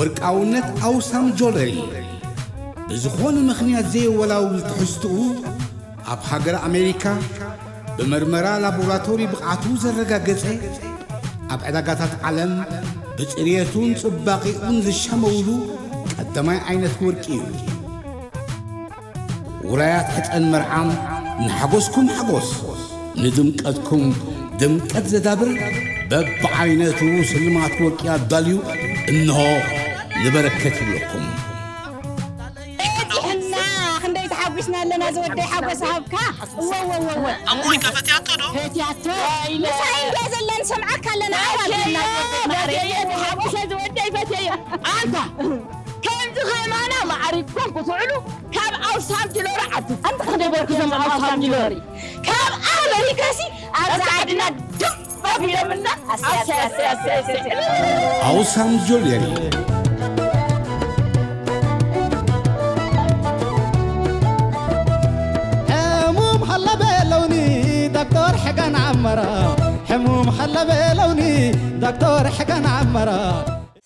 ወርቃውነት ኣውሳም ጆለሪ ብዝኾነ ምኽንያት ዘየወላውል ትሕዝትኡ ኣብ ሃገር ኣሜሪካ ብመርመራ ላቦራቶሪ ብቕዓቱ ዘረጋገጸ፣ ኣብ ዕዳጋታት ዓለም ብጽርየቱን ጽባቐኡን ዝሻመውሉ ቀዳማይ ዓይነት ወርቂ እዩ። ውራያት ሕጸን መርዓም ንሓጎስኩም ሓጎስ፣ ንድምቀትኩም ድምቀት ዘዳብር በብዓይነቱ ስልማት ወርቂ ኣዳልዩ እንሆ ንበረከት ይብለኩም። በዚሕና ክንደይ ተሓጒስና ኣለና ዝወደይ ሓጎስ ሃብካ። እወ እወ እወ እወ። ኣሞይ ከፈትያቶ ዶ? ፈትያቶ። ምሳይ እንድያ ዘለና ንሰምዓካ ኣለና። ኣዋል ፈትየዮ፣ ፈትየዮ፣ ተሓጒሰ ዝወደይ ፈትየዮ። ኣንታ ከምዚ ከማና ማዕሪግኩም ክትውዕሉ ካብ ኣውሳም ጅሎሪ ዓዲ ኣንታ ክደበርኩ ዘም ኣውሳም ጅሎሪ ካብ ኣመሪካሲ ኣብዚ ዓድና ድም ኣቢሎምና። ኣሰይ ኣሰይ ኣሰይ ኣሰይ ኣሰይ። ኣውሳም ጆለሪ ሕሙም ሃላ በለውኒ ዶክተር ሕገን ዓመራ ሕሙም ሃላ በለውኒ ዶክተር ሕገን ዓመራ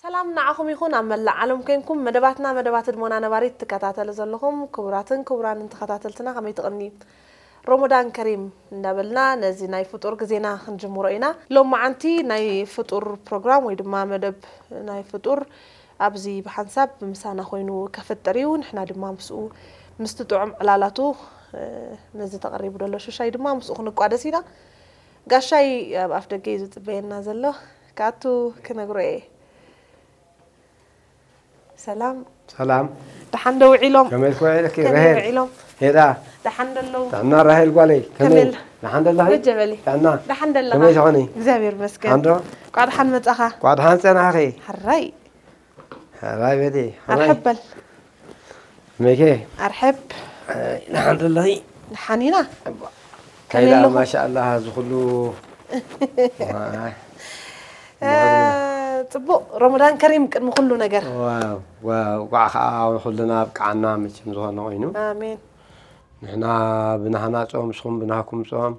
ሰላም ንዓኹም ይኹን ኣብ መላእ ዓለም ኮይንኩም መደባትና መደባት ህድሞና ነባሪት ትከታተሉ ዘለኹም ክቡራትን ክቡራንን ተኸታተልትና ከመይ ትቕንዩ? ሮሞዳን ከሪም እንዳበልና ነዚ ናይ ፍጡር ግዜና ክንጅምሮ ኢና። ሎማዓንቲ ናይ ፍጡር ፕሮግራም ወይ ድማ መደብ ናይ ፍጡር ኣብዚ ብሓንሳብ ምሳና ኮይኑ ከፍጥር እዩ። ንሕና ድማ ምስኡ ምስቲ ጥዑም ዕላላቱ ነዚ ተቐሪቡ ዘሎ ሽሻይ ድማ ምስኡ ክንቋደስ ኢና። ጋሻይ ኣብ ኣፍ ደገ እዩ ዝጽበየና ዘሎ። ክኣቱ ክነግሮ እየ። ሰላም ሰላም ደሓን ዶ ውዒሎም? ከመይ ትኮ ኢልኪ ከመይ ረሄል ውዒሎም? ሄዳ ደሓን ዶ ኣለዉ? ጥዕና ራሄል ጓለይ ከመይ ከመይ ደሓን ደለኺ በጀበሊ ጥዕና ደሓን ደለኻ? ከመይ ትኾኒ እግዚኣብሔር ይመስገን። ሓንዶ ቋ ደሓን መጻኻ? ቋ ደሓን ጸናኺ ሓራይ ራይ በዲ ኣርሕብ በል መይከ ኣርሕብ ደሓን ደለኺ ደሓን ኢና። ከይዳ ኣለኹ? ማሻኣላ እዚ ኩሉ እ፣ ጽቡቕ ሮሞዳን ከሪም ቅድሚ ኩሉ ነገር። ዋው ዋው ቋዕ ከዓ ኩልና ኣብቃዓና መቸም ዝኾነ ኮይኑ ኣሜን። ንሕና ብናህና ጾም ንስኹም ብናህኩም ጾም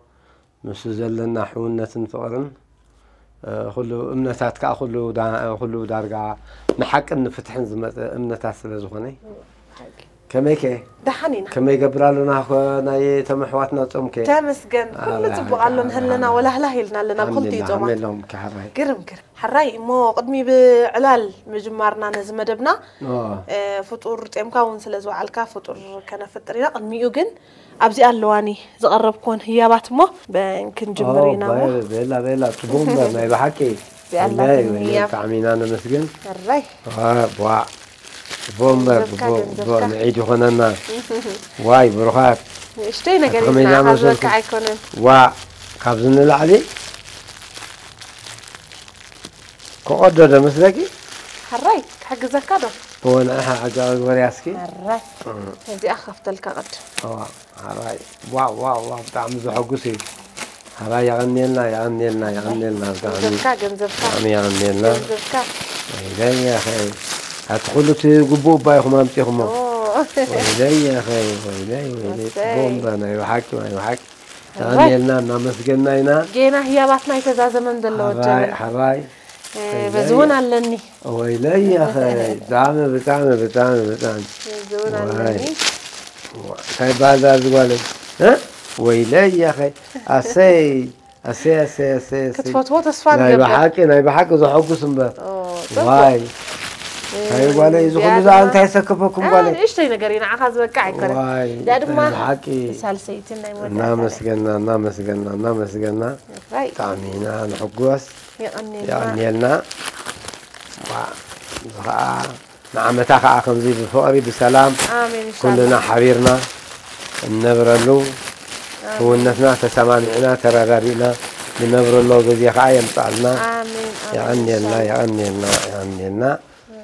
ምስ ዘለና ሕውነትን ፍቕርን እ፣ ኩሉ እምነታት ከዓ ኩሉ ዳ- ኩሉ ዳርጋ ንሓቅን ንፍትሕን ዝመፀ እምነታት ስለ ዝኾነ ከመይ ከ ደሓን ኢና። ከመይ ገብር ኣለና ኮ ናይ ተመሕዋትና ጾም ከ ተመስገን ኩሉ ኣላ- ጽቡቕ ኣሎ ንህለና ኣላ- ወላህላህ ኢልና ኣለና ብክልቲኡ ኣልሐምዱሊላህ፣ ጾማት። ኣሜን ለኩም ከሓራይ ግርም ግርም ሓራይ እሞ ቅድሚ ብዕላል ምጅማርና ነዚ መደብና ኦ፣ እ፣ ፍጡር ጤምካ እውን ስለ ዝወዓልካ ፍጡር ከነፍጥር ኢና። ቅድሚኡ ግን ኣብዚኣ ኣለዋኒ ዝቐረብኩወን ህያባት እሞ በን ክንጅምር ኦ፣ ኢና እሞ በ- በላ በላ ጽቡቅ እምበር ናይ ብሓቂ እዚኣ ወላሂ ኣላትኒ ወላሂ ህያብ። ብጣዕሚ ኢና ነመስግን ሕራይ ዋ ዋ ጽቡቅ እምበር ገንዘብካ፣ ጽቡቅ ገንዘብካ። ጽቡቅ ንዒድ ይኾነና ዋይ ብሩኻት ንእሽተይ ነገር እዩ ከመይ ንዓኻ እናመሰልኩ- ዝበቅዕ ኣይኮነን። ዋ ካብዚ ንላዕሊ ክቐዶ ዶ መስለኪ ሕራይ ክሕግዘካ ዶ? እወ ንዓኻ ሕጂ ግበርያ እስኪ ሕራይ እዚኣ ክኸፍተልካ ቅድም እዋ ሓራይ ዋው ዋው ዋው ብጣዕሚ ዘሐጉስ እዩ ሓራይ የቐንየልና የቐንየልና የቐንየልና ብጣዕሚ ገንዘብካ ገንዘብካ ብጣዕሚ የቐንየልና ገንዘብካ ወይለይ ያኸይ ኣቲ ኩሉ እቲ ግቡእ እባ ኢኹም ኣምፂኹሞ ኦ፣ ወይለይ ያኸይ ወይለይ ወይለይ ኣሰይ። ቦምባ ናይ ብሓቂ ናይ ብሓቂ የቐንየልና እናመስገንና ኢና ጌና ህያባትና ኣይተዛዘመን ዘሎ ሓራይ ወጀለና ሓራይ እ፣ በዚ እውን ኣለኒ ወይለይ ያኸይ ብጣዕሚ ብጣዕሚ ብጣዕሚ ብጣዕሚ በዚ እውን ዋይ። ኣለኒ እንታይ ይበሃል ዛ ዝጓለይ እ? ወይለይ ያኸይ ኣሰይ ኣሰይ ኣሰይ ኣሰይ ኣሰይ ክትፈትዎ ተስፋ ናይ ንገብር ብሓቂ ናይ ብሓቂ ዘሐጉስ እምበር ኦ፣ ጽቡቅ። ዋይ እንታይ ጓለይ እዚ ኩሉ እዚኣ ዛ ድማ- እንታይ ሰከፈኩም አ፣ ጓለይ ንእሽተይ ነገር እዩ ንዓኻ ዝበቅዕ ኣይኮነን ዋይ እዚኣ ድማ ናይ ብሓቂ ሳልሰይትን ናይ እናመስገና እናመስገና እናመስገና ራይ ብጣዕሚ ኢና ንሕጎስ የቐኒልና የቐንየልና ዋ፣ እዚ ከዓ ንዓመታ ከዓ ከምዚ ብፍቕሪ ብሰላም ኣሜን ኩልና ኢንሻላህ ሓቢርና እንነብረሉ ሕውነትና ተሰማሚዕና ተረዳዲእና ንነብረሎ ግዜ ከዓ የምፅኣልና ኣሜን ኣሜን የቐንየልና ኢንሻላህ። የቐንየልና የቐንየልና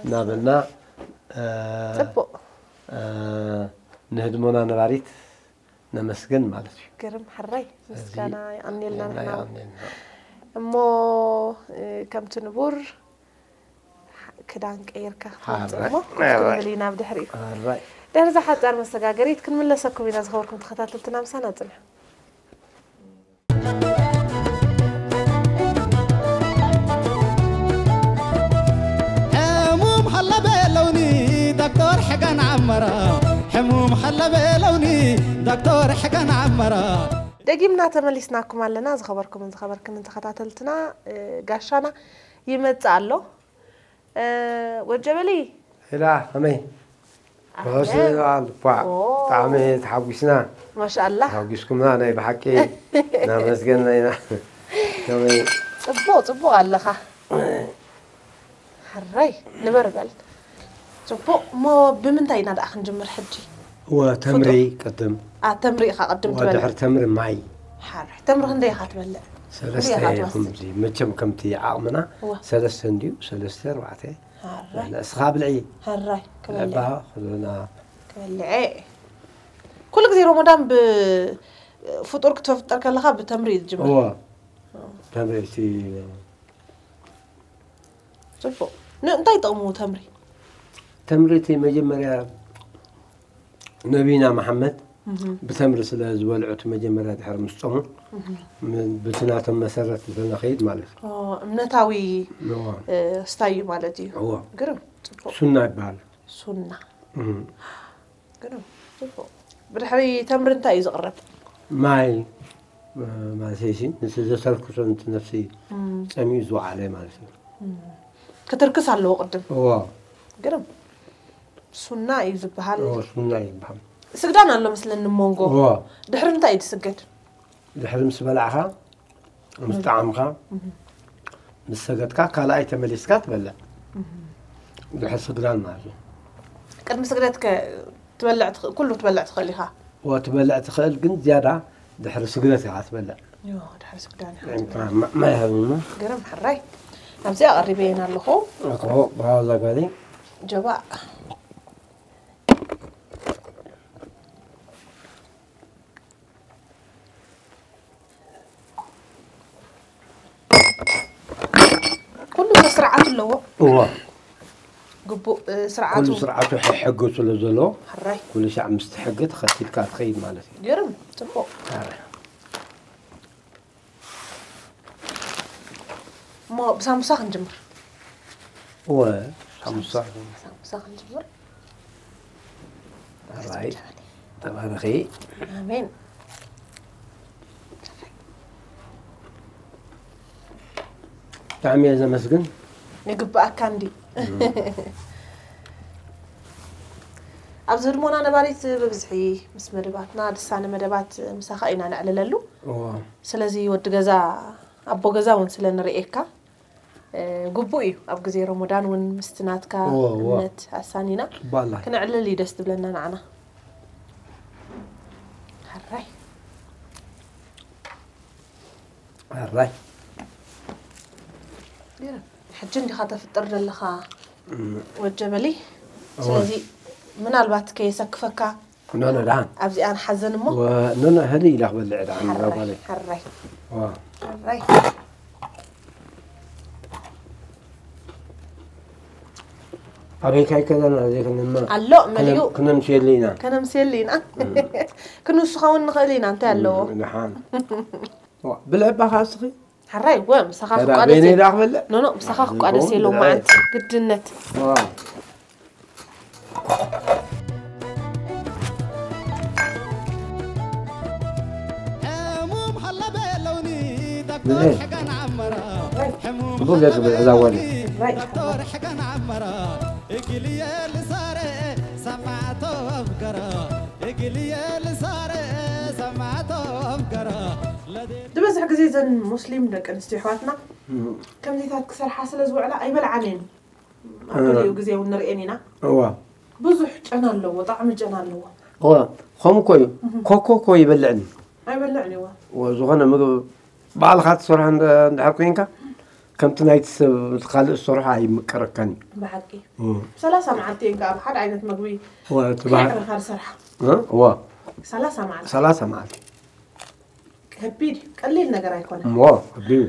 እናበልና እ፣ ፅቡቅ እ፣ ንህድሞና ነባሪት ነመስግን ማለት እዩ ግርም ሕራይ ምስጋና የቐንየልና የቐንየልና ንሕና የቐንየልና እሞ እ፣ ከምቲ ንቡር ክዳን ቀይርካ ክትመፅእ ሓራይ፣ እሞ ሓራይ። ክንብል ኢና ብድሕሪኡ ሓራይ ድሕሪ እዛ ሓፃር መሰጋገሪት ክንምለሰኩም ኢና ዝኸበርኩም ተኸታተልትና ምሳና ፅንሑ ሕሙም ሃለበ عمرة حموم خلى بلوني دكتور حكان عمرة ደጊምና ተመሊስናኩም ኣለና። ዝኸበርኩምን ዝኸበርክንን ተኸታተልትና፣ እ፣ ጋሻና ይመጽእ ኣሎ። እ፣ ወጀበሊ ሄላ ከመይ? ርሑስ በዓል። ቧዕ። ብጣዕሚ ተሓጒስና። ማሻኣላህ። ተሓጒስኩምና ናይ ብሓቂ እናመስገንና ኢና። ከመይ? ጽቡቕ ጽቡቕ ኣለኻ። ሕራይ ንበር በል። ጽቡቕ። እሞ ብምንታይ ኢና ደኣ ክንጅምር ሕጂ? ወተምሪ ቅድም። ኣ ተምሪ ኢኻ ቅድም ትበልዕ። ወድሕር ተምሪ ማይ። ሓራይ ተምሪ ክንደይ ኢኻ ትበልዕ? ሰለስተ ክንደይ ኢኻ ትወስድ? ከምዚ መቸም ከምቲ ዓቕምና እዋ። ሰለስተ እንድዩ ሰለስተ ኣርባዕተ። ሕራይ ንስኻ ብልዒ። ሕራይ ክበልዕ ለባ ኩልና ክበልዕ። ኩሉ ግዜ ሮሞዳን ብፍጡር ክትፈጥር ከለኻ ብተምሪ እዩ ዝጅምር። እዎ ተምሪ እቲ ጽቡቕ። ን-፣ እንታይ ጥቕሙ ተምሪ? ተምሪ እቲ መጀመርያ ነቢና መሓመድ ብተምሪ ስለ ዝበልዑ እቲ መጀመርያ ድሕሪ ምስ ጾሙ ም-፣ ብቲ ናቶም መሰረት እንተነኸይድ ማለት እዩ። ኦ፣ እምነታዊ እዎ። እ፣ ስታይ እዩ ማለት እዩ። እዎ። ግርም ጽቡቕ። ሱና ይበሃል። ሱና እም። ግርም ጽቡቕ። ብድሕሪ ተምሪ እንታይ እዩ ዝቕረብ? ማይ እ፣ ማለት እዩ። ነቲ ዘተርክሶ ነቲ ነፍሲ ጸሚኡ ዝወዓለ ማለት እዩ። ክትርክስ ኣለዎ ቅድም። እዎ። ግርም ሱና እዩ ዝበሃል። እዎ፣ ሱና እዩ ዝበሃል። ስግዳን ኣሎ መስለኒ መንጎ። እዎ። ድሕሪ እንታይ እዩ ትስገድ? ድሕሪ ምስ በላዕኻ፣ ምስ ጠዓምካ፣ ምስ ሰገድካ፣ ካልኣይ ተመሊስካ ትበልዕ። ድሕሪ ስግዳን ማለት እዩ። ቅድሚ ስግደት ከ ትበልዕ ትኽእል፣ ኩሉ ትበልዕ ትኽእል ኢኻ። እዎ፣ ትበልዕ ትኽእል፣ ግን ዝያዳ ድሕሪ ስግደት ኢኻ ትበልዕ። ዮ፣ ድሕሪ ስግዳን ኢኻ ጥዒምካ ትበልዕ። ማ-፣ ማይ ሃብና። ግርም ሕራይ። ናብዚኣ ቀሪበ እየን ኣለኹ። እኮ፣ ብሃዛ ጋሪ። ጀባእ። ኩሉ ስርዓት ኣለዎ። እዎ። ግቡእ፣ እ፣ ስርዓቱ። ኩሉ ስርዓቱ ሕጊ ስለ ዘሎ፣ ሕራይ። ኩሉ ሻዕ ምስቲ ሕጊ ተኸቲልካ ትኸይድ ማለት እዩ። ግርም፣ ጽቡቕ። ኣረ። እሞ ብሳምቡሳ ክንጅምር። እወ፣ ሳምቡሳ። ሳምቡሳ ክንጅምር። ኣራይ፣ ተባረኺ። ኣሜን። ብጣዕሚ እየ ዘመስግን። ይግብኣካ እንዲ። ኣብዚ ህድሞና ነባሪት ብብዝሒ ምስ መደባትና፣ ድሳነ መደባት ምሳኻ ኢና ነዕልለሉ። እወ። ስለዚ ወዲ ገዛ፣ ኣቦ ገዛ እውን ስለ ንርእየካ፣ እ፣ ግቡእ እዩ። ኣብ ግዜ ረመዳን እውን ምስቲ ናትካ እወ፣ እወ። እምነት ኣሳኒና ጽባላ። ክነዕልል እዩ ደስ ትብለና ንዓና። ሕራይ። ሕራይ። ሕጂ እንዲኻ ተፍጥር ዘለኻ ወጀበሊ። እወ። ስለዚ ምናልባት ከየሰክፈካ ኖ፣ ኖ፣ ደሓን። ኣብዚኣ ንሓዘን እሞ። ወ-፣ ኖ፣ ኖ፣ ህድእ ኢላ ክበልዕ ደሓን፣ ሕራይ፣ ጓለይ። ሕራይ። ዋ። ሕራይ። ኣበይ ካይ ከለና ዘይኮነማ። ኣሎ፣ መሊኡ። ክነም-፣ ክነምስየሉ ኢና። ከነምስየሉ ኢና። እም። ክንውስኻ እውን ንኽእል ኢና፣ እንታይ ኣለዎ? እም፣ ደሓን። ዋ፣ ብልዕባ ኸዓ እስኺ? ሕራይ፣ ወ፣ ምሳኻ ተራ ክቋደስ በይነይ እየ። ደኣ ክበልዕ? ኖ፣ ኖ፣ ምሳኻ ኣነ ክቋደስ እኮ እየ፣ ሎም ብልዐ። መዓልቲ ግድነት። ዋ። ሕሙም ሃላ በለውኒ ዶክተር ብልዕ። ሕጋን ዓመራ። ሕሙም ጽቡቅ ገጽ ሃላ ብልዕ እዛ ጓል። በለውኒ ዶክተር ሕጋን ዓመራ። እግልየ ልሳረ ሰማዕቶ ኣፍገራ። እግልየ ልሳረ ሰማዕቶ ኣፍገራ። ለደ- ዝበዝሕ ግዜ እዘን ሙስሊም ደቂ ኣንስትዮ ኣሕዋትና እም። ከምዚታት ክሰርሓ ስለ ዝውዕላ ኣይበልዓን እየን። ኣብ እ። ገሊኡ ግዜ እውን ንርእየን ኢና። እዋ። ብዙሕ ጨና ኣለዎ፣ ጣዕሚ ጨና ኣለዎ። እዋ፣ ከምኡ እኮ እዩ። እህ። ኮኮ እኮ ይበልዕን። ኣይበልዕን እዋ። እዋ፣ ዝኾነ ምግቢ ባዕልኻ ትሰርሖ እንደ-፣ እንድሕር ኮይንካ፣ ከምቲ ናይቲ ሰብ እቲ ካልእ ዝሰርሖ ኣይምቀረካን እዩ። ብሓቂ። እም። ሰላሳ መዓልቲ እየን ከዓ ብሓደ ዓይነት መግቢ እዋ፣ እቲ በዓል ከይዕረፋ ዝሰርሓ። እ? እዋ። ሰላሳ መዓልቲ። ሰላሳ መዓልቲ። ከቢድ እዩ። ቀሊል ነገር ኣይኮነን። እሞ፣ ከቢድ እዩ።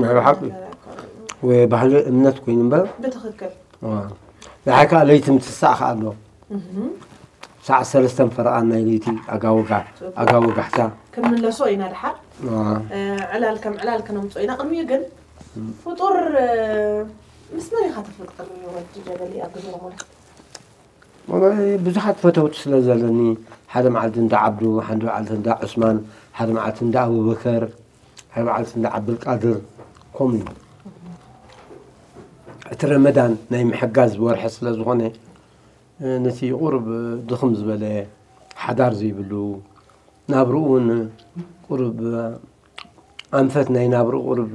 ናይ ብሓቂ። ነገር ኣይኮነን። ወይ ባህሊ እምነት ኮይኑ እምበር። ብትኽክል። ዋ። ደሓር ከዓ ለይቲ ምትሳእ ከዓ ኣሎ። እህ። ሰዓት ሰለስተን ፈረቓን ናይ ለይቲ ኣጋ ወጋ-፣ ኣጋ ወጋሕታ። ክንምለሶ ኢና ደሓር። ዋ። እ፣ ዕላል ከም ዕላል ክነምፅኦ ኢና። ቅድሚኡ ግን ፍጡር፣ እ፣ ምስ መን ኢኻ ተፍጥር ወዲ ጀበሊ ኣብ ግዜ ረመዳን? ወላሂ ብዙሓት ፈተውቲ ስለ ዘለኒ፣ ሓደ መዓልቲ እንዳ ዓብዱ፣ ሓደ መዓልቲ እንዳ ዑስማን፣ ሓደ መዓልቲ እንዳ ኣቡበከር፣ ሓደ መዓልቲ እንዳ ዓብዱልቃድር፣ ከምኡ እዩ። እቲ ረመዳን ናይ ምሕጋዝ ወርሒ ስለ ዝኾነ፣ ነቲ ቁሩብ ድኽም ዝበለ፣ ሓዳር ዘይብሉ፣ ናብርኡ እውን ቁሩብ ኣንፈት ናይ ናብርኡ ቁሩብ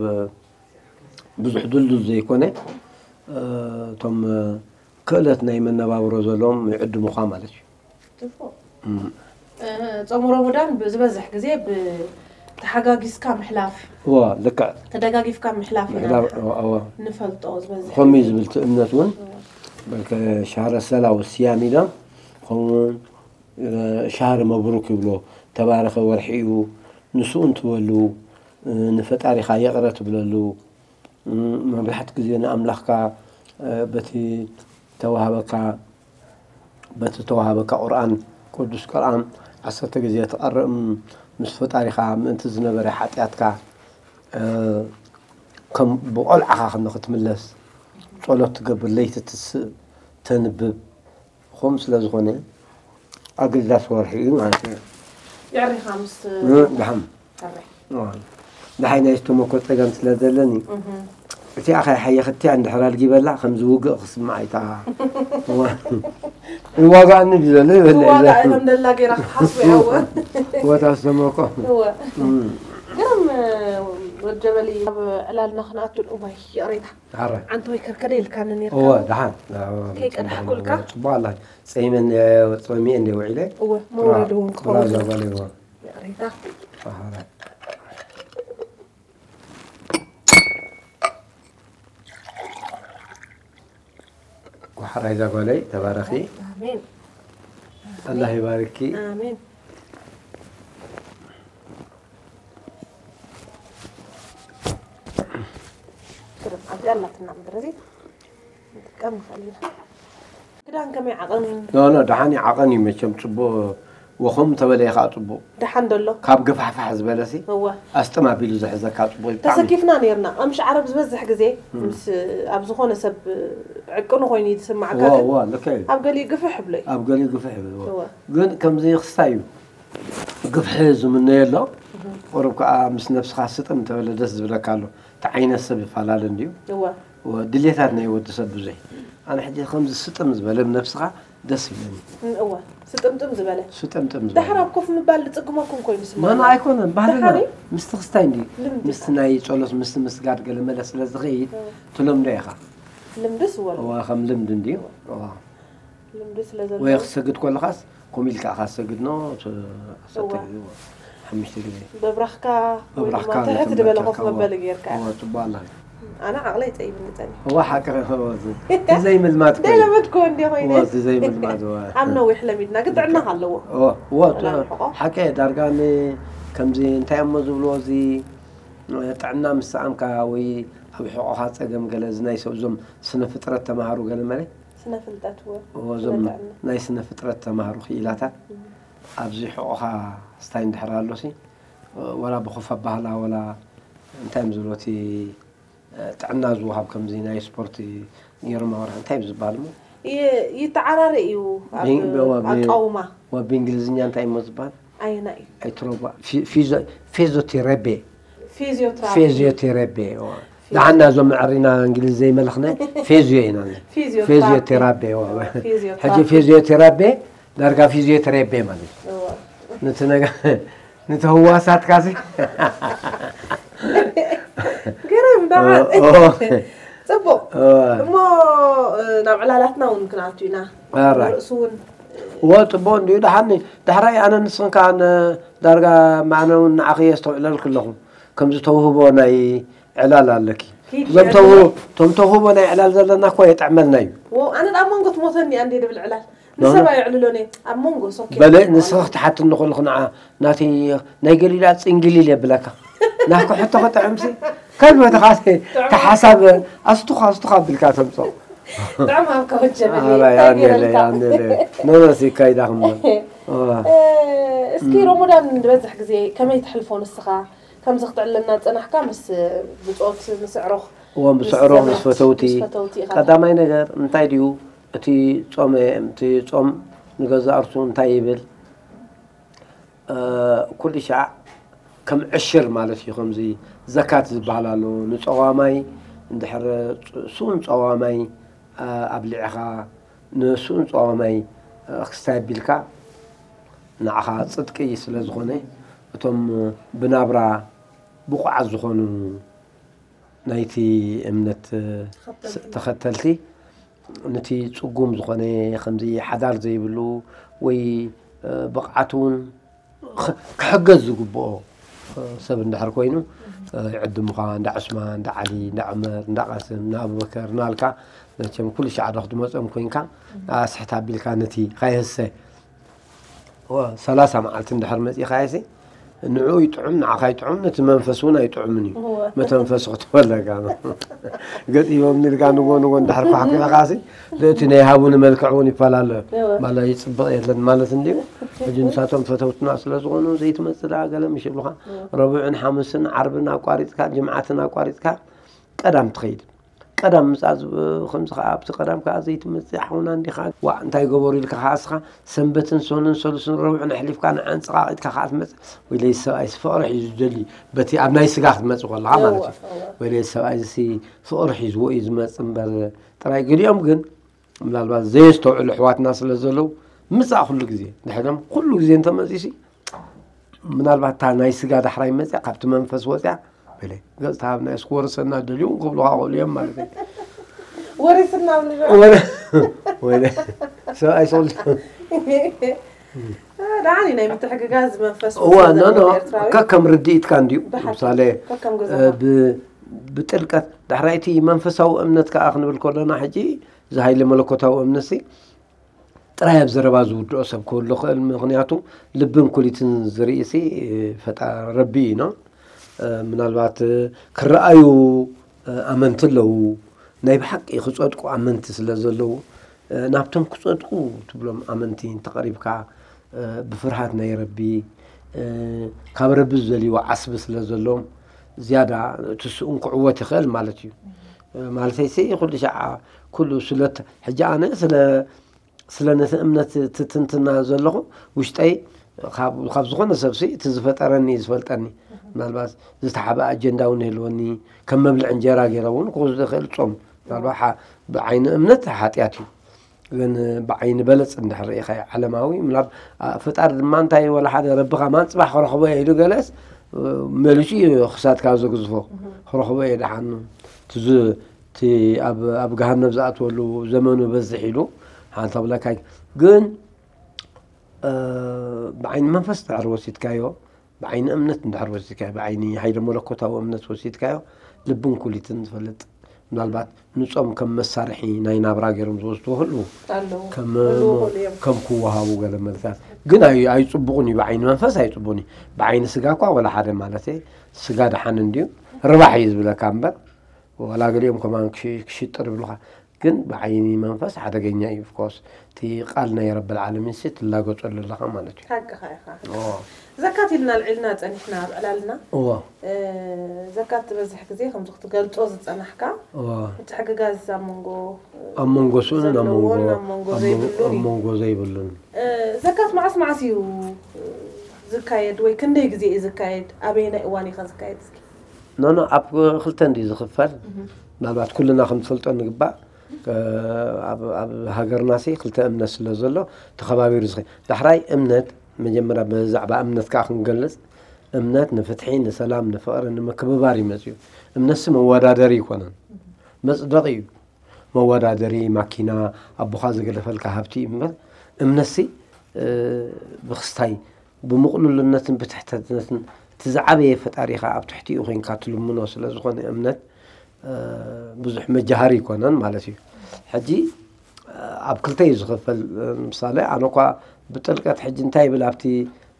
ብዙሕ ድልዱል ዘይኮነ፣ እቶም ክእለት ናይ መነባብሮ ዘለዎም ይዕድሙኻ ማለት እዩ። ጽቡቕ። እም። እ፣ ጾም ረመዳን ብዝበዝሕ ግዜ ብተሓጋጊዝካ ምሕላፍ፣ እዋ፣ ልክዕ። ተደጋጊፍካ ምሕላፍ ኢና ምሕላፍ፣ እዋ፣ እዋ። ንፈልጦ ዝበዝሕ ከምኡ እዩ ግዜ። ዝብል እቲ እምነት እውን እዋ። በልከ ሻህረ ሰላ ወስያም ኢሎም ከምኡ እውን፣ እ፣ ሻህር መብሩክ ይብሎ። ተባረኸ ወርሒ እዩ። ንስኡ እንትበሉ፣ እ፣ ንፈጣሪኻ ይቕረ ትብለሉ። እ፣ መብዛሕትኡ ግዜ ንኣምላኽካ፣ እ፣ በቲ ተዋህበካ፣ በቲ ተዋህበካ ቁርኣን፣ ቅዱስ ቁርኣን ዓሰርተ ግዜ ትቐርእ፣ ም-፣ ምስ ፈጣሪኻ ምእንቲ ዝነበረ ሓጢኣትካ፣ እ፣ ከም ብቆልዓኻ ከም ንኽትምለስ ጸሎት ትገብር፣ ለይቲ ትስእ፣ ተንብብ። ከምኡ ስለ ዝኾነ ኣገዳሲ ወርሒ እዩ ማለት እዩ። የዕሪኻ ምስ እ፣ ደሓን። ሕራይ። እዋ። ደሓይ ናይ ዝተመኮ ጸገም ስለ ዘለኒ፣ እህ። እቲኣ ኸይሓየኽትያ እንድሕር ኣልጊበላ ከም ዝውግእ ክስምዓ ኣይታ። እዋ። ይዋጋእኒ ድዩ ዘሎ ይበለ ትዋጋእ የለ። ከም ደላ ገይራ ክትሓስቦ እያ፣ እወ። እወ፣ ታስተመኮ። እወ። እም። ግርም፣ ወድ ጀበሊ፣ ኣብ ዕላልና ክንኣቱ እዋይ፣ ይቕሬታ። ኣረ። ዓንተ ወይ ከርከደ ኢልካኒ ኔርካ። እወ፣ ደሓን። ከይቀዳሕኩልካ። ጽቡቕ ኣላ። ጸይመን፣ ጸሚኤ እንደ ውዒለ። እወ፣ መውረድ እውን ጥራ ክኸውን። ዛጓለ እወ። ይቕሬታ። ኣረ። ጓሓራይ ዛጓለይ፣ ተባረኺ። ኣሜን። ኣላህ ይባርኪ። ኣሜን። ግርም፣ ኣብዚ ኣላትና ምድሪ እዚ ንጥቀም ንኽእል ኢና። ክዳን ከመይ ዓቐን? ኖ፣ ኖ፣ ደሓን እዩ፣ ዓቐን እዩ መቸም፣ ጽቡቕ ወኸም ተበለ እዩ ኸዓ ጽቡቕ። ደሓን ዶ ኣሎ? ካብ ግፋሕፋሕ ዝበለሲ፣ እወ። ኣስጥም ኣቢሉ ዝሕዘካ ጽቡቕ እዩ፣ ብጣዕሚ። ተሰኪፍና ነይርና። ቀምሽ ዓረብ ዝበዝሕ ግዜ እም። ምስ፣ ኣብ ዝኾነ ሰብ ዕቅኑ ኮይኑ እዩ ዝስማዓካ፣ እወ፣ ግን እወ፣ ልክዕ እዩ። ኣብ ገሊኡ ግፍሕ ይብሎ እዩ። ኣብ ገሊኡ ግፍሕ ይብሎ፣ እወ። እወ። ግን ከምዚ ክስታይ እዩ። ግፍሒ ዝምነዮ ኣሎ። እህ። ቁሩብ ከኣ ምስ ነብስኻ ስጥም እንተበለ ደስ ዝብለካ ኣሎ። እቲ ዓይነት ሰብ ይፈላለ እንድዩ። እወ። እወ፣ ድሌታት ናይ ወዲ ሰብ ብዙሕ። ኣነ ሕጂ ከምዚ ስጥም ዝበለ ነብስኻ ደስ ይብለኒ። እም፣ እወ። ስጥምጥም ዝበለ። ስጥምጥም ዝበለ። ደሓር ኣብ ኮፍ ምባል ዝጽግመኩም ኮይኑ ስምዓኒ። ኖ፣ ኖ፣ ኣይኮነን። ባህልና ደሓር እዩ? ምስቲ ክስታይ እንድዩ። ልምዲ ምስቲ እዩ። ናይ ጸሎት፣ ምስቲ ምስጋድ ገለ መለ ስለ ዝኸይድ እወ። ትለምዶ ኢኻ። ልምድስ እወ። እወ፣ ከም ልምዲ እንድዩ። እወ። እወ። ልምዲ ስለ ዘለዎ። ወይ ክሰግድ ከለኻስ፣ ከምኡ ኢልካ ኢኻ ትሰግድ፣ ኖ፣ ት-፣ ዓሰርተ እወ። ግዜ፣ እወ። ሓሙሽተ ግዜ። በብራኽካ ወይ በብራኽካ ድማ ትሕት ዝበለ ኮፍ እናተመልከትካ፣ እወ። መበሊ ጌርካ። እወ፣ ጽቡቕ ኣላ። ኣነ ዓቕለይ ጸይብኒ ጸኒሑ። እወ፣ ሓቂ፣ እወ፣ እዚ፣ እዚ ዘይምልማድ እኮ እዩ። ደይለመድክዎ እንድየ ኮይነ። እወ፣ እዚ ዘይምልማድ፣ እወ። ኣብ ነዊሕ ለሚድና፣ ግን ጥዕና ኣለዎ። እወ፣ እወ፣ ወላ ርሕቆ። ሓቂ፣ ዳርጋ ን-፣ ከምዚ እንታይ እሞ ዝብልዎ፣ እዚ፣ ጥዕና ምስ ሰኣንካ ወይ ኣብ ሕቖኻ ጸገም ገለ፣ እዚ ናይ ሰብ፣ እዞም ስነ ፍጥረት ተማሃሩ ገለ መለ፣ ስነ ፍልጠት እውን፣ እዎ፣ እዞም ስነ ጥዕና። ናይ ስነ ፍጥረት ተማሃሩ ክኢላታት እም። ኣብዚ ሕቖኻ ስታይ እንድሕር ኣሎሲ፣ ወላ ብኾፍ ኣባህላ፣ ወላ እንታይ እዮም ዝብሉ፣ እቲ፣ እ፣ ጥዕና ዝወሃብ ከምዚ ናይ ስፖርት ጌርማ ወርሒ እንታይ እዮም ዝበሃል እሞ? ይ-፣ ይተዓራረ እዩ ኣብ ቢን-፣ ብ-፣ ብ-፣ ኣቃውማ። ወ-፣ ብእንግሊዝኛ እንታይ እሞ ዝበሃል? ኣየና እዩ? ኣይትረባ፣ ፊ-፣ ፊዞ-፣ ፊዚዮቴራፒ። ፊዚዮትራፒ። ፊዚዮቴራፒ፣ እዋ። ፊዚዮ። ደሓና እዞም መዐሪና እንግሊዝ ዘይመለኽነ ፊዚዮ ኢና። ፊዚዮትራፒ። ፊዚዮቴራፒ፣ እዋ። ፊዚዮትራፒ። ሕጂ ፊዚዮቴራፒ ዳርጋ ፊዚዮቴራፒ ማለት እዩ። እዋ። ነቲ ነገ-፣ ነቲ ህዋሳትካ ሲ-፣ ግርም ደሓን። ኦ፣ ኦ። ጽቡቕ። እዋ። እሞ፣ እ፣ ናብ ዕላላትና እውን ክንኣቱ ኢና። ኣራይ። ርእሱ እውን። እዎ፣ ጽቡቕ እንድዩ። ደሓን፣ ዳሕራይ ኣነ ንስኽን ከኣ ን-፣ ዳርጋ ኣነ እውን ንዓኺ የስተውዕለልኪ ኣለኹ። ከምዚ ተውህቦ ናይ ዕላል ኣለኪ። ኪድ እዞም ዕላል። ተው-፣ እቶም ተውህቦ ናይ ዕላል ዘለና እኮ የጥዕመልና እዩ። ዎ፣ ኣነ ደኣ ኣብ መንጎ ትሞተኒ እያ እንዴ ድብል ዕላል። ኖ፣ ኖ። ንሰብ ኣየዕልሎን እየ። ኣብ መንጎ ሶኬ። በለ፣ ንስኺ ክትሓትኒ ከለኹ ንዓ ናተይ ናይ ገሊላ ጽንግሊል የብለካ። ናትኪ ሕቶ ክጥዕምሲ፣ ከልበትኻ ጥዑም። ተሓሳብ፣ ኣስቱኻ፣ ኣስቱኻ ኣቢልካ ተምጽኦ። ጥዑም ሃብካ ወጀበኒ። ኣራይ፣ እንታይ ኣንዴለ፣ ገይረልካ? ኣንዴለ። ኖ፣ ኖ፣ ሲ ካይዳ ክምበል። እ፣ እስኪ እም። ሮሞዳን ዝበዝሕ ግዜ ከመይ ትሕልፎ ንስኻ? ከምዚ ክትዕልለና ዝጸናሕካ ምስ ብጾት፣ ምስ ኣዕሩኽ፣ እዎ፣ ምስ ምስ ኣዕሩኽ፣ ምስ ዘመድ፣ ፈተውቲ። ምስ ፈተውቲ ኢኻ ቀዳማይ ነገር እንታይ ድዩ? እቲ ጾም እቲ ጾም ንገዛእ ርእሱ እንታይ ይብል? ኩሉ ሻዕ ከም ዕሽር ማለት እዩ። ከምዚ ዘካት ዝበሃል ኣሎ። ንጸዋማይ እንድሕር ስኡን ጸዋማይ ኣብሊዕኻ ንስኡን ጸዋማይ ክስታይ ኣቢልካ ንዓኻ ጽድቂ ስለ ዝኾነ እቶም ብናብራ ብቑዓት ዝኾኑ ናይቲ እምነት ተኸተልቲ ነቲ ጽጉም ዝኾነ ከምዚ ሓዳር ዘይብሉ ወይ ብቕዓት እውን ክሕገዝ ዝግብኦ ሰብ እንድሕር ኮይኑ ይዕድሙኻ። እንዳ ዑስማን፣ እንዳ ዓሊ፣ እንዳ ዑመር፣ እንዳ ቃስም፣ እንዳ ኣቡበከር እናልካ መቸም ኩሉ ሻዕ ዶ ክትመጾም ኮይንካ ኣስሕት ኣቢልካ ነቲ ካይህሰ ሰላሳ መዓልቲ እንድሕር መጺኻየሲ ንዕኡ ይጥዑም ንዓኻ ይጥዑም ነቲ መንፈስ እውን ኣይጥዑምን እዩ። መተንፈሲ ክትበለካ ገጢሞም ንልካ ንጎ ንጎ እንድሕር ኳሕኩሕኻሲ እቲ ናይ ሃቡኒ መልክዕ እውን ይፈላለ ማለት ይጽብቕ የለን ማለት እንድዩ። ሕጂ ንሳቶም ፈተውትና ስለ ዝኾኑ ዘይትመጽእ ደኣ ገለ ምሽ ይብሉኻ። ረቡዕን ሓሙስን ዓርብን ኣቋሪጽካ ጅምዓትን ኣቋሪጽካ ቀዳም ትኸይድ። ቀዳም ምጻእ ዝብ- ከምዚ ከኣ ኣብቲ ቀዳም ከኣ ዘይትመጽእ ሓውና እንዲኻ ዋዕ እንታይ ገበሩ ኢልካ ከኣ እስኻ ሰንበትን ሶንን ሰሉስን ረቡዕን ኣሕሊፍካ ንዓን ጽቓቒትካ ከኣ ትመጽእ። ወይለይ ሰብኣይስ ፍቕሪ ሒዙ ዝደሊ በቲ ኣብ ናይ ስጋ ክትመጽእ ከለኻ ማለት እዩ። ወይለይ ሰብኣይሲ ፍቕሪ ሒዝዎ እዩ ዝመጽእ እምበር ጥራይ። ገሊኦም ግን ምናልባት ዘየስተውዕሉ ኣሕዋትና ስለ ዘለዉ ምጻእ ኩሉ ግዜ ድሕዶም ኩሉ ግዜ እንተመጺሲ ምናልባት እታ ናይ ስጋ ዳሕራይ መጽያ ካብቲ መንፈስ ወጽያ በለ ገጽ ተሃብና እስኪ ወርሰና ደልዩ ክብሉኻ ክእሉ እዮም ማለት እዩ። ወሪስና ወረ ወረ ሰብኣይ ሰል ዳኒ ናይ ምትሕግጋዝ መንፈስ እዋ ኖ ኖ ከከም ርድኢትካ እንድዩ ምሳሌ ብጥልቀት ዳሕራይቲ መንፈሳዊ እምነት ከዓ ክንብል ከለና ሕጂ እዚ ሃይለ መለኮታዊ እምነትሲ ጥራይ ኣብ ዘረባ ዝውድኦ ሰብ ክህሉ ክእል ምክንያቱ ልብን ኩሊትን ዝርእሲ ፈጣ ረቢ ኢና ምናልባት ክረኣዩ ኣመንቲ ኣለዉ ናይ ብሓቂ ክፀድቁ ኣመንቲ ስለ ዘለዉ ናብቶም ክፀድቁ ትብሎም ኣመንቲ እንተቐሪብካ ብፍርሃት ናይ ረቢ ካብ ረቢ ዝደልይዎ ዓስቢ ስለ ዘሎም ዝያዳ እቲ ስኡን ክዕወት ይኽእል ማለት እዩ ማለተይ ሲ ኩሉ ሻዓ ኩሉ ስለት ሕጂ ኣነ ስለ ስለ ነቲ እምነት ትትንትና ዘለኹ ውሽጠይ ካብ ዝኾነ ሰብሲ እቲ ዝፈጠረኒ ዝፈልጠኒ ምናልባት ዝተሓበ ኣጀንዳ እውን ይህልወኒ ከም መብልዕ እንጀራ ገይረ እውን ክወስዶ ይኽእል ጾም ምናልባት ብዓይኒ እምነት ሓጢኣት እዩ ግን ብዓይኒ በለፅ እንድሕር ርኢኻዮ ዓለማዊ ምናብ ፈጣሪ ድማ እንታይ ወላ ሓደ ረብኻ ማን ፅባሕ ክረኽቦ እየ ኢሉ ገለስ መሊሱ እዩ ክሳድካ ዘግዝፎ ክረኽቦ እየ ደሓኑ እቲ ኣብ ገሃነብ ዝኣትወሉ ዘመኑ በዝሕ ኢሉ ሓንታ ብለካ ግን ብዓይኒ መንፈስ ድሕር ወሲድካዮ ብዓይኒ እምነት እንድሕር ወሲድካዮ ብዓይኒ ሃይለ መለኮታዊ እምነት ወሲድካዮ ልብን ኩሊትን ዝፈልጥ ምናልባት ንጾም ከም መሳርሒ ናይ ናብራ ገይሮም ዝወስድዎ ህልዉ ከም ከም ክወሃቡ ገለ መልክታት ግን ኣይፅቡቕን እዩ ብዓይኒ መንፈስ ኣይፅቡቕን እዩ ብዓይኒ ስጋ እኳ ወላ ሓደ ማለት ስጋ ደሓን እንድዩ ርባሕ እዩ ዝብለካ እምበር ዋላ ገሊኦም ከማን ክሽጥር ይብሉኻ ግን ብዓይኒ መንፈስ ሓደገኛ እዩ ኦፍኮርስ እቲ ቃል ናይ ረብል ዓለሚን ሲ ትላገፀሉ ኣለኻ ማለት እዩ ሓቅኻ ኢኻ ዘካት ኢልና ኣልዒልና ፀኒሕና ኣብ ዕላልና እዎ ዘካት ዝበዝሕ ግዜ ከምዚ ክትገልፆ ዝፀናሕካ እዎ ምትሕግጋዝ ኣብ መንጎ ኣብ መንጎ ስኡንን ኣብ መንጎ ዘለዎን ኣብ መንጎ ኣብ መንጎ- ዘይብሉን ኣብ እዩ መንጎ ዘይብሉን ዘካት መዓስ መዓስ እዩ ዝካየድ ወይ ክንደይ ግዜ እዩ ዝካየድ ኣበየናይ እዋን ኢኻ ዝካየድ እስኪ ኖኖ ኣብ ክልተ እንዲ ዝኽፈል ምናልባት ኩልና ክንፈልጦ ንግባእ ኣብ ሃገርና ሲ ክልተ እምነት ስለ ዘሎ ተኸባቢሩ ዝኸ ዳሕራይ እምነት መጀመርያ ብዛዕባ እምነት ከዓ ክንገልፅ እምነት ንፍትሒ ንሰላም ንፍቕሪ ንምክብባር ይመፅዩ እምነትሲ መወዳደሪ ይኮነን መፅደቂ እዩ መወዳደሪ ማኪና ኣቦኻ ዝገደፈልካ ሃብቲ እዩ እምበር እምነትሲ ብክስታይ ብምቕሉልነትን ብትሕተትነትን እቲ ዝዓበየ ፈጣሪኻ ኣብ ትሕቲኡ ኮይንካ ትልምኖ ስለ ዝኾነ እምነት ብዙሕ መጃሃሪ ይኮነን ማለት እዩ። ሕጂ ኣብ ክልተ እዩ ዝኽፈል። ምሳሌ ኣነ እኳ ብጥልቀት ሕጂ እንታይ ይብል ኣብቲ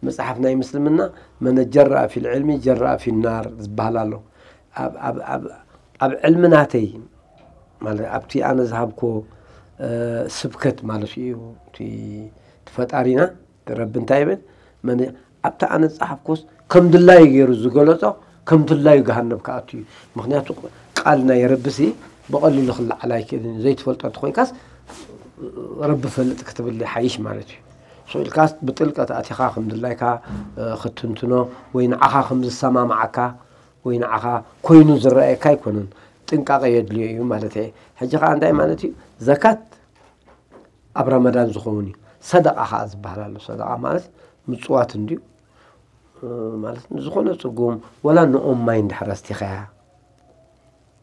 መፅሓፍ ናይ ምስልምና መነ ጀረአ ፊል ዕልሚ ጀረአ ፊል ናር ዝበሃል ኣሎ። ኣብ ዕልሚ ናተይ ማለት ኣብቲ ኣነ ዝሃብኮ ስብከት ማለት እዩ እቲ ፈጣሪና ረቢ እንታይ ይብል መን ኣብቲ ኣነ ዝፀሓፍኮስ ከም ድላዩ ገይሩ ዝገለፆ ከም ድላዩ ገሃነብ ክኣቱ እዩ ምክንያቱ ቃል ናይ ረብሲ ብቐሊሉ ክለዓል ኣይክእልን እዩ ዘይትፈልጦ እንተኮይንካስ ረቢ ፈልጥ ክትብል ሓይሽ ማለት እዩ። ስቕ ኢልካስ ብጥልቀት ኣቲኻ ከም ድላይካ ክትትንትኖ ወይ ንዓኻ ከም ዝሰማምዓካ ወይ ንዓኻ ኮይኑ ዝረኣየካ ኣይኮነን። ጥንቃቐ የድልዮ እዩ ማለት እየ። ሕጂ ኸዓ እንታይ ማለት እዩ? ዘካት ኣብ ረመዳን ዝኸውን እዩ። ሰደቓ ኸዓ ዝበሃል ኣሎ። ሰደቓ ማለት ምጽዋት እንድዩ። ማለት ንዝኾነ ጽጉም ወላ ንኦም ማይ እንድሕር ኣስቲኻያ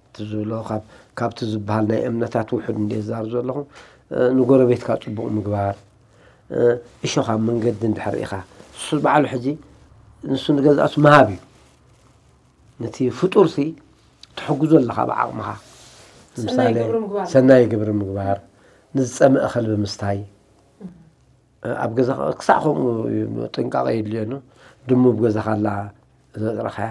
እቲ ዝብሎ ካብ ካብቲ ዝበሃል ናይ እምነታት ውሑድ እንደ ዝዛር ዘለኹ ንጎረቤትካ ጽቡቕ ምግባር። እሾኻ መንገዲ እንድሕር ኢኻ እሱ በዓሉ ሕጂ ንሱ ንገዛእሱ መሃብ እዩ። ነቲ ፍጡርሲ ትሕግዞ ኣለኻ ብዓቕምኻ። ሰናይ ንምሳሌ ግብሪ ምግባር። ሰናይ ግብሪ ምግባር፣ ንዝጸምእ ከልቢ ምስታይ። ኣብ ገዛ ክሳዕ ከምኡ እዩ፣ ጥንቃቐ የድልየኑ። ድሙ ኣብ ገዛኻ ኣላ ዘጥረኻያ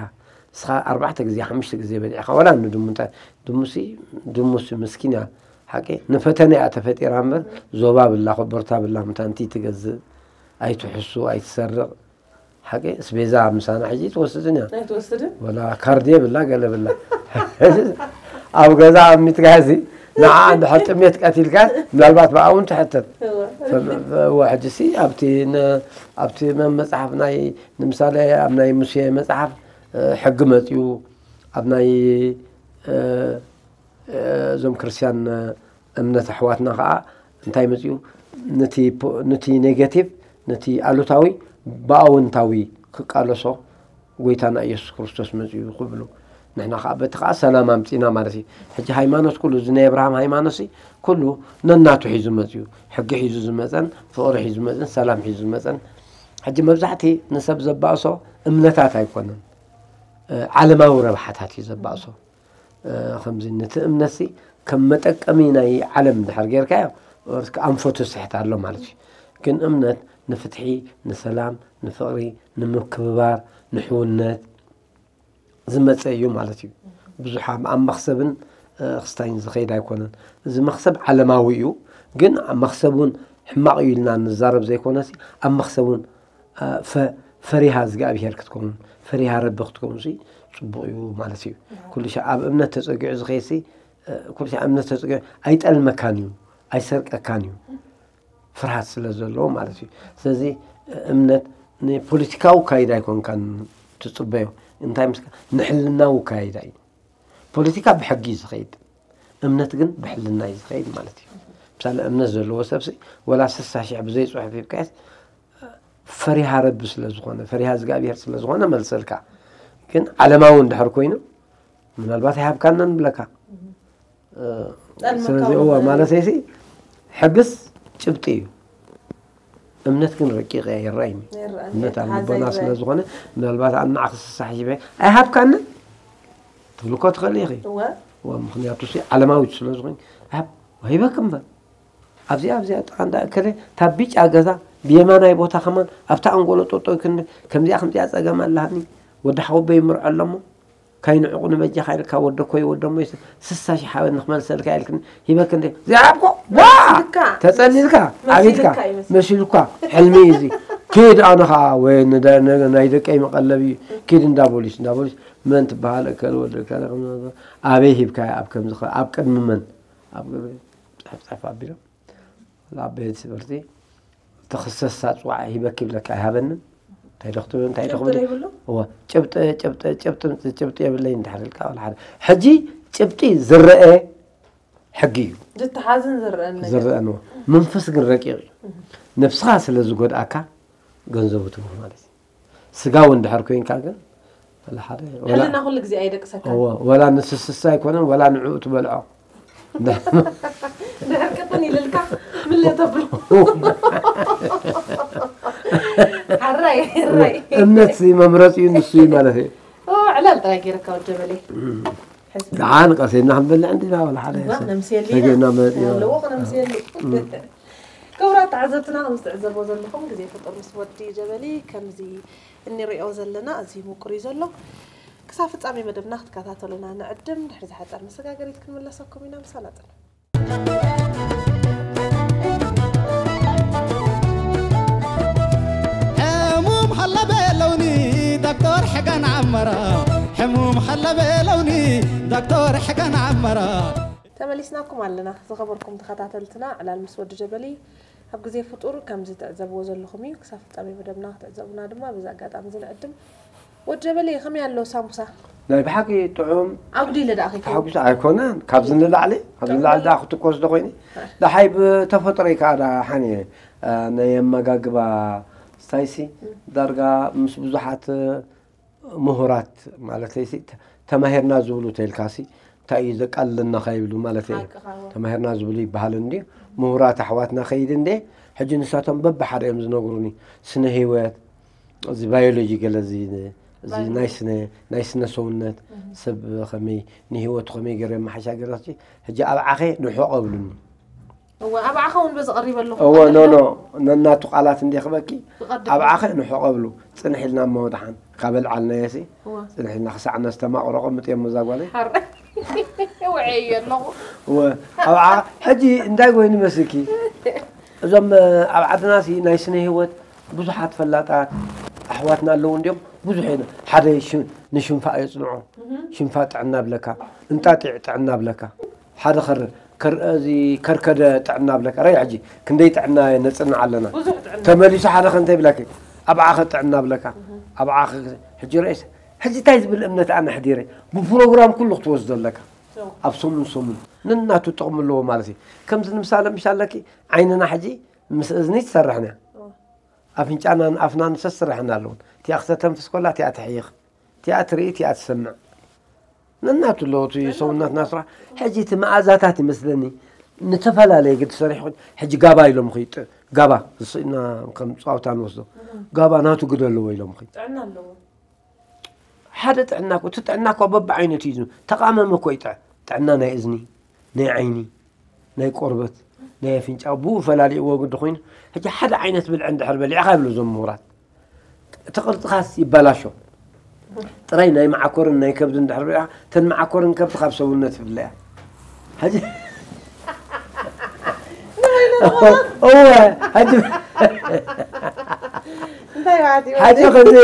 እስኻ ኣርባዕተ ግዜ ሓሙሽተ ግዜ በሊዕኻ ወላ ንድሙ እንታይ ድሙሲ ድሙሲ ምስኪን እያ። ሓቂ ንፈተነ እያ ተፈጢራ እምበር ዞባ ብላ ኮቦርታ ብላ ምታንቲ ትገዝእ ኣይትሕሱ ኣይትሰርቕ። ሓቂ ስቤዛ ምሳና ሕጂ ትወስድን እያ። ኣይትወስድን? ወላ ካርድ የብላ ገለ ብላ ኣብ ገዛ ኣሚትካ ሲ ንዓ እንድሕር ጥሜት ቀቲልካ ምናልባት ብኣ እውን ትሕተት። እወ። ሕጂ ሲ ኣብቲ ነ- ኣብቲ መ- መጽሓፍ ናይ ንምሳሌ ኣብ ናይ ሙሴ መጽሓፍ ሕጊ መጽዩ ኣብ ናይ እዞም ክርስትያን እምነት ኣሕዋትና ከዓ እንታይ መፅኡ ነቲ ኔጌቲቭ ነቲ ኣሉታዊ ብኣወንታዊ ክቃለሶ ጎይታና ኢየሱስ ክርስቶስ መፅኡ ክብሉ ንሕና ከዓ በቲ ከዓ ሰላም ኣምፂና ማለት እዩ። ሕጂ ሃይማኖት ኩሉ እዚ ናይ ኣብርሃም ሃይማኖት ኩሉ ነናቱ ሒዙ መፅኡ ሕጊ ሒዙ ዝመፀን ፍቕሪ ሒዙ መፅን ሰላም ሒዙ ዝመፀን። ሕጂ መብዛሕቲ ንሰብ ዘባእሶ እምነታት ኣይኮነን፣ ዓለማዊ ረብሓታት እዩ ዘባእሶ። ከምዚ ነቲ እምነትሲ ከም መጠቀሚ ናይ ዓለም እንድሕር ጌርካዮ ኣንፈቱ ስሕት ኣሎ ማለት እዩ። ግን እምነት ንፍትሒ፣ ንሰላም፣ ንፍቕሪ፣ ንምክብባር፣ ንሕውነት ዝመፀ እዩ ማለት እዩ። ብዙሕ ኣብ መኽሰብን ክስታይን ዝኸይድ ኣይኮነን። እዚ መኽሰብ ዓለማዊ እዩ። ግን መኽሰብ እውን ሕማቕ እዩ ኢልና ንዛረብ ዘይኮነሲ ኣብ መኽሰብ እውን ፈሪሃ እግዚኣብሄር ክትከውን ፈሪሃ ረቢ ክትከውን ሲ ፅቡቕ እዩ ማለት እዩ። ኩሉ ሻ ኣብ እምነት ተፀጊዑ ዝኸይሲ ኩሉ ሻ እምነት ተፀጊዑ ኣይጠልመካን እዩ ኣይሰርቀካን እዩ ፍርሃት ስለ ዘለዎ ማለት እዩ። ስለዚ እምነት ንፖለቲካዊ ካይዳ ኣይኮንካን ትፅበዮ እንታይ ምስ ንሕልናዊ ካይዳ እዩ። ፖለቲካ ብሕጊ እዩ ዝኸይድ እምነት ግን ብሕልና እዩ ዝኸይድ ማለት እዩ። ምሳሌ እምነት ዘለዎ ሰብሲ ወላ ስሳ ሽሕ ብዘይ ፅሑፍ ሂብካየስ ፈሪሃ ረቢ ስለ ዝኾነ ፈሪሃ እግዚኣብሔር ስለ ዝኾነ መልሰልካ። ግን ዓለማዊ እንድሕር ኮይኑ ምናልባት ኣይሃብካና ንብለካ። ስለዚ እዋ ማለት ሲ ሕግስ ጭብጢ እዩ። እምነት ግን ረቂቕ እያ ይረኣይኒ። እምነት ኣብ ልቦና ስለ ዝኾነ ምናልባት ኣናዕ ክስሳሕ ይበ ኣይሃብካንን ትብልኮ ትኽእል ኢኺ። እዋ ምኽንያቱ ሲ ዓለማዊት ስለ ዝኾነ ሃብ ሂበክ እምበር ኣብዚኣ ኣብዚኣ ጥቓ እንዳ እከለ እታ ቢጫ ገዛ ብየማናይ ቦታ ከማን ኣብታ ኣንጎሎ ጦጦይ ክንዲ ከምዚኣ ከምዚኣ ጸገም ኣለሃኒ ወዲ ሓወቦይ ይምርዖ ኣለሞ ካይንዕቑ ንበጃኻ ኢልካ ወደኮይ ወደሞይ ስሳ ሺሕ ሓበኒ ክመልሰልካ ኢልክኒ ሂበክ እንደ እዚኣ ሃብኮ ዋ ተጸሊልካ ዓቢድካ መሲልካ ሕልሚ እዩ እዚ። ኪድ ኣነ ኸዓ ወይ ናይ ደቀይ መቐለቢ ኪድ እንዳ ቦሊስ እንዳ ቦሊስ መን ትበሃል እከለ ወደ እከለ ኣበይ ሂብካዮ ኣብ ከምዚ ኣብ ቅድሚ መን ኣብ ጽሕፍ ጽሕፍ ኣቢሎም ኣብ ቤት ትምህርቲ ተኸሰስ ሳፅዋዕ ሂበክ ይብለካ ኣይሃበንን። እንታይ ዶ ክትብል እንታይ ዶ ክትብል ጭብጢ ጭብጢ ጭብጢ ጭብጢ የብለይ እንድሕር ኢልካ ወላ ሓደ ሕጂ ጭብጢ ዝረአ ሕጊ እዩ። ዝተሓዝን ዝረአን ነገር ዝረአ ነው። መንፈስ ግን ረቂቕ እዩ። ነብስኻ ስለ ዝጎድኣካ ገንዘቡ ትህቦ ማለት እዩ። ስጋዊ እንድሕር ኮይንካ ግን ወላ ሓደ ወላ ሕልና ኩሉ ግዜ ኣይደቅሰካን። እወ፣ ወላ ንስስሳ ኣይኮነን ወላ ንዕኡ ትበልዖ። ድሕር ቅጥን ኢልልካ ምለ ተብሎ ሓራይ ሕራይ እምነት መምረፂ እዩ ንሱ እዩ ማለት እዩ። ዕላል ጥራይ ገይረካ ወጀበለይ። ደሓን ቀሴና ክንበልዕ እንዲና ወላ ሓደ እዋ፣ ሰብ ነምስየሉ ኢና። ሰጊእና መፂና። ኣለዎ ክነምስየሉ። ክቡራት ተዓዘብትና፣ ከም ዝትዕዘቦ ዘለኹም ግዜ ፍጡር ምስ ወዲ ጀበሊ ከምዚ እንሪኦ ዘለና ኣዝዩ ምቁር እዩ ዘሎ። ክሳብ ፍጻሜ መደብና ክትከታተሉና ንዕድም። ድሕሪ ዝሓጸር መሰጋገሪት ክንምለሰኩም ኢና። ምሳና ጽንሑ። ሕሙም ሃለ በለውኒ ዶክተር ሕገን ዓመራ፣ ሕሙም ሃለ በለውኒ ዶክተር ሕገን ዓመራ። ተመሊስናኩም ኣለና። ዝኸበርኩም ተኸታተልትና፣ ዕላል ምስ ወዲ ጀበሊ ኣብ ግዜ ፍጡር ከምዚ ትዕዘብዎ ዘለኹም እዩ። ክሳብ ፍጻሜ መደብና ክትዕዘቡና ድማ በዚ ኣጋጣሚ እዚ ንዕድም። ወዲ ጀበሊ፣ ከመይ ኣሎ ሳምቡሳ? ናይ ብሓቂ ጥዑም። ኣጉዲለ ደኣ ከይከውን። ተሓጉሰ ኣይኮነን። ካብዚ ንላዕሊ፣ ካብዚ ንላዕሊ ደኣ ክትኮስ ዶ ኮይኒ? ደሓይ ብተፈጥሮይ ከኣ ደኣ ሓኒ፣ እ፣ ናይ ኣመጋግባ ስታይሲ ዳርጋ ምስ ብዙሓት፣ እ፣ ምሁራት ማለተይሲ ተ-፣ ተማሂርና ዝብሉ ተይልካሲ እንታይ እዩ ዘቃልለና ከይብሉ ማለት እዩ። ሓቅኻ እወ። ተማሂርና ዝብሉ ይበሃል እንዲ ምሁራት ኣሕዋትና ከይድ እንዴ ሕጂ ንሳቶም በብሓደ እዮም ዝነግሩኒ። ስነ ህይወት፣ እዚ ባዮሎጂ ገለ እዚ፣ እዚ ባዮሎጂ። ናይ ስነ፣ ናይ ስነ ሰውነት እህ። ሰብ ከመይ ንህይወቱ ከመይ ገይሩ የመሓሻ ገይሩ ሕጂ ኣብ ዓኸ ንሑቕ ኣብሉኒ። እወ፣ ኣብ ዓኸ እውን በዚ ቀሪበ ኣለኹ። እወ፣ ኖ፣ ኖ፣ ነናቱ ቃላት እንዴ ክበኪ፣ ዝቐድም። ኣብ ዓኸ ንሑቕ ኣብሉ፣ ጽንሕ ኢልና እሞ ደሓን፣ ካብ ኣልዓልናዮ ሲ፣ እወ። ጽንሕ ኢልና ክሳዕ ነስተማቕሮ ቀምጥ እዮም እዛ ጓለይ። ሓር-፣ ውዐየ ኣለኹ። እወ፣ ኣብ ዓ-፣ ሕጂ እንታይ ኮይኑ መስልኪ? እዞም፣ እ፣ ኣብ ዓድና ሲ ናይ ስነ ህይወት ብዙሓት ፈላጣት ኣሕዋትና ኣለዉ እንዲዮም። ብዙሕ የለ። ሓደ ሽም-፣ ንሽንፋ የጽንዖ። እህ። ሽንፋ ጥዕና ብለካ፣ እንጣጢዕ ጥዕና ብለካ። ሓደ ከር-፣ ከር-፣ እዚ ከርከደ ጥዕና ብለካ። ራይ ሕጂ ክንደይ ጥዕና ነጽንዕ ኣለና። ብዙሕ ጥዕና። ተመሊሱ ሓደ ከ እንታይ ብለኪ? ኣብ ዓኸ ጥዕና ብለካ። እህ። ኣብ ዓኸ ሕጂ ርእስ፣ ሕጂ እንታይ ዝብል እምነት ኣነ ሕዲረ? ብፕሮግራም ኩሉ ክትወስዶ ኣለካ። ሶ። ኣብ ሰሙን ሰሙን ነናቱ ጥቕሚ ኣለዎ ማለት እዩ። ከምዚ ንምሳሌ ምሽ ኣለኪ፣ ዓይንና ሕጂ ምስ እዝኒ ትሰርሕን እያ። ኦ። ኣፍንጫናን ኣፍናን ሰስርሕን ኣለውን። እቲኣ ክተተንፍስ ኮላ እቲኣ ትሕይኽ። እቲኣ ትርኢ፣ እቲኣ ትሰምዕ። ነናቱ ኣለዎ እቲ ሰውነትና ስራሕ። ሕጂ እቲ መኣዛታት ይመስለኒ ንተፈላለየ ግዲ ሰሪሑ። ሕጂ ጋባ ኢሎም ኺጥ-፣ ጋባ ስእና ከም ጸዋታ ንወስዶ። እም። ጋባ ናቱ ግደ ኣለዎ ኢሎም ኺ። ጥዕና ኣለዎ። ሓደ ጥዕና እኮ፣ እቲ ጥዕና እኮ በብዓይነቱ እዩ። ተቓመመ እኮ ይጥዕ-፣ ጥዕና ናይ እዝኒ፣ ናይ ዓይኒ፣ ናይ ቆርበት፣ ናይ ኣፍንጫ፣ ብኡ ፈላሊእዎ ግዲ ኮይኑ፣ ሕጂ ሓደ ዓይነት ብልዒ እንድሕር በሊዕካ ይብሉ እዞም ምሁራት፣ እቲ ቅርጽኻስ ይበላሾ። ጥራይ ናይ መዓኮርን ናይ ከብዲ እንድሕር በሊዕካ፣ እተን መዓኮርን ከብዲ ካብ ሰውነት ይፍለያ። ሕጂ ንበይነ እወ፣ ሕጂ እንታይ ማለት እዩ? ሓጂ ክንዲ፣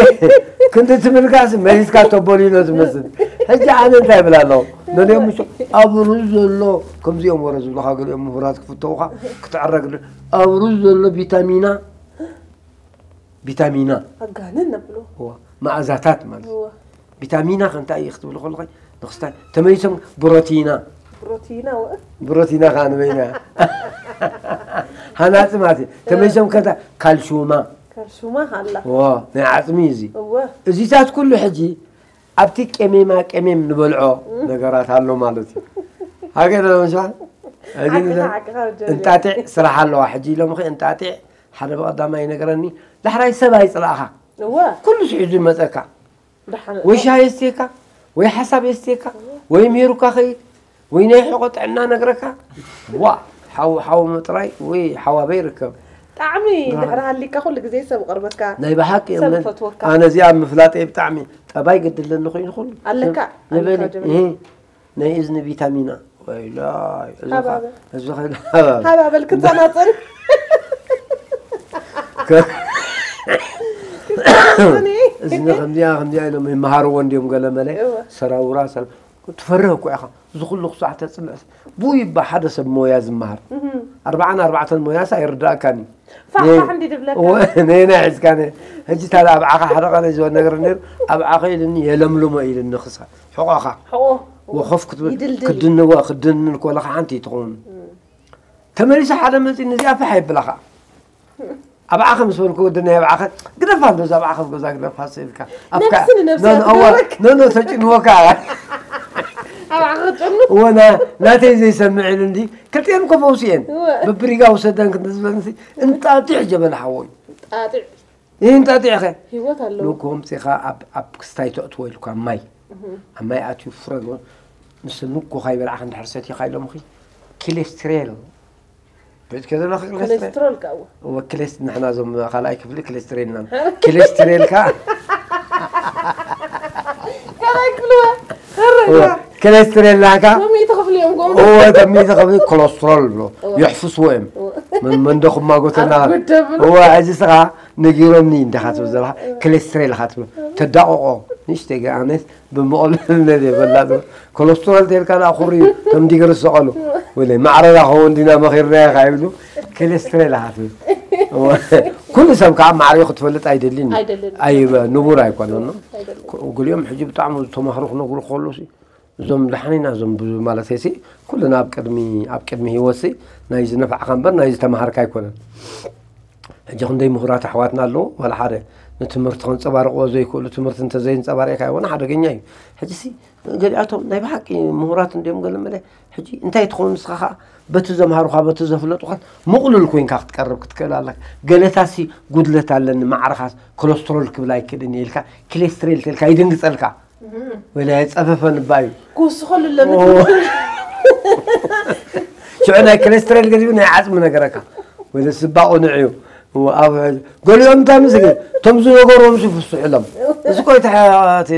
ክንዲ ትብልካስ መሊስካ ተቦሊኖ ዝመስል። ሕጂ ኣነ እንታይ ይብል ኣለኹ? ነሊኦም ምሽ ኣብ ሩዝ ዘሎ፣ ከምዚኦም ወረ ዝብሉኻ ገሊኦም ምሁራት ክፍተውኻ ክትዕረግ ዶ-፣ ኣብ ሩዝ ዘሎ ቪታሚና፣ ቪታሚና። ኣጋንን ነብሎ። እዋ፣ መኣዛታት ማለት እዩ። እዋ። ቪታሚና ከ እንታይ እዩ ክትብሉ ከለኹ፣ ንክስታይ ተመሊሶም ብሮቲና። ብሮቲና ወ-? ብሮቲና ከዓ ንበይና። ሃናፂ ማለት እዩ። ተመሊሶም ከታ ካልሹማ። ካልሹማ ኣላ። እዋ፣ ናይ ዓፅሚ እዩ እዚ። እወ። እዚታት ኩሉ ሕጂ ኣብቲ ቀሜማ ቀሜም ንበልዖ እም። ነገራት ኣሎ ማለት እዩ። ሃገር ለመሻ፣ እዚ ሓቅኻ፣ ንዘ-፣ ሓቅኻ፣ ጀግና። እንጣጢዕ ስራሕ ኣለዋ። ሕጂ ኢሎም ኸ እንጣጢዕ ሓደ ብቐዳማይ ይነግረኒ፣ ዳሕራይ ሰብ ኣይፅላእኻ። እወ። ኩሉ ስሒዙ ይመፀካ። ደሓን ወይ ሻሂ የስትየካ፣ ወይ ሓሳብ የስትየካ፣ ወይ ምሂሩካ ኸይድ፣ ወይ ናይ ሕቖ ጥዕና ነግረካ። ዋ፣ ሓው፣ ሓው ምጥራይ ወይ ሓው ኣበይ ይርከብ? ጣዕሚ ድሕሪ ሃሊካ ኩሉ ግዜ ሰብ ይቐርበካ፣ ናይ ብሓቂ ሰብ እምነት ይፈትወካ። ኣነ እዚኣ ምፍላጠይ ብጣዕሚ ጠባይ ግድለኒ ኮይኑ ኩሉ ኣለካ፣ ሰብ ዝበለ፣ ኣለካ ጀበና። እህ፣ ናይ እዝኒ ቪታሚና፣ ወይላይ፣ እዚ ኸ-፣ ሃባበል። እዚ ኸ-፣ ሃባበል። ሃባበል ክተናጸል። ከ-፣ እዝኒ ከምዚኣ፣ ከምዚኣ ኢሎም ይመሃርዎ እንዲዮም ገለ መለ። እወ። ሰራውራ፣ ሰራ-፣ ትፈርህ እኮ ኢኻ። እዚ ኩሉ ክሳዕ ተጽንዕ። ብኡ ይባ ሓደ ሰብ ሞያ ዝመሃር። እህ። ኣርባዓን ኣርባዕተን ሞያስ ኣይርዳእካን እዩ። ፋሕ ፋሕ እንዲ ድብለካ። እወ፣ ነየናይ ሒዝካ ነ-፣ ሕጂ ታዲያ ኣብ ዓኻ ሓደ ቀን ዝወ ነገር ነይሩ፣ ኣብ ዓኻ ኢልኒ የለምልሞ ኢልኒ ክሳ-፣ ሕቖኻ። ሕቖ። ወኸፍ ክትብል ይድልድል። ክድንዋ፣ ክድንን ኮለኻ ሓንቲ ትኸውን። እም። ተመሊሱ ሓደ መፂ ነዚኣ ፋሕ የብላኻ። ኣብ ዓኸ ምስ በልኩ ወዲ ናይ ኣብ ዓኸ ግደፋ ኣሎ፣ እዛ ኣብ ዓኸ ገዛ ግደፋ ስኢልካ። ኣፍካ ነብሲ ንነብሲ ኖ፣ ኖ፣ እዋ፣ ትደረግ። ኖ፣ ኖ፣ ተጭንወካ። ኣብ ዓኸ ትጭኑ? እወ፣ ና-፣ ናተይ ዘይሰምዕ ኢሉ እንዲ፣ ክልቲኤን እኮ ፈውሲ እየን። እወ። ብብሪጋ ውሰደን ክንዲ ዝበልንሲ፣ እንጣጢዕ ጀበና ሓወይ። ጣጢዕ። ይህ እንጣጢዕ ኸ? ህይወት ኣለዎ። ንጎምፂኻ ኣብ፣ ኣብ ክስታይ ተእትዎ ኢልኳ ማይ። እህ። ኣብ ማይ ኣትዩ ፍረግ፣ ንሱ ንጎ ካይበልዓኻ እንድሕር ሰቲኻ ኢሎምኺ፣ ኪሌስትሬል። ቤት ከዘና ክለስትሬል። ኮሌስትሮል ከኣ። ወ ክሌስ-፣ ንሕና ዞም ካልኣይ ክፍሊ ክሌስትሬል ኢና። ክሌስትሬል ከኣ። ካልኣይ ክፍሊ ወ-? ወ-፣ ክሌስትሬል ናካ። ቶም ይተኽፍሉ እዮም ጎም። እወ፣ ቶም ይተኽፍሉ ኮሌስትሮል ብሎ። እወ። ይሕፍስዎ እዮም። እወ። መን-፣ መንደኹማ ጎተና። ኣርጉድ ተብሎ። እወ፣ እዚ ስኻ ነጊሮምኒ እንዲኻ ትብል ዘለኻ። እወ። ክሌስትሬል ኢኻ ትብሎ። ተዳቕቖ። ንእሽተይ ገኣነት ብምቕሉልነት የበላ። ኮለስትሮል ተልካ ደኣ ኩሪ ከም ዲግሪ ዝሰቐሉ። ወለ ማዕረራ ኸውን ዲና መኺርና ኢኻ ይብሉ። ኮለስትሮል ኢኻ ትብል። እወ። ኩሉ ሰብ ከዓ ማዕሪኡ ክትፈልጥ ኣይደልን እዩ። ኣይደልን። ኣይ-፣ ንቡር ኣይኮነን። ኣይደልን። ገሊኦም ሕጂ ብጣዕሚ ዝተማህሩ ክነግሩ ከለዉ ሲ፣ እዞም ደሓኒና እዞም ብዙ ማለት ሲ፣ ኩልና ኣብ ቅድሚ፣ ኣብ ቅድሚ ህይወት ሲ፣ ናይ ዝነፋዕካ እምበር ናይ ዝተማሃርካ ኣይኮነን። ሕጂ ክንደይ ምሁራት ኣሕዋትና ኣለዉ፣ ዋላ ሓደ ንትምህርቲ ከንጸባርቕዎ ዘይክእሉ፣ ትምህርቲ እንተዘይንጸባሪቕካዮ እውን ሓደገኛ እዩ። ሕጂ ሲ፣ ገሊኣቶም ናይ ብሓቂ ምሁራት እንድዮም ገለ መለ። ሕጂ እንታይ ትኸውን ንስኻ ኸኣ በቲ ዘምሃሩኻ፣ በቲ ዘፍለጡኻን ምቕሉል ኮይንካ ክትቀርብ ክትክእል ኣለካ። ገለታሲ ጉድለት ኣለኒ፣ ማዕረኻስ ኮለስትሮል ክብል ኣይክእልን እየ ኢልካ፣ ክሌስትሬል ተልካ ይድንግጸልካ። እህ። ወላ የጸፈፈን እባ እዩ። ክውስኸሉ ኣለኒ ኦ። ትብል። ሽዑ ናይ ክሌስትሬል ገዲቡ ናይ ዓጽሚ ነገረካ። ወለ ስባቑ ንዕዩ። እዎ፣ ኣብ ገሊኦም እንታይ ምስል እቶም ዝነገርዎም ሲ ፍሱሕ ኢሎም። እዚ እኮ ይተሓ-፣ እቲ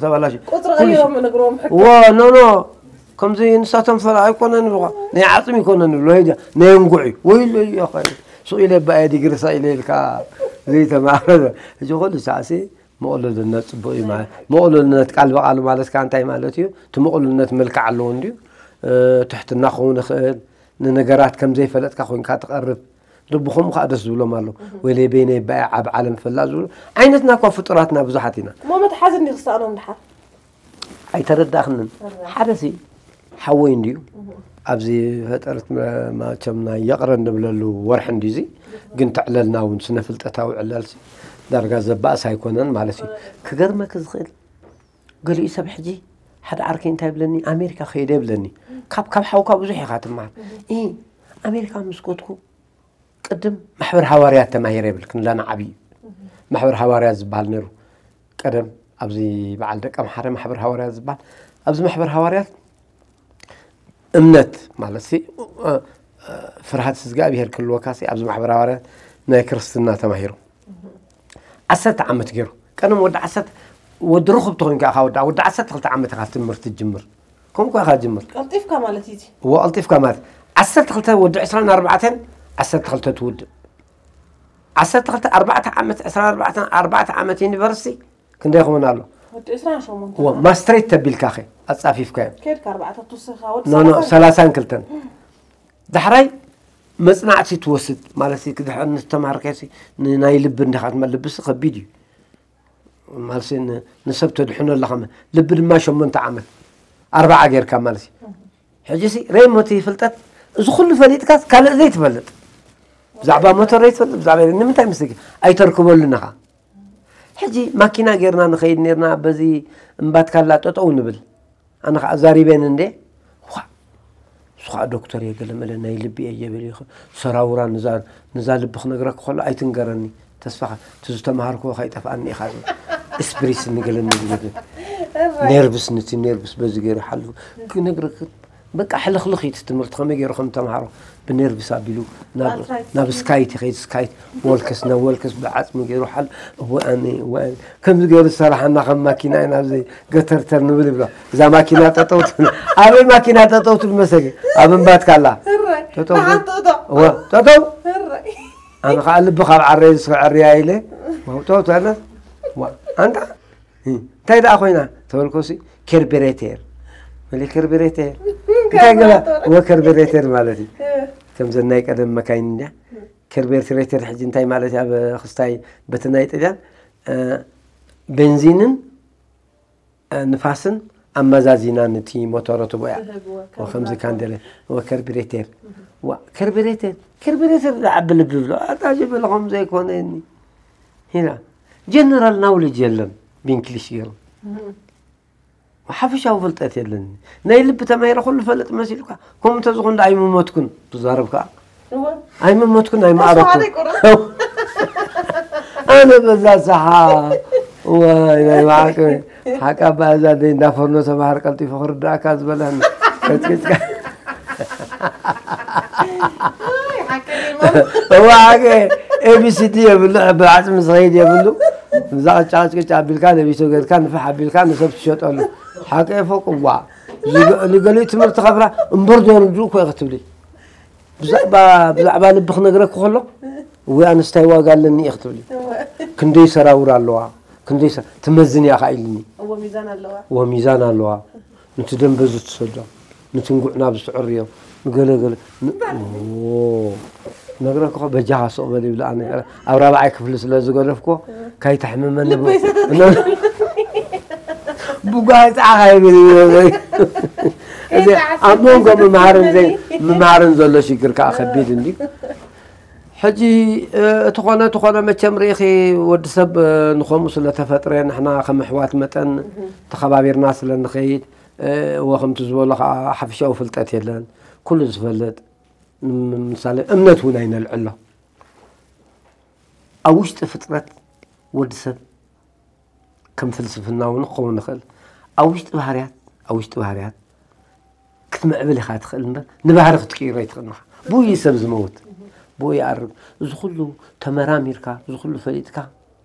ተባላሽ። ቁጽሪ ኩሉ ቀይሮም ነግሮም ሕቶ። እዎ፣ ኖ፣ ኖ። ከምዚ ንሳቶም ፈላ ኣይኮነን ይብሉኻ። ናይ ዓጽሚ ይኮነን ይብሉ። ወይ ዲያ፣ ናይ እንጉዕ እዩ። ወይ ኢለ እዩ፣ ኣኸ። ሱቕ ኢለ ባየ ዲግሪ ሳቕ ኢለ ኢልካ ዘይተማህረ። እዚ ኩሉ ሳዕሲ ምቕሉልነት ጽቡቕ እዩ ማለት። ምቕሉልነት ቃል ብቓሉ ማለት ከኣ እንታይ ማለት እዩ? እቲ ምቕሉልነት መልክዕ ኣለዎ እንድዩ። እ፣ ትሕትና ክኸውን ይኽእል። ንነገራት ከም ዘይፈለጥካ ኮይንካ ትቐርብ። ልብኹም ከኣ ደስ ዝብሎም ኣሎ። እህ። ወይለይ በይነይ ባየ ዓብ ዓለም ፈላጥ ዝብሉ ዓይነትና እኳ ፍጡራትና ብዙሓት ኢና። እሞ መትሓዚ እንዲዩ ክሰኣኖም ድሓር? ኣይተረዳእኽንን። ኣረ። ሓደ ሲ ሓወይ እንድዩ። እህ። ኣብዚ ፈጠረት መ-፣ ማቸም ናይ ይቕረ እንብለሉ ወርሒ እንድዩ እዚ። ግን ትዕለልና እውን ስነ ፍልጠታዊ ዕለል ሲ ዳርጋ ዘባእስ ኣይኮነን ማለት እዩ። ኣረ። ክገርመኪ ዝኽእል ገሊኡ ሰብ ሕጂ ሓደ ዓርከይ እንታይ ይብለኒ፣ ኣሜሪካ ከይደ ይብለኒ። ካብ፣ ካብ ሓውካ ብዙሕ ኢኻ ትመሃር። እህ። እ፣ ኣሜሪካ ምስ ከድኩ ቅድም ማሕበር ሃዋርያት ተማሂረ ይብል፣ ክንዳና ዓብዪ እዩ። እህ። ማሕበር ሃዋርያት ዝበሃል ነይሩ። ቀደም ኣብዚ በዓል ደቀ ምሓረ ማሕበር ሃዋርያት ዝበሃል፣ ኣብዚ ማሕበር ሃዋርያት እምነት ማለት ሲ፣ እ፣ እ፣ ፍርሃት እግዚኣብሄር ክህልወካ ሲ፣ ኣብዚ ማሕበር ሃዋርያት ናይ ክርስትና ተማሂሩ። እህ። ዓሰርተ ዓመት ገይሩ። ቀደም ወዲ ዓሰርተ፣ ወዲ ርኹብ ተኾይንካ ኢኻ ወዲ፣ ወዲ ዓሰርተ ክልተ ዓመት ኢኻ ትምህርቲ ትጅምር። ከምኡ ኢኻ ትጅምር። ቀልጢፍካ ማለት እዩ እቲ። እዎ፣ ቀልጢፍካ ማለት። ዓሰርተ ክልተ ወዲ ዕስራን ኣርባዕተን፣ ዓሰርተ ክልተ ትውድእ። ዓሰርተ ክልተ፣ ኣርባዕተ ዓመት፣ ዕስራን ኣርባዕተን፣ ኣርባዕተ ዓመት ዩኒቨርሲቲ፣ ክንደይ ይኸውን ኣሎ? ወዲ ዕስራን ሸሞንተን። እዎ፣ ማስትሬት ተቢልካ ኸ፣ ኣጻፊፍካዮ። ከድካ ኣርባዕተ ትውስኻ፣ ወዲ ኖ፣ ኖ፣ ሰላሳን። ሰላሳን ክልተን። ዳሕራይ መጽናዕቲ ትወስድ፣ ማለት እዩ፣ ክድሕር ንዝተማሃርካዮ ሲ፣ ን-፣ ናይ ልቢ እንዲኻ ትመ-፣ ልብሲ ከቢድ እዩ። ማለት ሲ፣ ን-፣ ንሰብ ተድሕኖ ኣለኻ መ-፣ ልቢ ድማ ሸሞንተ ዓመት፣ ኣርባዓ ጌርካ ማለት እዩ። ሕጂ ሲ፣ ረይ ሞቲ ፍልጠት፣ እዚ ኩሉ ፈሊጥካ ካልእ ዘይትፈልጥ። ብዛዕባ ሞተር ዘይትፈልጥ፣ ብዛዕባ ንምንታይ ምስልኪ ኣይተርክበሉን ኢኻ። ሕጂ ማኪና ጌርና ንኸይድ ኔርና፣ በዚ እምባትካላ ጠጠው ንብል። ኣነ ኸዓ ዛሪበን እንዴ፣ ዋ፣ እሱ ኸዓ ዶክተር እየ፣ ገለ መለ ናይ ልቢ እየ የብል እዩ። ሰራውራ ንዛ፣ ንዛ ልቢ ክነግረክ ከሎ ኣይትንገረኒ። ተስፋኻ፣ እቲ ዝተምሃርክዎ ከይጠፍኣኒ ኢኻ ዝብል። ስፕሪስ ንገለኒ ዝብል። እራይ። ኔርቭስ፣ ነቲ ኔርቭስ በዚ ገይሩ ሓልፉ። ክነግረክ፣ በቃ ሕልኽልኽ እዩ እቲ ትምህርቲ፣ ከመይ ገይሩ ከም ተምሃሮ። ብኔርቭስ ኣቢሉ ናብ፣ ኣርትራይትስ ናብ እዩ። ስካይት ይኸይድ፣ ስካይት፣ ወልክስ፣ ናብ ወልክስ ብዓጽሚ ገይሩ ሓል-፣ እወ ኣነ፣ እወ ኣነ። ከምዚ ገይሩ ዝሰራሓና ከም ማኪና ኢና ኣብዚ ገተርተር ንብል ይብሎ። እዛ ማኪና ጠጠው ትብል። ኣበይ ማኪና ጠጠው ትብል መሰለኪ? ኣብ እምባትካ ኣላ። እራይ። ጠጠው ትብል። ንሓንቲ እቶ። እወ፣ ጠጠው። እራይ። ኣነ ኸዓ ልቢ ካብ ዓረይ ዝስዕርያ ኢለ። ዋው፣ ጠጠው ትብል። ዋ፣ ኣንታ። እ፣ እንታይ ደኣ ኮይና? ተበልኮሲ፣ ከርቤሬቴር። መለ ከርቤሬቴር። እንታይ ገላ? ከርቤሬተር። ወ ከርቤሬቴር ማለት እዩ። እ። ከምዘን ናይ ቀደም መካይን እንድያ። ከርቤሬተር ሕጂ እንታይ ማለት እዩ? ኣብ ክስታይ በቲ ናይ ጥልያን፣ እ፣ ቤንዚንን፣ እ፣ ንፋስን ኣመዛዚና ነቲ ሞተሮ ትቦያ። ትህብዎ ወ ከምዚ ከርቤሬተር። ካንደለ፣ ወ ከርቤሬቴር። እህ። ዋ፣ ከርቤሬቴር፣ ከርቤሬቴር ዝዓቢ ልቢ ዝብሎ። ኣታ ጅብል ከምኡ ዘይኮነ እኒ። ሂና። ጀነራል ናውሌጅ የለን፣ ብእንግሊሽ ገይሩ። እህ። ሓፈሻዊ ፍልጠት የለኒ። ናይ ልቢ ተማሂረ ኩሉ ፈልጥ መሲልካ፣ ከምኡ እንተዝኾን ደኣ ኣይምሞትኩን፣ ትዛረብ ከኣ። እወ። ኣይምሞትኩን፣ ኣይምኣረኩን። ተስፋ ዘይቆርጥ። ኣነ በዛ ሰሓ፣ ዋይ፣ ናይ ብሓቂ፣ ሓቂ ኣባ እዛ ደይ እንዳ ፈርኖ ተማሃር ቀልጢፉ ክርዳእካ ዝበላኒ። ቀጭቂጭካ። ኣይ፣ ሓቂ ዲማ። እዋ፣ ሓቂ፣ ኤ ቢ ሲ ዲ የብሉ፣ ብዓጽሚ ዝኸይድ የብሉ። እዛ ቅጫ ቅጭቅጭ ኣቢልካ፣ ነቢሶ ገርካ፣ ንፍሕ ኣቢልካ፣ ንሰብ ትሸጠሉ። ሓቂ እፎ ቅዋዕ። ዝገ-፣ ንገሊኡ ትምህርቲ ከፍራ እምበር ዶ ርድኡ እኮ ኢኺ ትብሊ። ብዛዕባ፣ ብዛዕባ ልቢ ክነግረኪ ከሎ፣ እወ ኣነስ እንታይ ዋጋ ኣለኒ ኢኺ ትብሊ። እወ። ክንደይ ሰራውር ኣለዋ፣ ክንደይ ሰ ትመዝን እያ ኢልኒ። እዎ ሚዛን ኣለዋ። ወሚዛን ኣለዋ። ነቲ ደንበ ዝትሰዶ፣ ነቲ እንጉዕ ናብ ዝትዕርዮ፣ ንገለገለ ን- ዎ፣ ነግረኩ በጃኻ ስቕ በል ይብል። ኣነ ኣብ ራብዓይ ክፍሊ ስለ ዝገደፍኩ ካይተሕምመኒ ልበይ ሰተት ብጓይ ፃዕኻ ይብል። እዚ ኣብ መንጎ ምምሃርን ዘይ ምምሃርን ዘሎ ሽግር ከዓ ከቢድ እንዲ። ሕጂ እቲ ኾነ እቲ ኾነ መቸም ርኢኺ፣ ወዲ ሰብ ንኸምኡ ስለተፈጥረ፣ ንሕና ከም ኣሕዋት መጠን ተኸባቢርና ስለ ንኸይድ፣ ወኸምቲ ዝበሎ ከዓ ሓፈሻዊ ፍልጠት የለን። ኩሉ ዝፈልጥ ምሳሌ እምነት እውን ኣይነልዕሎ። ኣብ ውሽጢ ፍጥረት ወዲ ሰብ ከም ፍልስፍና እውን ክኸውን ይኽእል። ኣብ ውሽጢ ባህርያት ኣብ ውሽጢ ባህርያት ክትምዕብል ኢኻ ትኽእል እምበር ንባህሪ ክትቅይሮ ኣይትኽእልን ኢኻ። ብኡ እዩ ሰብ ዝመውት፣ ብኡ ይኣርግ። እዚ ኩሉ ተመራሚርካ፣ እዚ ኩሉ ፈሊጥካ፣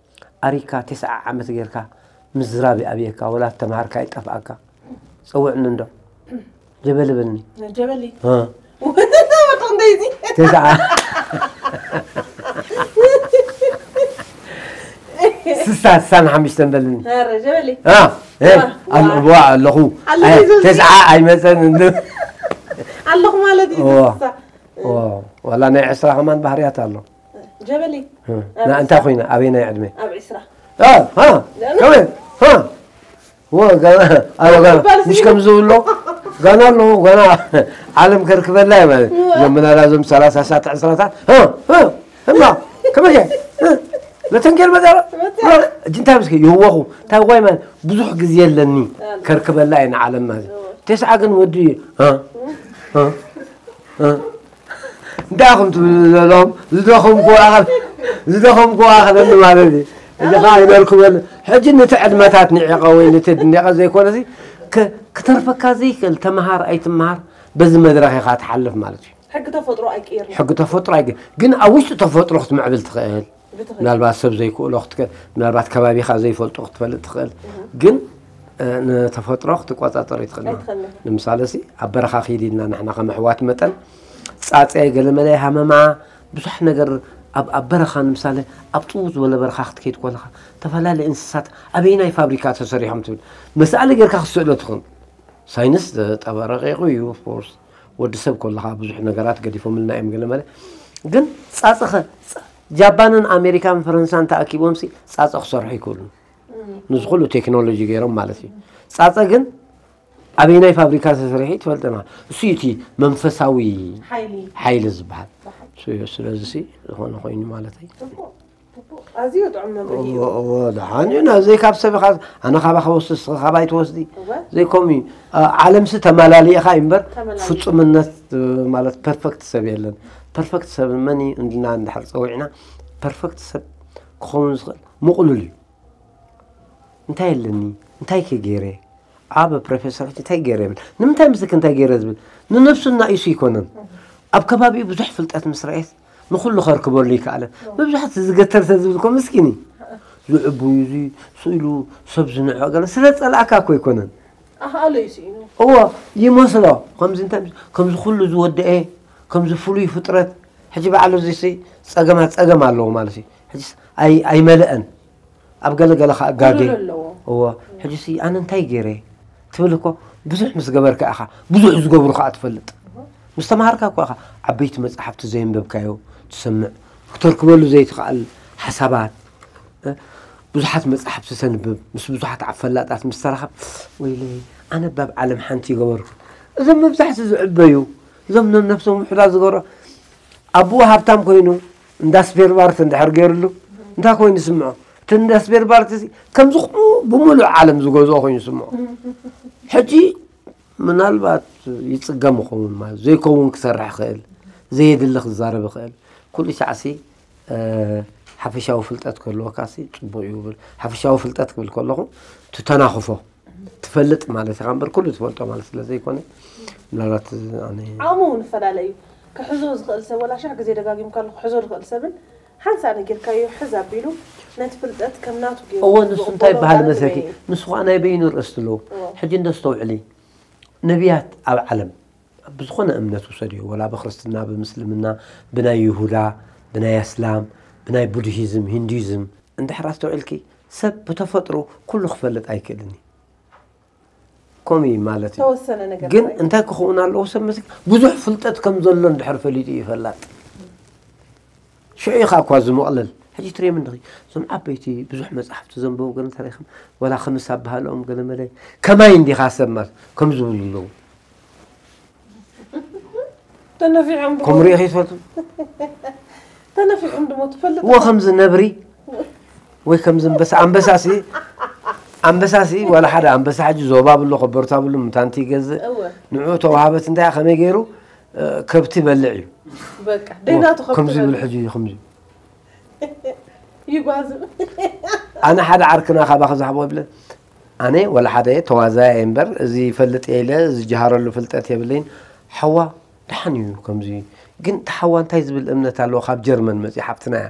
ኣሪካ ተስዓ ዓመት ጌርካ ምዝራብ ይኣብየካ፣ ወላ ተምሃርካ ይጠፍኣካ። ጸውዕኒ እንዶ ጀበሊ በልኒ። ጀበሊ እ። ወጣ እንደዚ ተስዓ ስሳ ስሳን ሓሙሽተን በልኒ። ኧረ ጀበሊ እ፣ እ፣ ዋ፣ ኣሎ- ዋ። ዋ ኣለኹ። ኣለኹ ኣይ፣ ይዘዝ- ተስዓ ኣይመፀን እንዶ። ኣለኹ ማለት እዩ ዋ። ስሳ ዋ፣ ዋላ ናይ ዕስራ ከማን ባህርያት ኣሎ። ጀበሊ እ፣ ና እንታይ ኮይነ ኣበይ ናይ ዕድመ? ኣብ ዕስራ እ፣ እ፣ ከመይ? እ፣ ወ፣ ጋና፣ ኣዎ፣ ጋና። ይባል ምሽ ሲሉ። ከም ዝብሎ ጋና ኣለዎ፣ ጋና ዓለም ከርክበላ እየ ማለት። እዋ። እዞም ምናላ እዞም ሰላሳ ሳት ዕስራታት፣ እ፣ እ፣ እማ፣ ከመይ እየ? እ፣ ለተንጌር መጋራ? መጋራ። እ፣ እጅ እንታይ ምስኪ ይህወኹ፣ እንታይ ዋይ ማለት ብዙሕ ግዜ ኣለኒ ኣለ። ከርክበላ እየ ንዓለም ማለት። እዋ። ተስዓ ግን ወዲ እዩ። እ፣ እ፣ እ። እንታይ ኢኹም ትብሉ ዘለኹም? ዝደኸምኩ ኣኸል-፣ ዝደኸምኩ ኣኸለኒ ማለት እዩ። እዚ ኸዓ ይበልኩ በል። ሕጂ ነቲ ዕድመታት ንዒቐ ወይ ነቲ ድኒቐ ዘይኮነሲ፣ ከ-፣ ክተርፈካ ዘይክእል፣ ተምሃር ኣይትምሃር፣ በዚ መድረኽ ኢኻ ትሓልፍ ማለት እዩ። ሕጊ ተፈጥሮ ኣይቅየርን ሕጊ ተፈጥሮ ኣይግ-፣ ግን ኣብ ውሽጢ ተፈጥሮ ክትምዕብል ትኽእል። ብትኽእል ምናልባት ሰብ ዘይክእሎ ክትክእል፣ ምናልባት ከባቢኻ ዘይፈልጦ ክትፈልጥ ትኽእል። ግን፣ እ፣ ንተፈጥሮ ክትቆጻጸር ይትኽእል። ኣይትኽእልን። ንምሳሌ ሲ፣ ኣብ በረኻ ኪድ ኢልና ንሕና ከም ኣሕዋት መጠን፣ ጻጸ፣ ገለመለ፣ ሃመማ፣ ብዙሕ ነገር ኣብ፣ ኣብ በረኻ ንምሳሌ፣ ኣብ ጽው ዝበለ በረኻ ክትከይድ ከለኻ፣ ተፈላለየ እንስሳት ኣበየናይ ፋብሪካ ተሰሪሖም ትብል። መሳእሊ ጌርካ ክትስእሎ ትኽእል። ሳይንስ ተበረቂቑ እዩ፣ of course። ወዲ ሰብ ከለኻ ብዙሕ ነገራት ገዲፎምልና እዮም ገለመለ። ግን ጻጸኸ፣ ጻ-፣ ጃፓንን ኣሜሪካን ፈረንሳን ተኣኪቦምሲ ጻጸ ክሰርሑ ይክእሉ። ንዚ ኩሉ ቴክኖሎጂ ገይሮም ማለት እዩ። ጻጸ ግን ኣበየናይ ፋብሪካ ተሰሪሑ ትፈልጥና። እሱ እዩ እቲ መንፈሳዊ ሓይሊ ሓይሊ ዝበሃል። እሱ እዩ። ስለዚ ሲ ዝኾነ ኮይኑ ማለት እዩ። ጽቡቕ ጽቡቕ ኣዝዩ ጥዑም መብርሂ እዩ እዎ፣ እዎ፣ ደሓን እዩ። ናዘይ ካብ ሰብ ኢኻ፣ ኣነ ካባኻ ወስድ፣ ንስኻ ካባይ ትወስዲ። እወ ዘይከምኡ እዩ። ኣ-፣ ዓለምሲ ተመላሊእኻ እዩ እምበር ተመላሊእኻ። ፍጹምነት፣ እ፣ ማለት ፐርፈክት ሰብ የለን። ፐርፈክት ሰብ መን እዩ እንድና እንድሕር ጸዊዕና፣ ፐርፈክት ሰብ ክኸውን ዝኽእል ምቕሉል እዩ። እንታይ ኣለኒ? እንታይ ከ ገይረ? ዓቢ ፕሮፌሰር ሕጂ እንታይ ገይረ ይብል። ንምንታይ ምስክ እንታይ ገይረ ዝብል? ንነብሱ እናኢሱ ይኮነን። ኣብ ከባቢኡ ብዙሕ ፍልጠት ምስ ረኤስ ንኹሉ ከርክበሉ ይከኣለን። መብዛሕትኡ ዝገተር ሰብ ዝብል እኮ ምስኪን እዩ። ዝዕቡዩ እዚ ስኢሉ ሰብ ዝንዕቕ ገለ ስለ ዝጸላእካ እኮ ኣይኮነን። ኣኽኣሎ እዩ ስኢኑ እዎ ይመስሎ። ከምዚ እንታይ ምስ-፣ ከምዚ ኩሉ ዝወደኤ፣ ከምዚ ፍሉይ ፍጥረት፣ ሕጂ በዓሉ እዚሲ ጸገማት ጸገም ኣለዎ ማለት እዩ። ሕጂስ ኣይ-፣ ኣይመልአን። ኣብ ገለ ገለ ከኣ ጋጌ። ጎደሎ ኣለዎ። እዎ፣ ሕጂሲ ኣነ እንታይ ገይረ ትብል እኮ ብዙሕ ምስ ገበርካ ኢኻ፣ ብዙሕ ዝገብሩ ከኣ ትፈልጥ። ምስ ተምሃርካ እኮ ኢኻ ዓበይቲ መጻሕፍቲ ዘየንበብካዮ ትሰምዕ፣ ክተርክበሉ ዘይትኽኣል ሓሳባት። እ፣ ብዙሓት መጻሕፍቲ ተንብብ፣ ምስ ብዙሓት ፈላጣት ምስ ተራኸብ፣ "ወይለይ፣ ኣነ እባ ኣብ ዓለም ሓንቲ ይገበርኩ። እዞም መብዛሕትኡ ዝዕበዩ፣ እዞም ነብሶም ውሑዳት ዝገብሩ፣ ኣቦኡ ሃብታም ኮይኑ እንዳ ስፔር ባርት እንድሕር ገይሩሉ፣ እንታይ ኮይኑ ይስምዖ? እቲ እንዳ ስፔር ባርት እዚ ከምዚ ኹ-፣ ብምሉእ ዓለም ዝገዝኦ ኮይኑ ይስምዖ። ሕጂ ምናልባት ይጽገም ይኸውን ማለት ዘይከውን ክሰርሕ ይኽእል፣ ዘየድሊ ክዛረብ ይኽእል። ኩሉ ሻዕሲ፣ እ፣ ሓፈሻዊ ፍልጠት ክህልወካሲ ጽቡቕ እዩ ይብል። ሓፈሻዊ ፍልጠት ክብል ከለኹ ትተናኽፎ፣ ትፈልጥ ማለት ኢኻ እምበር ኩሉ ትፈልጦ ማለት ስለ ዘይኮነ፣ ምናልባት ኣነ ዓቕሙ እውን ይፈላለ እዩ። ክሕዞ ዝኽእል ሰብ ወላ ሽሕ ግዜ ደጋጊምካሉ ክሕዞ ዝኽእል ሰብን ሓንሳእ ነጊርካዮ ሕዝ ኣቢሉ ነቲ ፍልጠት ከም ናቱ ገይሩ እዎ፣ ንሱ እንታይ ዝቕበሎ በሃል ማለት መሰኪ? እዩ። ንሱ ኸዓ ናይ በይኑ ርእሲ ኣለዎ። እዎ። ሕጂ እንዶ ኣስተውዕሊ፣ ነቢያት ኣብ ዓለም ብዝኾነ እምነት ውሰድዮ፣ ወላ ብክርስትና፣ ብምስልምና፣ ብናይ ይሁዳ፣ ብናይ ኣስላም፣ ብናይ ቡድሂዝም፣ ሂንዱይዝም፣ እንድሕር ኣስተውዒልኪ፣ ሰብ ብተፈጥሮ ኩሉ ክፈልጥ ኣይክእልን እዩ። ከምኡ እዩ ማለት እዩ። ተወሰነ ነገር ግን ጥራይ። እንታይ ክኸውን ኣለዎ? ሰብ መስ ብዙሕ ፍልጠት ከም ዘሎ እንድሕር ፈሊጡ እዩ ፈላጥ። ሽዑ ኢኻ እኳ ዝመቕለል። ሕጂ ትሪኦም እንዲኺ እዞም ዓበይቲ ብዙሕ መፅሓፍቲ ዘንበቡ ገለ እንተሪኽም፣ ወላ ከምስ ኣባህልኦም ገለ መለ ከማይ እንዲኻ ሰብ ማለት ከም ዝብሉ ኣለዉ። ተነፊዖም ድሞ ከምኡ ሪኢኺ ትፈልጡ? ተነፊዖም ድሞ ትፈልጥ እዎ ከምዚ ነብሪ ወይ ከምዚ ኣንበሳ ኣንበሳሲ ኣንበሳሲ ዋላ ሓደ ኣንበሳ ሕጂ ዞባ ብሎ ከበርታ ብሉ ምታንቲ ይገዝእ እወ ንዑ ተዋሃበት እንታይ ከመይ ገይሩ እ፣ ከብቲ በልዕ እዩ። በቃ ደይናቱ ከምዚ ይብል ሕጂ እዩ ከምዚ ይጓዝብ ኣነ ሓደ ዓርክና ካባኺ ዝሃቦ ይብለ ኣነ ወላ ሓደ ተዋዛያ እየ እምበር እዚ ይፈልጥ እየ ኢለ ዝጀሃረሉ ፍልጠት የብለይን። ሓዋ ደሓን እዩ ከምዚ ግን እቲ ሓዋ እንታይ ዝብል እምነት ኣለዎ ካብ ጀርመን መፅኡ ሓፍትና እያ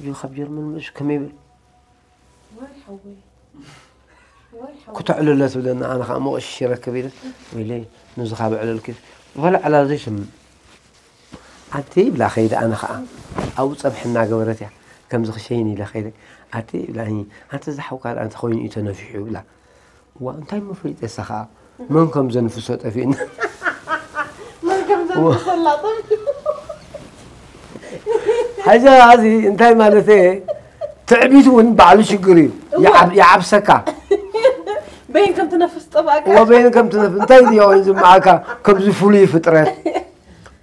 እዩ ካብ ጀርመን መፅኡ ከመይ ይብል ወይ ሓወይ ወይ ሓወይ ኩተዕልለ ትብለኒ ኣነ ከዓ መቕሽሽ ይረክብ ኢለ ወይለይ ንዚ ካብ ዕለልኪ በላ ዕላል ዘይስምዕ ኣንቲ ይብላ ከይደ ኣነ ከዓ ኣብኡ ፀብሒ እናገበረት እያ ከምዚ ክሸይን ኢለ ከይደ ኣቲ ይብላ ኣንቲ ዝሓውካ ደኣ እንተኮይኑ እዩ ተነፊሑ ይብላ እዋ እንታይ መፍሊጠ እሳ ከዓ መን ከም ዘንፍሶ ጠፊእና መን ከም ዘንፍሰላ ጠም ሓዚ እዚ እንታይ ማለት እየ ትዕቢት እውን ባዕሉ ሽግር እዩ እዋ። ይዓብ- ይዓብሰካ በይን ከም ትነፍስ ጠባእካ ወበይን ከም ትነፍ እንታይ ድዮ ዝመዓካ ከምዚ ፍሉይ ፍጥረት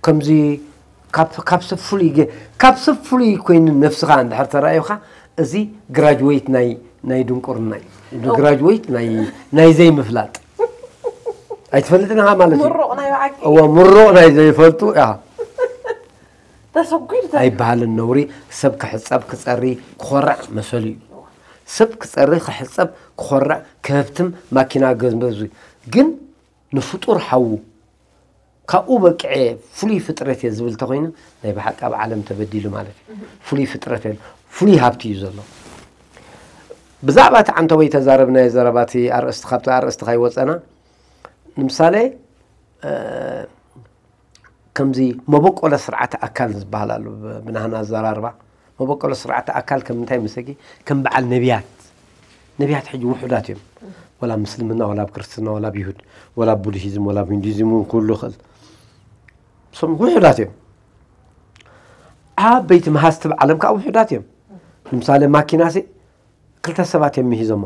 ከምዚ ካብ ካብ ሰብ ፍሉይ ገ- ካብ ሰብ ፍሉይ ኮይኑ ነፍስኻ እንድሕር ተራእዩኻ እዚ ግራጅዌት ናይ ናይ ድንቁርና እዩ ግራጅዌት ናይ ናይ ዘይምፍላጥ ኣይትፈልጥን ኢኻ ማለት እዩ ምሩቕ ናይ በዓቂ እዎ ምሩቕ ናይ ዘይፈልጡ ያ ተሰጒድ ኣይበሃልን ነውሪ ሰብ ክሕፀብ ክፀሪ ክኾርዕ መሰሉ እዩ ሰብ ክፀሪ ክሕፀብ ክኾርዕ ክህብትም ማኪና ገዝበዙ ግን ንፍጡር ሓዉ ካብኡ በቅዐ ፍሉይ ፍጥረት እየ ዝብል ተኮይኑ ናይ ብሓቂ ኣብ ዓለም ተበዲሉ ማለት እዩ ፍሉይ ፍጥረት የለ ፍሉይ ሃብቲ እዩ ዘሎ ብዛዕባ እቲ ዓንተወይ ተዛረብናዮ ዘረባቲ ኣርእስቲ ካብቲ ኣርእስቲ ካይወፀና ንምሳሌ ከምዚ መበቆለ ስርዓተ ኣካል ዝበሃል ኣሎ ብናህና ኣዘራርባ መበቆለ ስርዓተ ኣካል ከም እንታይ መሰኪ ከም በዓል ነቢያት ነቢያት ሕጂ ውሑዳት እዮም ወላ ምስልምና ወላ ኣብ ክርስትና ወላ ኣብ ይሁድ ወላ ኣብ ቡድሂዝም ወላ ኣብ ሂንዱዝም እውን ክህሉ ይኽእል እሶም ውሑዳት እዮም ዓበይቲ መሃዝቲ ብዓለም ከዓ ውሑዳት እዮም ንምሳሌ ማኪናሲ ክልተ ሰባት እዮም ምሂዞማ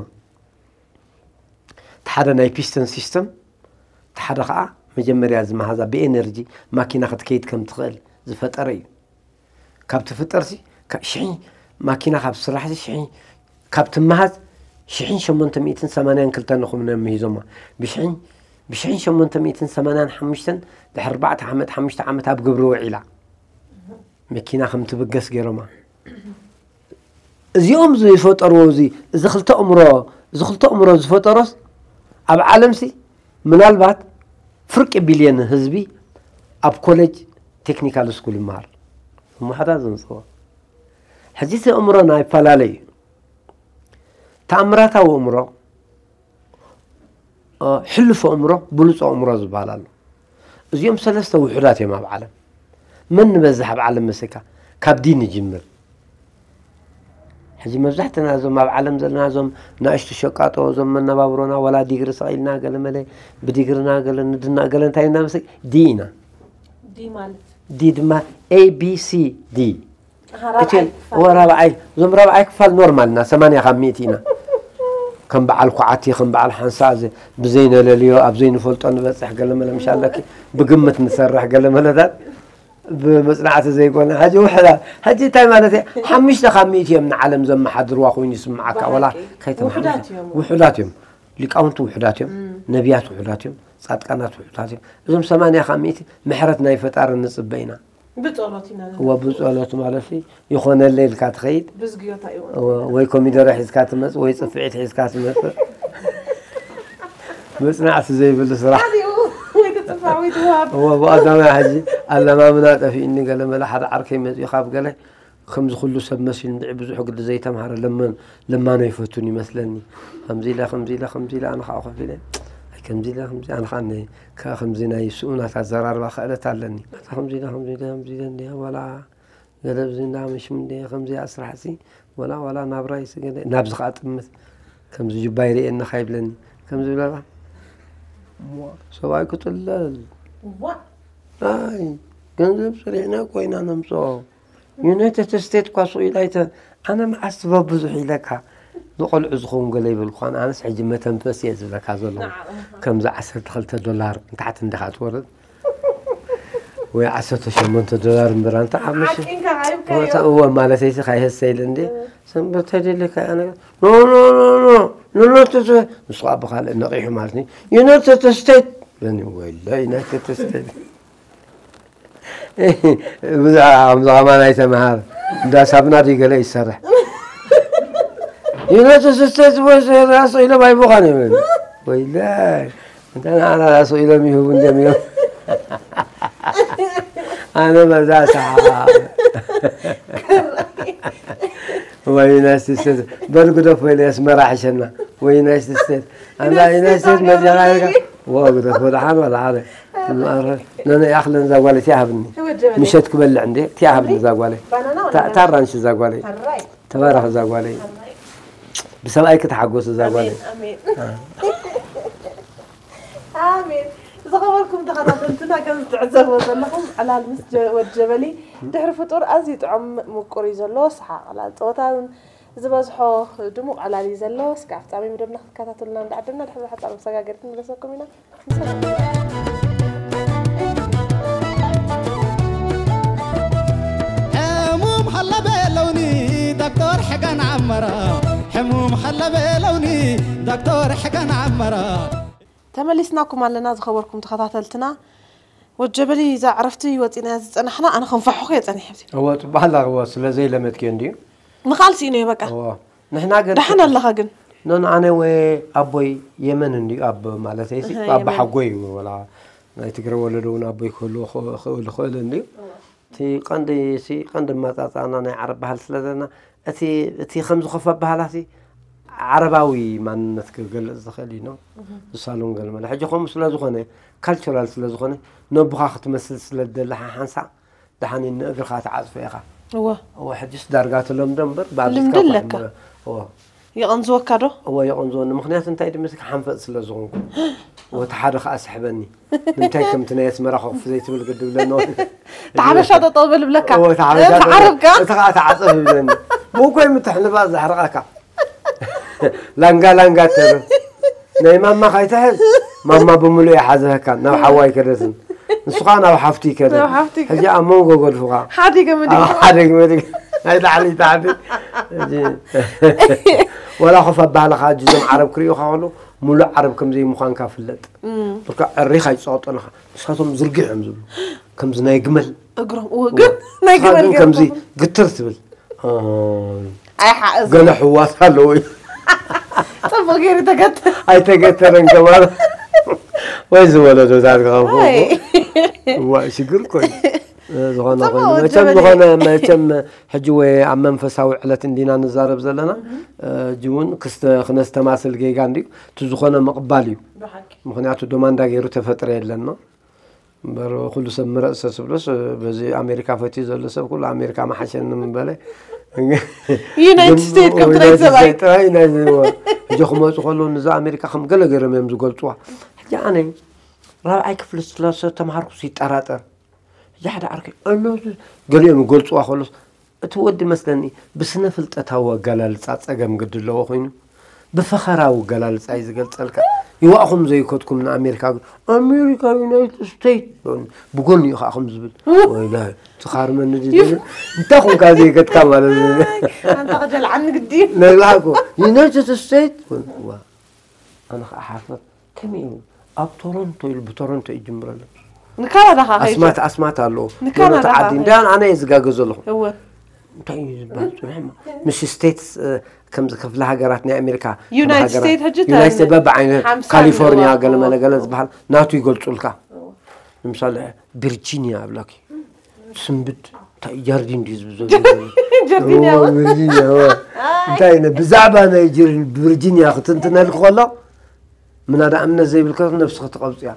እቲ ሓደ ናይ ፒስተን ሲስተም እቲ ሓደ ከዓ መጀመርያ ዝመሃዛ ብኤነርጂ ማኪና ክትከይድ ከም ትኽእል ዝፈጠረ እዩ ካብ ትፍጠርሲ ሽሒ ማኪና ካብ ስራሕሲ ሽሒ ካብ ትመሃዝ ሽሕን ሸሞንተ ሚእትን ሰማንያን ክልተን ንኹም ምሂዞማ ብሽሕን ብሽሕን ሸሞንተ ሚእትን ሰማንያን ሓሙሽተን ድሕሪ ኣርባዕተ ዓመት ሓሙሽተ ዓመት ኣብ ግብሪ ውዒላ መኪና ከም ትብገስ ገይሮማ እዚኦም ዝፈጠርዎ እዚ እዚ ክልተ እምሮ እዚ ክልተ እምሮ ዝፈጠሮስ ኣብ ዓለምሲ ምናልባት ፍርቂ ቢልዮን ህዝቢ ኣብ ኮሌጅ ቴክኒካል ስኩል ይመሃር እሞ ሓዳ ዘምፅዎ ሕዚ እቲ እምሮና ይፈላለ እዩ ተኣምራታዊ እምሮ ሕሉፍ ኣእምሮ ብሉፅ ኣእምሮ ዝበሃል ኣሎ እዚኦም ሰለስተ ውሑዳት እዮም ኣብ ዓለም መን ንበዝሕ ኣብ ዓለም መሰካ ካብ ዲ ንጅምር ሕጂ መብዛሕትና እዞም ኣብ ዓለም ዘለና እዞም ናእሽቱ ሸቃጦ እዞም መነባብሮና ወላ ዲግሪ ሰቒልና ገለመለ ብዲግርና ገለ ንድና ገለ እንታይ ኢና መሰ ዲ ኢና ዲ ማለት ዲ ድማ ኤቢሲዲ ኣሃ፣ ራብዓይ ክፋል። እወ ራብዓይ እዞም ራብዓይ ክፋል ኖርማል እና ሰማንያ ካብ ሚእቲ ኢና ከም በዓል ኩዓቲ ከም በዓል ሓንሳ ዝ- ብዘይነለልዮ ኣብ ዘይንፈልጦ ንበፅሕ ገለ መለ ምሻለኪ ብግምት ንሰርሕ ገለ መለታት ብመፅናዕቲ ዘይኮነ ሕጂ ውሕዳ ሕጂ እንታይ ማለት እየ ሓሙሽተ ካብ ሚእቲ እዮም ንዓለም ዘመሓድርዋ ኮይኑ ይስምዓካ ወላ ብሓቂ። ከይተመሓድሩ ውሑዳት እዮም። ውሑዳት እዮም ሊቃውንቲ ውሑዳት እዮም ነቢያት ውሑዳት እዮም ፃድቃናት ውሑዳት እዮም እዞም ሰማንያ ካብ ሚእቲ ምሕረት ናይ ፈጣሪ ንፅበ ኢና ብጸሎት ኢና እወ ብጸሎት ማለት ሲ ይኾነለይ ኢልካ ትኸይድ ብዝግዮታ ይወን እወ፣ ወይ ኮሚደረ ሒዝካ ትመጽእ ወይ ጽፍዒት ሒዝካ ትመጽእ ምጽናዕቲ ዘይብሉ ስራሕ ወይ ትጽፋ ወይ ትዋብ እወ ብቐዳማይ ሕጂ ኣለማምና ጠፊእኒ ገለ መለ ሓደ ዓርከይ መጺኡ ካብ ገለ ከምዚ ኩሉ ሰብ መሲሉ እንድዒ ብዙሕ ግዲ ዘይተምሃረ ለመን ለማኖ ይፈቱን ይመስለኒ ከምዚ ኢለ ከምዚ ኢለ ከምዚ ኢለ ኣነ ከዓ ኮፍ ኢለ ኣይ ከምዚ ኢለ ከምዚ ኣነ ከዓ ነ- ከ- ከምዚ ናይ ስኡናት ኣዘራርባ ክእለት ኣለኒ ኣታ ከምዚ ኢለ ከምዚ ኢለ ከምዚ ኢለ እንዲያ ዋላ ገለ ብዚ እንዳመሽም እንደ ከምዚ ኣስራሕሲ ወላ ወላ ናብራይሲ ገለ ናብዚ ከዓ ጥምት ከምዚ ጅባይ ርእየና ካይብለኒ ከምዚ ብለላ ሰብኣይ ክጥለል ዋ ኣይ ገንዘብ ሰሪሕና ኮይና ነምፅኦ ዩናይትድ ስቴትስ እኳ ሱቕ ኢላ ኣይተ ኣነ መዓስ ትበብ ብዙሕ ኢለካ ንቆልዑ ዝኸውን ገለ ይበልኳን ኣነስ ሕጂ መተንፈስ እየ ዝብለካ ዘለኹ ከምዚ ዓሰርተ ክልተ ዶላር ንታሕቲ እንዲኻ ትወርድ ወይ ዓሰርተ ሸሞንተ ዶላር እምበር ኣንታ ኣብ መሸ ሓቂንካ ሃይብካዮ ወታ እወ ማለት ኣይሲ ካይሀሰ ኢለ እንዴ ሰንበት ተደለካ ኣነ ኖ ኖ ኖ ኖ ኖ ኖ ተተ ንሱ ኣብ ካልእ ነቂሑ ማለት ነው ዩናይትድ ስቴትስ ለኒ ወላ ዩናይትድ ስቴትስ ብዙሕ ከምዚ ከማን ኣይተምሃር እንዳ ሳብና ድዩ ገለ ይሰርሕ ዩናይትድ ስቴትስ ወይ ራሱ ኢሎም ኣይቦኻን እዮም ወይላይ እንተ ንዓና ራሱ ኢሎም ይህቡ እንዲም እዮም ኣነ በዛ ሰሓ ወይ ዩናይትድ ስቴትስ በል ግደፎ ኢለ ኣስመራ ሕሸና ወይ ዩናይትድ ስቴትስ ኣንዳ ዩናይትድ ስቴትስ መዚኻ ኢልካ ወ ግደፎ ደሓን ወላ ሓደ ነነ ያኽለን እዛ ጓለይ እቲኣ ሃብኒ ምሸት ክበልዕ እንዴ እቲኣ ሃብኒ እዛ ጓለይ እታ ኣራንሽ እዛ ጓለይ ተባረኽ እዛ ጓለይ ብሰብኣይ ክትሓጎስ እዛ ጓለይ ኣሜን ዝኸበርኩም ተኸታተልትና ከም ዝትዕዘብዎ ዘለኹም ዕላል ምስ ወድ ጀበሊ ድሕሪ ፍጡር ኣዝዩ ጥዑም ምቁር እዩ ዘሎ ሰሓቕ ዕላል ፀወታ ዝበዝሖ ድሙቕ ዕላል እዩ ዘሎ እስከ ኣፍፃሚ መደብና ክትከታተሉና እንዳዓደምና ድሕሪ ሓፃር መሰጋገሪ ክንመለሰኩም ኢና ሕሙም ሃለበ ለውኒ ዶክተር ሕገን ዓመራ ሕሙም ሃለበ ለውኒ ዶክተር ሕገን ዓመራ ተመሊስናኩም ኣለና ዝኸበርኩም ተኸታተልትና ወጀበሊ እዛ ዕረፍቲ ወፂናያ ዝፀናሕና ኣነ ከንፋሕኹ እየ ፀኒሐ እወ ፅባሕ ኣለኽዎ ስለ ዘይለመድክዮ እንድዩ ምኻል ስኢነ በቃ እወ ንሕና ገር ደሓን ኣለኻ ግን ኖን ኣነ ወ ኣቦይ የመን እንድዩ ኣብ ማለት ሲ እህ፣ ኣቦ የመን። ሓጎይ እዩ ወላ ናይ ትግረ ወለዶ እውን ኣቦይ ክህልዎ ክእል ይኽእል እንድዩ እቲ ቀንዲ ሲ ቀንዲ መፃፃና ናይ ዓረብ ባህል ስለ ዘለና እቲ እቲ ከም ዝኸፈ ባህላ ሲ ዓረባዊ ማንነት ክገልፅ ዝኽእል እዩ ነው ዝሳሎም ገለ መለ ሕጂ ከምኡ ስለ ዝኾነ ካልቸራል ስለ ዝኾነ ነቡኻ ክትመስል ስለ ዝደሊ ሓሓንሳ ደሓን ንእግርኻ ትዓፅፎ ኢኻ እወ እወ ሕጅስ ዳርጋ ትለምዶ እምበር ብኣብዚትካ ልምዲ እኳ ኣለካ። እምበር- እወ ይቐንዝወካ ዶ እወ የቐንዝወኒ ምክንያቱ እንታይ ድመስልካ ሓንፈፅ ስለ ዝኾንኩ እወ እቲ ሓደ ከዓ ስሕበኒ ንምንታይ ከምቲ ናይ ኣስመራ ኮፍ ዘይትብል ግድብለኖ ተሓበሻ ጠጠው በል ብለካ እወ ተሓበሻ ተዓረብካ እቲ ከዓ ተዓፀፍ ይብለኒ ብእኮ ምትሕንባ ዘሕርቐካ ላንጋ ላንጋ ትብል ናይ ማማ ካይትሕዝ ማማ ብምሉእ ይሓዘካ ናብ ሓዋ ይከደትን ንስኻ ናብ ሓፍቱ ይከደት ናብ ሓፍቱ ይከደት። ሕጂ ኣብ መንጎ ጎድፉኻ ሓዲገ ምድሪ ኣብ ሓደ ግመ ናይ ላዕሊ ታሕቲ ሕጂ ወላ ኮፍ ኣባህልኻ ሕጂ እዞም ዓረብ ክርእዩኻ ከሎ ሙሉእ ዓረብ ከም ዘይምዃንካ ፍለጥ ብርካ ዕሪኻ ይፀቐጠልኻ ንስኻቶም ዝርግሕ እዮም ዝብሉ ከምዚ ናይ ግመል እግሮም እወ ግን ናይ ንስኻ ግመል ግን ከምዚ ገርኩም ግትር ትብል ኣይሓእዝ ገለ ሕዋት ኣለዎ እዩ ፅቡቅ ገይሩ ተገተ ኣይተገተረን ከማን ወይ ዝወለዶታት ክኸፉ ኣይ። እዋ ሽግር እኮ እዩ ዝኾነ ጽቡቕ ኮይኑ መቸም ወጀበ ዝኾነ መቸም ሕጂ ወይ ኣብ መንፈሳዊ ዕለት እንዲና ንዛረብ ዘለና ሕጂ እውን ክስተ ክነስተማስል ጌጋ እንዲዩ እቲ ዝኾነ ምቕባል እዩ ብሓቂ ምክንያቱ ዶማንዳ ገይሩ ተፈጥረ የለን ነው እምበር ኩሉ ሰብ ምረፅ ሰስብሎስ በዚ ኣሜሪካ ፈትዩ ዘሎ ሰብ ኩሉ ኣሜሪካ መሓሸኒ ምበለ ዩናይትድ ስቴትስ ከም ትናይ ሰብኣይ ጥራይ ናይ ሕጂ ክመፁ ከለዉ ንዛ ኣሜሪካ ከም ገለ ገይሮም እዮም ዝገልፅዋ ሕጂ ኣነ ራብዓይ ክፍሊ ስለሰ ተምሃርኩ ይጠራጠር ሕጂ ሓደ ዓርከይ ኣሎ ገሊኦም ይገልፅዋ ከሎስ እቲ ወዲ መስለኒ ብስነ ፍልጠታዊ ኣገላልፃ ፀገም ግዲ ኣለዎ ኮይኑ ብፈኸራዊ ኣገላልፃ እዩ ዝገልፀልካ ይዋእኹም ዘይከድኩም ንኣሜሪካ ግን ኣሜሪካ ዩናይትድ ስቴትስ ብጎኒ እዩ ከዓ ከም ዝብል ወይላ ትኻርመኒ ድብል እንታይ ኹንካ ዘይከድካ ማለት እዩ ኣንታ ከጀልዓኒ ግዲ ነብላሃኮ ዩናይትድ ስቴትስ ኣነ ከዓ ሓፈር ከመይ እዩ ኣብ ቶሮንቶ ኢሉ ብቶሮንቶ ይጅምረሉ ንካናዳ ካ ከይዱ ኣስማት ኣስማት ኣለዎ ንካናዳ ኖኖ ተዓዲ ኸይዱ። እንዳ ኣነ እየ ዝጋገ ዘለኹ እወ እንታይ እዩ ዝበሃል ፅንሕ ምስ ስቴትስ እ፣ ከምዚ ክፍለ ሃገራት ናይ ኣሜሪካ ዩናይትድ ክፍለ ስቴትስ ሕጂ ዩናይትድ ስቴትስ በብዓይነት ሓምሳ ካሊፎርኒያ ኣለዋ። ገለ መለ ገለ ዝበሃል ናቱ ይገልፁልካ ንምሳሌ ቪርጂኒያ ኣብላኪ ስንብድ እንታይ ጃርዲን ድዩ ዝብል ዘሎ ጀርዲንያ እዎ፣ ቪርጂኒያ እዎ። እንታይ ነ ብዛዕባ ናይ ጅር- ቪርጂኒያ ክትንትነልክ ከሎ ምናዳ እምነት ዘይብልካ ነብስኻ ትቐብፅያ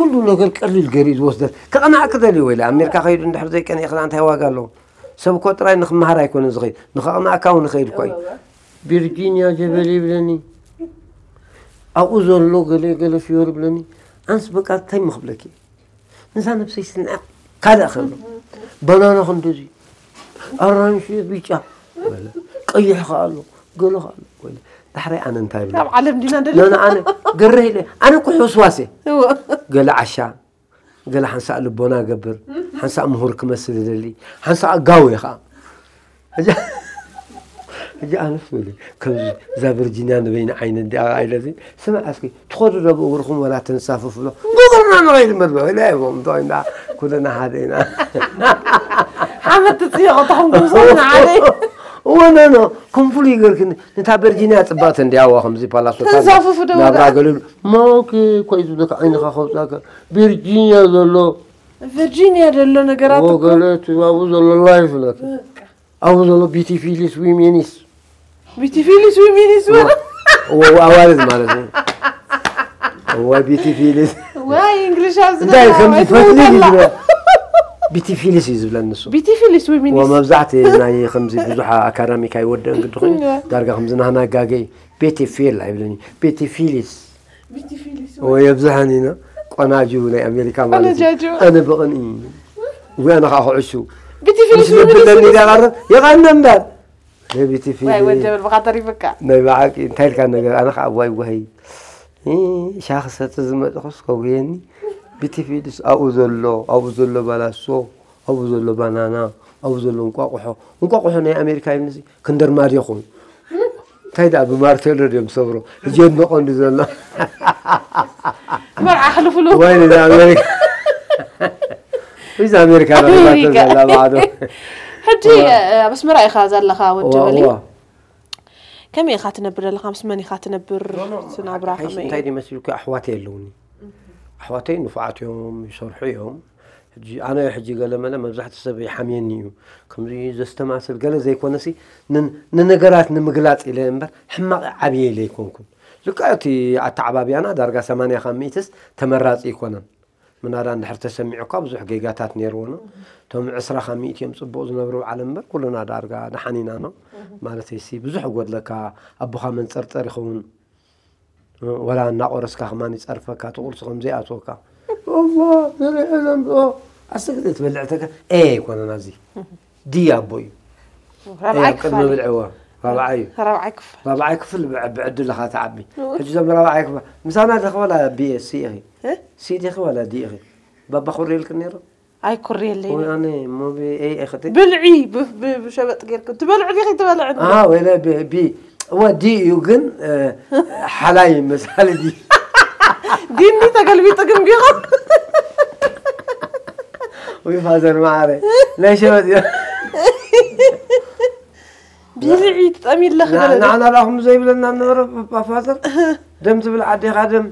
ኩሉ ነገር ቀሊል ገይሩ እዩ ዝወስደል። ከቕናዕ ክደል እዩ ወይለ ኣሜሪካ ከይዱ እንድሕር ዘይቀኒእኽላ እንታይ ዋጋ ኣለዎ? ሰብ እኮ ጥራይ ንክመሃር ኣይኮነን ዝኸይድ፣ ንኸቕናእካ እውን ይኸይድ እኮ እዩ። ቪርጂንያ ጀበል ይብለኒ፣ ኣብኡ ዘሎ ገለ ገለ ፍዮር ይብለኒ። ኣንስ በቃ እንታይ ምኽብለኪ? ንዛ ነብሰይ ስንዐ ካልእ ከሎ ባናና ክንደዚ ኣራንሺ ብጫ ወለ ቀይሕ ከኣ ኣሎ ገለ ከኣ ኣሎ ወለ ዳሕራይ ኣነ እንታይ ብለ ኣብ ዓለም ዲና ደለ ነነ ኣነ ገረህ ኢለ ኣነ እኮ ሕውስዋስ እየ እዎ ገለ ዓሻ ገለ ሓንሳእ ልቦና ገብር ሓንሳእ ምሁር ክመስል ይደሊ ሓንሳእ ጋው እየ ከዓ ሕጂ ሕጂ ኣነስ ወለ ከምዚ እዛ ቨርጂንያ ንበይኒ ዓይነ እንዲኣ ኢለዚ ስምዕ እስኪ ትኸዱ ዶ ብእግርኹም ወላ ተንሳፍፉ ዶ ብእግርና ንኸይድ እምበር ብዕላ ይቦም እንዶ ኢና ኩልና ሓደ ኢና ሓመድ ትፅየቐ ተኹም ጉዞ ንዓለይ እወ ኖ ኖ ከም ፍሉይ ገርክን ነታ ቨርጂንያ ፅብቕቲ እንዲያዋ ከምዚ ፓላሶታት ተንሳፍፉ ዶ ናብራ ወላ? ገሊሉ ማውኪ ኮይ ዝብለካ ዓይንኻ ከውፃካ ቪርጂንያ ዘሎ ቨርጂንያ ዘሎ ነገራት እኮ ወገለ ትባቡ ዘሎ ላይፍ ለክ ኣብኡ ዘሎ ቢቲ ፊሊስ ዊሚኒስ ቢቲ ፊሊስ ዊሚኒስ ወላ ኣዋልድ ማለት እዩ እዋ ቢቲ ፊሊስ ዋይ እንግሊሽ ኣብዚ እንታይ ደላ ከም ዋይ ፈትሊ ትውተላ ዝብለ ቢቲ ፊሊስ እዩ ዝብለን ንሱ ቢቲ ፊሊስ ዊሚኒስ ወመብዛሕቲ ናይ ከምዚ ብዙሕ ኣካዳሚክ ኣይወደን ግዲ ኮይኑ ዳርጋ ከምዚ ናህና ጋገይ ቤቲ ፊል ኣይብለኒ ቤቲ ፊሊስ ቢቲ ፊሊስ ወይ ኣብዝሓን ኢና ቆናጁ ናይ ኣሜሪካ ማለት እዩ ቆነጃጁ። ኣነ ብቕን እዩ ወይ ኣነ ከዓ ክዕሹ ቢቲ ምስ ፊሊስ ልብለኒ ዊሚኒስ ዳቐርብ የቐነ እምበር ናይ ቤቲ ፊል ዋይ ወጀበል ብኻ ተሪፍካ ናይ ብሓቂ እንታይ ኢልካ ነገር ኣነ ከዓ ዋይ ዋይ እ፣ ሻሂ ክሰቲ ዝመፅኹስ ከጉየኒ ቤቲ ፊልስ ኣብኡ ዘሎ ኣብኡ ዘሎ ባላሶ ኣብኡ ዘሎ ባናና ኣብኡ ዘሎ እንቋቑሖ እንቋቑሖ ናይ ኣሜሪካ ይብልሲ ክንደርማድ ይኹን እንታይ ደኣ ብማርቴሎ ድዮም ሰብሮ እጀ መቐንዱ ዘሎ መርዓ ክልፍሉ ወይ ንዛ ኣሜሪካ እዚ ኣሜሪካ ረኺባቶ ኣሜሪካ። ዘላ ባዕዶ ሕጂ ኣብ ኣስመራ ኢኻ ዘለኻ ወጀበሊ እዋ ከመይ ኢኻ ትነብር ዘለኻ ምስ መን ኢኻ ትነብር ስናብራ ሓይሽ ከመይ እንታይ ድዩ መሲሉካ ኣሕዋተይ ኣለውኒ ኣሕዋተይ ንፉዓት እዮም ይሰርሑ እዮም ሕጂ ኣነ ሕጂ ገለ መለ መብዛሕቲ ሰብ ይሓምየኒ እዩ ከምዚ ዘስተማስል ገለ ዘይኮነሲ ን- ንነገራት ንምግላፅ ኢለ እምበር ሕማቕ ዓብየ ኢለ ኣይኮንኩን ልክዕ እቲ ኣተዓባብያና ዳርጋ ሰማንያ ካብ ሚእትስ ተመራፂ ኣይኮነን ምናዳ እንድሕር ተሰሚዑካ ብዙሕ ጌጋታት ነይርዎ ነው እቶም ዕስራ ካብ ሚእቲ እዮም ፅቡቕ ዝነብሩ ዓለም እምበር ኩልና ዳርጋ ደሓን ኢና ነው ማለት ሲ ብዙሕ ጎድለካ ኣቦኻ መንፀርፀር ይኸውን ወላ እናቆረስካ ከማን ይፀርፈካ እቲ ቁርሲ ከም ዘይኣትወካ እዋ ንሪኦ ዘምፅኦ ኣስተ ግዜ ትበልዕ ተካ ኤ ኣይኮነን ኣብዚ ዲ ኣቦ እዩ ራብዓይ ኣብ ቅድሚ ክፋል ብልዕዋ ራብዓይ እዩ ራብዓይ ክፋል ራብዓይ ክፍል ብዕ- ብዕድልኻ ትዓቢ ሕጂ ዘም ራብዓይ ክፋል ምሳና ዲኺ ዋላ ቢ ሲ ኢኺ እ? ሲ ዲኺ ዋላ ዲ ኢኺ ባባ ኮሪልክ ነይሩ ኣይኩርየለይ ወይ ኣነ ሞቢ ኤ ኢኽቲ ብልዒ ብ- ብ- ብሸበጥ ጌርክ ትበልዕ ዲኺ ትበልዕ ኣሃ ወይለ ቢ ቢ- እወ ዲ እዩ ግን እ፣ ሓላይ መሳሊ ዲ ዲኒ ተገልቢጡ ግን ቢቑ ወይ ፋዘር ማዓረ ናይ ሸበጥ እዩ ብልዒ ትጠሚ ኣለኺ ንዓና ዳኹም ዘይብለና ነበረ ፋዘር ደም ትብል ዓዴኻ ደም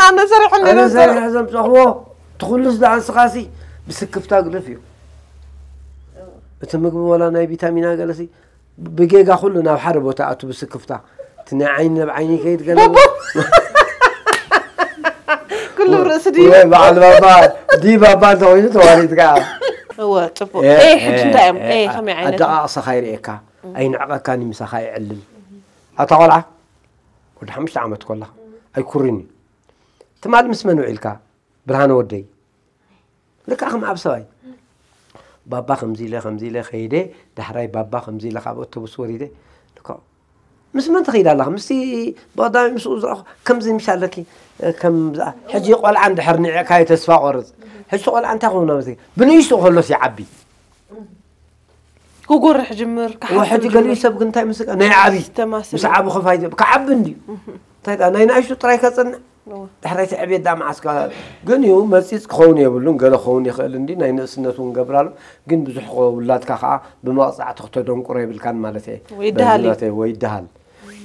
ኣነ ሰሪሐ ኣነ ሰሪሐ ዘምፀኽዎ ትኹሉስ ደኣ ንስኻሲ ብስክፍታ ግደፍ እዩ እቲ ምግቢ ወላ ናይ ቪታሚና ገለሲ ብጌጋ ኩሉ ናብ ሓደ ቦታ ኣቱ ብስክፍታ እቲ ናይ ዓይኒ ናብ ዓይኒ ከይድ ገለ ኩሉ ርእሲ ዲ ወይ በዓል ባባ ዲ ባባ እንተኮይኑ ተዋሪድ ከዓ እወ ፅቡቅ ኤ ሕጂ እንታይ እዮም ኤ ከመይ ዓይነት ኣደቃቅሰኻ ይርእየካ ኣይንዕቀካን ምሳኻ ይዕልል ኣታ ቆልዓ ወዲ ሓሙሽተ ዓመት ኮላ ኣይኩርን እዩ ትማል ምስ መን ውዒልካ ብርሃነ ወደይ ልክዓ ከም ኣብ ሰብኣይ ባባ ከምዚ ኢለ ከምዚ ኢለ ከይደ ዳሕራይ ባባ ከምዚ ኢለ ካብ ኣውቶቡስ ወሪደ ልክዖ ምስ መን ትኸይድ ኣለኻ ምስቲ ብቐዳሚ ምስኡ ዝረኣኹ ከምዚ ምሽ ኣለኪ ከም ሕጂ ቆልዓ እንድሕር ንዕካዮ ተስፋ ቆርፅ ሕጂ ቆልዓ እንታይ ኾኑ ብንእሽቶ ከሎስ ይዓቢ ክጎርሕ ጅምር ሕጂ ገሊኡ ሰብ ግን እንታይ ምስ ናይ ዓቢ ተማስል ምስ ዓቢ ኸፋይ ክዓቢ እንድዩ እንታይ ናይ ንእሽቶ ጥራይ ከፅንዕ ድሕረይቲ ዕቤት ዳ መዓስካ ግን እዩ መፂፅ ክኸውን የብሉን ገለ ክኸውን ይኽእል እንዲ ናይ ንእስነት እውን ገብራሉ ግን ብዙሕ ውላድካ ከዓ ብመቕፃዕቲ ክተደንቁሮ የብልካን ማለት እየ ወይ ይደሃል እዩ። በዚ ናተይ ወይ ይደሃል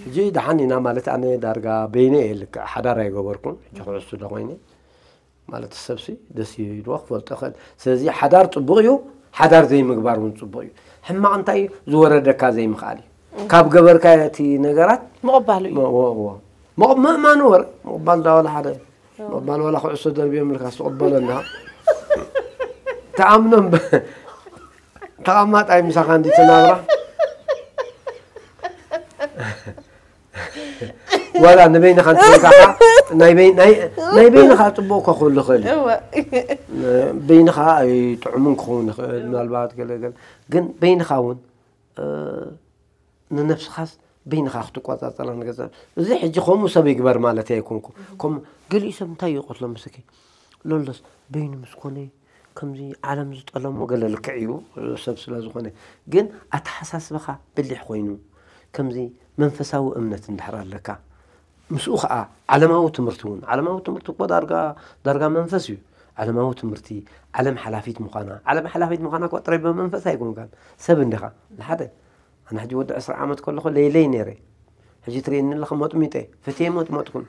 ሕጂ ደሓን ኢና ማለት ኣነ ዳርጋ በይነ እየ ልክዕ ሓዳር ኣይገበርኩን ሕጂ ክዕሱ ዶ ኮይነ ማለት ሰብሲ ደስ ይብልዎ ክፈልጦ ይኽእል ስለዚ ሓዳር ፅቡቕ እዩ ሓዳር ዘይምግባር እውን ፅቡቕ እዩ ሕማቕ እንታይ እዩ ዝወረደካ ዘይምኽኣል እዩ ካብ ገበርካ እቲ ነገራት ምቕባሉ እዩ ሞ- ሞ- ሞ- ምእማኑ ወረ ምቕባል ዳወለ ሓደ ምቕባል ዋላ ኩዕሶ ደርብዮም ኢልካ ትቕበሎ ኣለኻ። ተኣምኖም ተቐማጣይ ምሳኻ እንዲ ትናብራ። ዋላ ንበይንኻ እንተልካኻ ናይ በይ- ናይ- ናይ በይንኻ ጽቡቕ እኮ ክህሉ ይኽእል እዩ። እወ በይንኻ ኣይጥዕሙን ክኸውን ይኽእል፣ ምናልባት ገለ ገለ። ግን በይንኻ እውን ንነብስኻስ በይንኻ ክትቆጻጸራ ንገዛ። እዚ ሕጂ ከምኡ ሰብ ይግበር ማለት ኣይኮንኩ። ከም ገሊኡ ሰብ እንታይ ይቆትሎ መስኪ? ሎሎስ በይኑ ምስ ኮነ ከምዚ ዓለም ዝጠለሞ ገለ ልክዕ እዩ፣ ሰብ ስለ ዝኾነ። ግን ኣተሓሳስባኻ ብሊሕ ኮይኑ ከምዚ መንፈሳዊ እምነት እንድሕር ኣለካ፣ ምስኡ ኸዓ ዓለማዊ ትምህርቲ እውን። ዓለማዊ ትምህርቲ እኮ ዳርጋ ዳርጋ መንፈስ እዩ። ዓለማዊ ትምህርቲ፣ ዓለም ሓላፊት ምዃና፣ ዓለም ሓላፊት ምዃና እኮ ጥራይ ብመንፈስ ኣይኮንካን፣ ሰብ እንዲኻ። ንሓደ ኣነ ሕጂ ወዲ ዕስራ ዓመት ከለኹ ለይለይ ነይረ። ሕጂ ትርእየኒ ኣለኻ መጥሚጠ፣ ፈትየ መጥመጥኩን።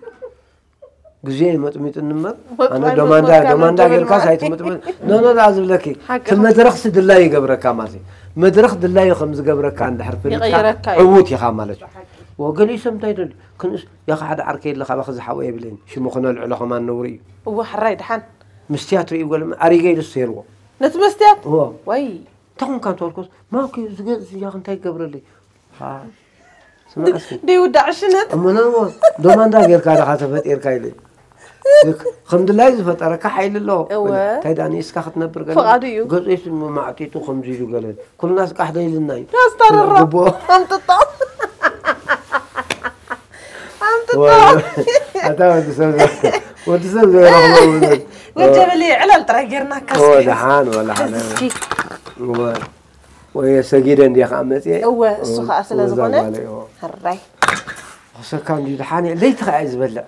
ግዜ መጥሚጥኒ እምበር ኣነ መጥማይ ዶማንዳ መጥማጥካ ዶማንዳ መጥማይ ጌርካስ መጥማይ። ኣይትምጥምጥ። ኖ ኖ ኖ፣ ዝብለኪ ሓቂ እቲ መድረኽሲ ድላይ ይገብረካ ማለት እዩ። መድረኽ ድላይ ከም ዝገብረካ እንድሕር ፈሊጥካ ይቕይረካ እዩ። ዕዉት ኢኻ ማለት እዩ። ወገሊኡ ሰብ እንታይ ደልዩ ክንስ ያኻ ሓደ ዓርከይ የለ ካባኺ ዝሓወ የብለይን ሽሙ ክነልዕሎ ከማን ነውሪ እዩ። እወ ሕራይ ድሓን ምስትያት ርእዩ ገለ ኣሪገ ኢሉ ዝሰይርዎ። ነቲ መስትያት እዎ ወይ እንታይ ኮንካ እንተበልኩስ ማኪ ዝገጽ ያኽ እንታይ ይገብረለይ? ስማዕ እስኪ ደይውዳእ ዕሽነት እመነዎ። ዶማንዳ ጌርካ ዳኻ ተፈጢርካ ኢለ። ከም ድላይ ዝፈጠረካ ሓይሊ ኣለዎ። እወ። እንታይ ደኣ ንእስካ ክትነብር ገለ ፍቓዱ እዩ። ገጹ ይስሙ ማዕጢጡ ከምዚ ኢሉ ገለ ኩልና ስቃሕ ደይልና እዩ። ያስተርሮ ግቡኦ። ኣምጥጦ ኣምጥጦ ወይ፣ ኣታ ወዲ ሰብ ዘ- ወዲ ሰብ ዘይረኽቦ እውነት። ወጀበሊ ዕላል ጥራይ ጌርና ኦ፣ ደሓን ወላ ሓደ። እስኪ እወ። ወይ ሰጊደ እንዲያ ከዓ መፅየ። እወ፣ እሱ ከዓ ስለ እወ፣ እዛ ዝኾነ። ጓለይ፣ እወ። ሕራይ ክሰካ እንዲ ደሓን እየ። ለይቲ ከዓ እየ ዝበልዕ።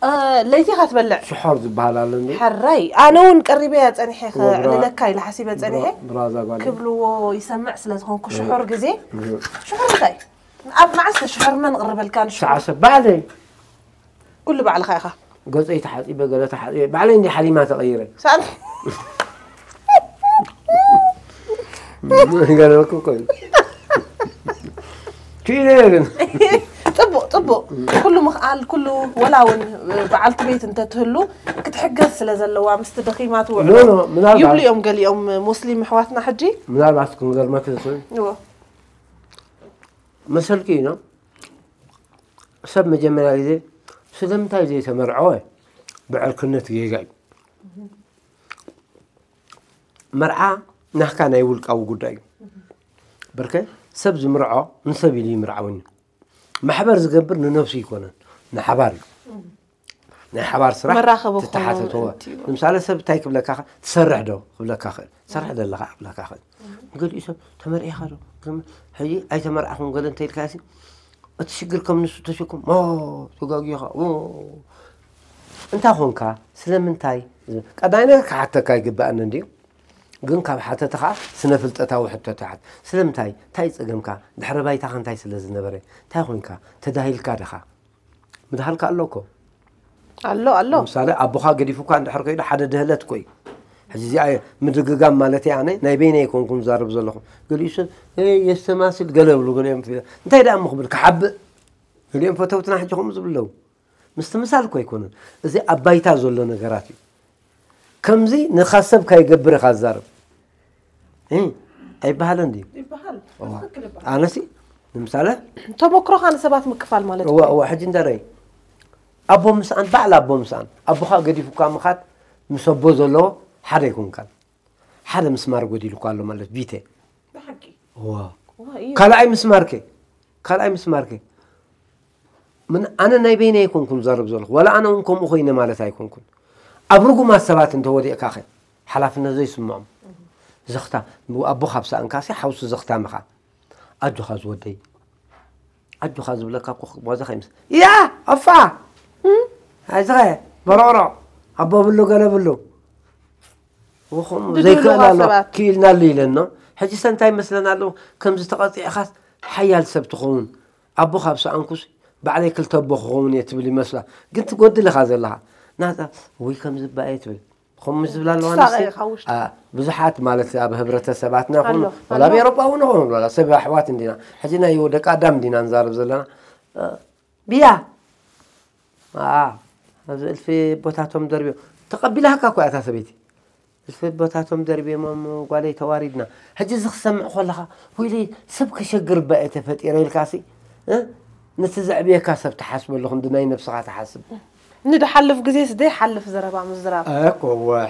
እ፣ ለይቲ ኢኻ ትበልዕ ሽሖር ዝበሃል ኣሎ እንዲ። ሕራይ ኣነ እውን ቀሪበያ ፀኒሐ እወ፣ ብራ- ክዕልለካ ኢለ ሓሲበ ፀኒሐ ብራ- ብራዛ ጓለይ። ክብልዎ ይሰምዕ ስለ ዝኾንኩ እወ። ሽሑር ግዜ እወ። ሽሑር እንታይ ኣብ መዓስ ሽሑር መን ቅርበልካ ንሽሑር ሰዓት ሰብ ባዕለይ ኩሉ ባዕልኻ ኢኻ ገፀይ ተሓፂበ ገለ ተሓፂበ ባዕለይ እንዲ ሓሊማ ተቐይረ። ሳል ገለኩ ኮይኑ ክኢለ እየ ግን ፅቡቅ ፅቡቅ ኩሉ ምኽኣል ኩሉ ወላ እውን በዓልቲ ቤት እንተትህሉ ክትሕገዝ ስለ ዘለዋ ምስቲ ደኺማ ኖ ትውዕሎ ኖ ምናልባት ይብሉ እዮም ገሊኦም ሙስሊም ኣሕዋትና ሕጂ ምናልባት ክንገርመክ ዝኽእል እዎ መሰልኪ እዩ ሰብ መጀመርያ ግዜ ስለምንታይ ዘይተመርዐወ ብዕርክነት ጌጋ እዩ። መርዓ ናህካ ናይ ውልቃዊ ጉዳይ እዩ። በርከ ሰብ ዝምርዖ ንሰብ ኢሉ ይምርዓወኒ። ማሕበር ዝገብር ንነብሱ ይኮነን ንሓባር እዩ። ናይ ሓባር ስራሕ መራኸቢ ትተሓተተወ ክኾን እዩ። ንምሳሌ ሰብ እንታይ ክብለካ ይኽእል? ትሰርሕ ዶ ክብለካ ይኽእል? ትሰርሕ ዘለኻ ክብለካ ይኽእል። ገሊኡ ሰብ ተመርዒኻ ዶ ከም ሕጂ ኣይተመርዓኹን ገለ እንተኢልካ ሲ እቲ ሽግር ከም ንሱ ተሸኩም ሞ ተጋጊኻ ሞ እንታይ ኾንካ ስለምንታይ ቀዳይ ነገር ክሓተካ ይግባኣኒ እንድዩ ግን ካብ ሓተትኻ ስነ ፍልጠታዊ ሕቶ ትሓት ስለምንታይ እንታይ ጸገምካ ድሕረ ባይታኻ እንታይ ስለ ዝነበረ እንታይ ኾንካ ተዳሂልካ ድኻ ምድሃልካ ኣሎ እኮ ኣሎ ኣሎ ምሳሌ ኣቦኻ ገዲፉካ እንድሕር ከይዱ ሓደ ድህለት እኮ እዩ ሕጂ እዚኣ ምድግጋም ማለት ኣነ ናይ በይነ ኣይኮንኩም ዛርብ ዘለኹ ገሊኡ ሰብ የስተማስል ገለ ብሉ ገሊኦም እንታይ ደኣ እሞ ክብል ክሓብእ ገሊኦም ፈተውትና ሕጂ ከምኡ ዝብለው ምስትምሳል እኮ ኣይኮነን እዚ ኣብ ባይታ ዘሎ ነገራት እዩ ከምዚ ንኻ ሰብ ካይገብር ኢኻ ዝዛርብ እ፣ ኣይበሃለን ድዩ ይበሃል ኣነሲ ንምሳሌ ተመክሮኻ ንሰባት ምክፋል ማለት እዋ እዋ ሕጂ እንደረይ ኣቦ ምስኣን ባዕላ ኣቦ ምስኣን ኣቦኻ ገዲፉካ ምኻድ ምስ ኣቦ ዘለዎ ሓደ ኣይኮንካን ሓደ ምስማር ጎዲሉካ ኣሎ ማለት ቢተ ብሓቂ እዋ እዋ እዩ ካልኣይ ምስማርከ ካልኣይ ምስማርከ ምን ኣነ ናይ በይነ ኣይኮንኩን ዘርብ ዘለኹ ዋላ ኣነ እውን ከምኡ ኮይነ ማለት ኣይኮንኩን ኣብ ርጉማት ሰባት እንተወዲእካ ኸ ሓላፍነት ዘይስምዖም ዘኽታ ኣቦ ካብ ሰኣንካ ሲ ሓውሲ ዘኽታምኻ ኣጆኻ ዝወደይ ኣጆኻ ዝብለካ እኮ ክሞዘ ከይምስ ያ ኣፋ ኣይዝኸ በሮሮ ኣቦ ብሉ ገለ ብሉ ወኹም ድድህሉኻ ዘይክእል ኣሎ ሰባት። ክኢልናሉ ኢለና ሕጂ ሰ እንታይ መስለና ኣለዉ ከምዚ ተቐፂዕኻስ ሓያል ሰብ ትኸውን ኣቦ ካብ ሰኣንኩስ ባዕለይ ክልተ ኣቦ ክኸውን እየ ትብል ይመስላ ግን ትጎድል ኢኻ ዘለኻ ናታ ወይ ከምዚ ባየ ትብል ከምኡ ዝብላ ኣለዋ ትሳቐ ንስቲ? ኢኻ ውሽጢ። አ፣ ብዙሓት ማለት ኣብ ህብረተሰባትና ይኹን ኣሎ፣ ወላ ኣሎ። ኣብ ኤሮጳ እውን ይኹን ወላ ሰብ ኣሕዋት እንዲና ሕጂ ናይ ደቂ ኣዳም እንዲና ንዛረብ ዘለና አ፣ ብያ አ፣ ኣብዚ እልፊ ቦታቶም ደርብዮም ተቐቢላካ እኮ እያ እታ ሰበይቲ። እልፊ ቦታቶም ደርብዮሞም ጓለይ ተዋሪድና። ሕጂ እዚ ክሰምዕ ከለኻ ወይለይ ሰብ ከሸግር እባ እየ ተፈጢረ ኢልካሲ እ? ነቲ ዘዕብየካ ሰብ ትሓስበሉ ክንዲ ናይ ነብስኻ ትሓስብ። ንድሓልፍ ግዜስ ዘይሓልፍ ዘረባ ምዝራብ። እኮ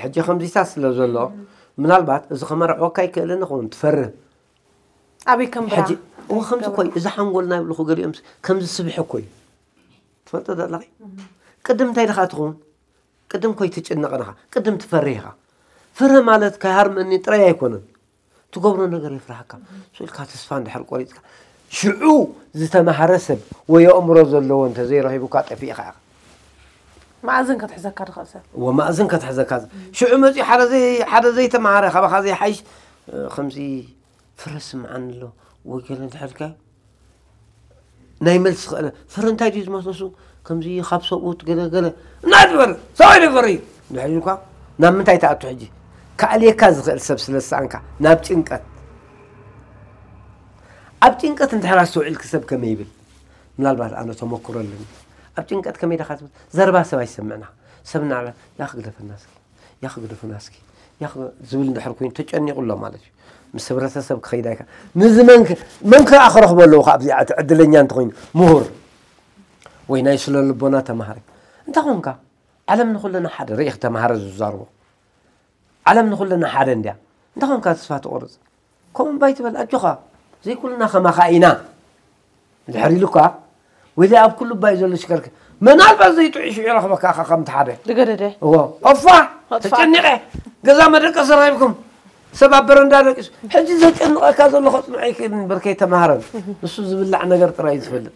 ሕጂ ከምዚታት ስለ ዘሎ ምናልባት እዚ ከመርዕወካ ይክእልን ይኸውን ትፈርህ። ኣበይ ከም ብራ ሕጂ እወ ከምዚ ኮይ እዚ ሓንጎልና ይብልኹ ገሊኦም ከምዚ ስብሒ ኮይ ትፈልጦ ዘለኺ ቅድም እንታይ ኢልኻ ትኸውን ቅድም ኮይ ትጭነቕ ኢኻ ቅድም ትፈርህ ኢኻ ፍርህ ማለት ከይሃርመኒ ጥራይ ኣይኮነን ትገብሮ ነገር የፍርሃካ ስልካ ተስፋ እንድሕር ቆሪፅካ ሽዑ ዝተማሃረ ሰብ ወይ ኣእምሮ ዘለዎ እንተዘይረኺቡካ ጠፊእኻ ኢኻ መኣዝን ክትሕዘካ ትኽእል ሰብ ወማእዝን ከትሕዘካ ዝ- ሽዑ መፂኡ ሓደ ዘይ- ሓደ ዘይተማሃረ ካባኻ ዘይሓይሽ እ፣ ከምዚ ፍረ ስምዓኒ ኣሎ ወይ ገለ እንድሕርካ ናይ መልሲ ክእለ ፍረ እንታይ ድዩ ዝመስለሱ ከምዚ ካብ ሰብኡት ገለ ገለ እናትበል ሰብኣይ ነገር እዩ እንድሕር ኢልኳ ናብ ምንታይ ትኣቱ ሕጂ ከኣልየካ ዝኽእል ሰብ ስለ ዝሰኣንካ ናብ ጭንቀት ኣብ ጭንቀት እንድሕር ኣስተውዒልክ ሰብ ከመይ ይብል ምናልባት ኣነ ተመክሮ ኣለኒ ኣብ ጭንቀት ከመይ ደኻ ትብል ዘረባ ሰብ ኣይሰምዕና ሰብ እናዕለ ያ ክግደፈና እስኪ ያ ክግደፉና እስኪ ያ ክግ- ዝብል እንድሕር ኮይኑ ተጨኒቑ ኣሎ ማለት እዩ ምስ ህብረተሰብ ክኸይድ ኣይካ ንዚ መን ክ- መን ክኣ ክረኽቦ ኣለዎ ካብዚ እቲ ዕድለኛ እንተኮይኑ ምሁር ወይ ናይ ስለ ልቦና ተማሃሪ እንታይ ኮንካ ዓለም ንኩልና ሓደ ርኢ ተማሃረ ዝዛርቦ ዓለም ንኩልና ሓደ እንድያ እንታይ ኮንካ ተስፋ ትቆርፅ ከምኡ እምባ ይትበል ኣጆኻ ዘይኩልና ከማኻ ኢና ድሕር ኢሉካ ወይዘ ኣብ ኩሉ እባ እዩ ዘሎ ሽከርክ ምናልባት ዘይጥዑይ ሽዑ ይረኽበካ ኢኻ ከምቲ ሓደ ዝገደደ እዎ ኦፋ ተጨኒቐ ገዛ መደቀሲ ረኺብኩም ሰብ ኣብ በረንዳ ደቂሱ ሕጂ ዘጨንቐካ ዘሎ ከፅንዖ ይክእል እምበር ከይተማሃረን ንሱ ዝብላዕ ነገር ጥራይ እዩ ዝፈልጥ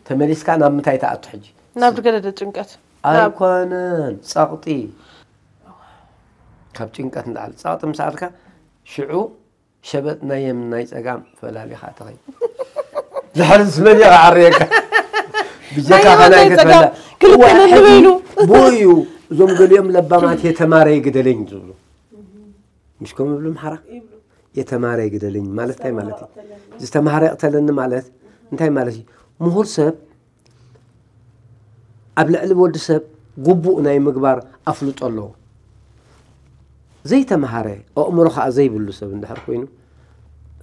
ተመሊስካ ናብ ምንታይ ትኣቱ ሕጂ ናብ ዝገደደ ጭንቀት ኣይኮነን ጸቕጢ ካብ ጭንቀት ንላዕሊ ጸቕጢ ምስ ኣልካ ሽዑ ሸበጥ ናይ የምን ናይ ጸጋም ፈላሊኻ ትኸይድ ድሕሪ ዝመን እየ ክዓርየካ ብጀካ ናይ የምን ከላይ ናይ ጸጋም ክትበላ ክልተ እዋ፣ ነንበይኑ። ሕጂ ብኡ እዩ እዞም ገሊኦም ለባማት የተማረ ይግደለኝ ዝብሉ ምሽ ከም ይብሉ ምሓራ የተማረ ይግደለኝ ማለት እንታይ ማለት እዩ ዝተማሃረ ይቕተለኒ ማለት እንታይ ማለት እዩ ምሁር ሰብ ኣብ ልዕሊ ወዲ ሰብ ግቡእ ናይ ምግባር ኣፍልጦ ኣለዎ ዘይተምሃረ ኣእምሮ ከዓ ዘይብሉ ሰብ እንድሕር ኮይኑ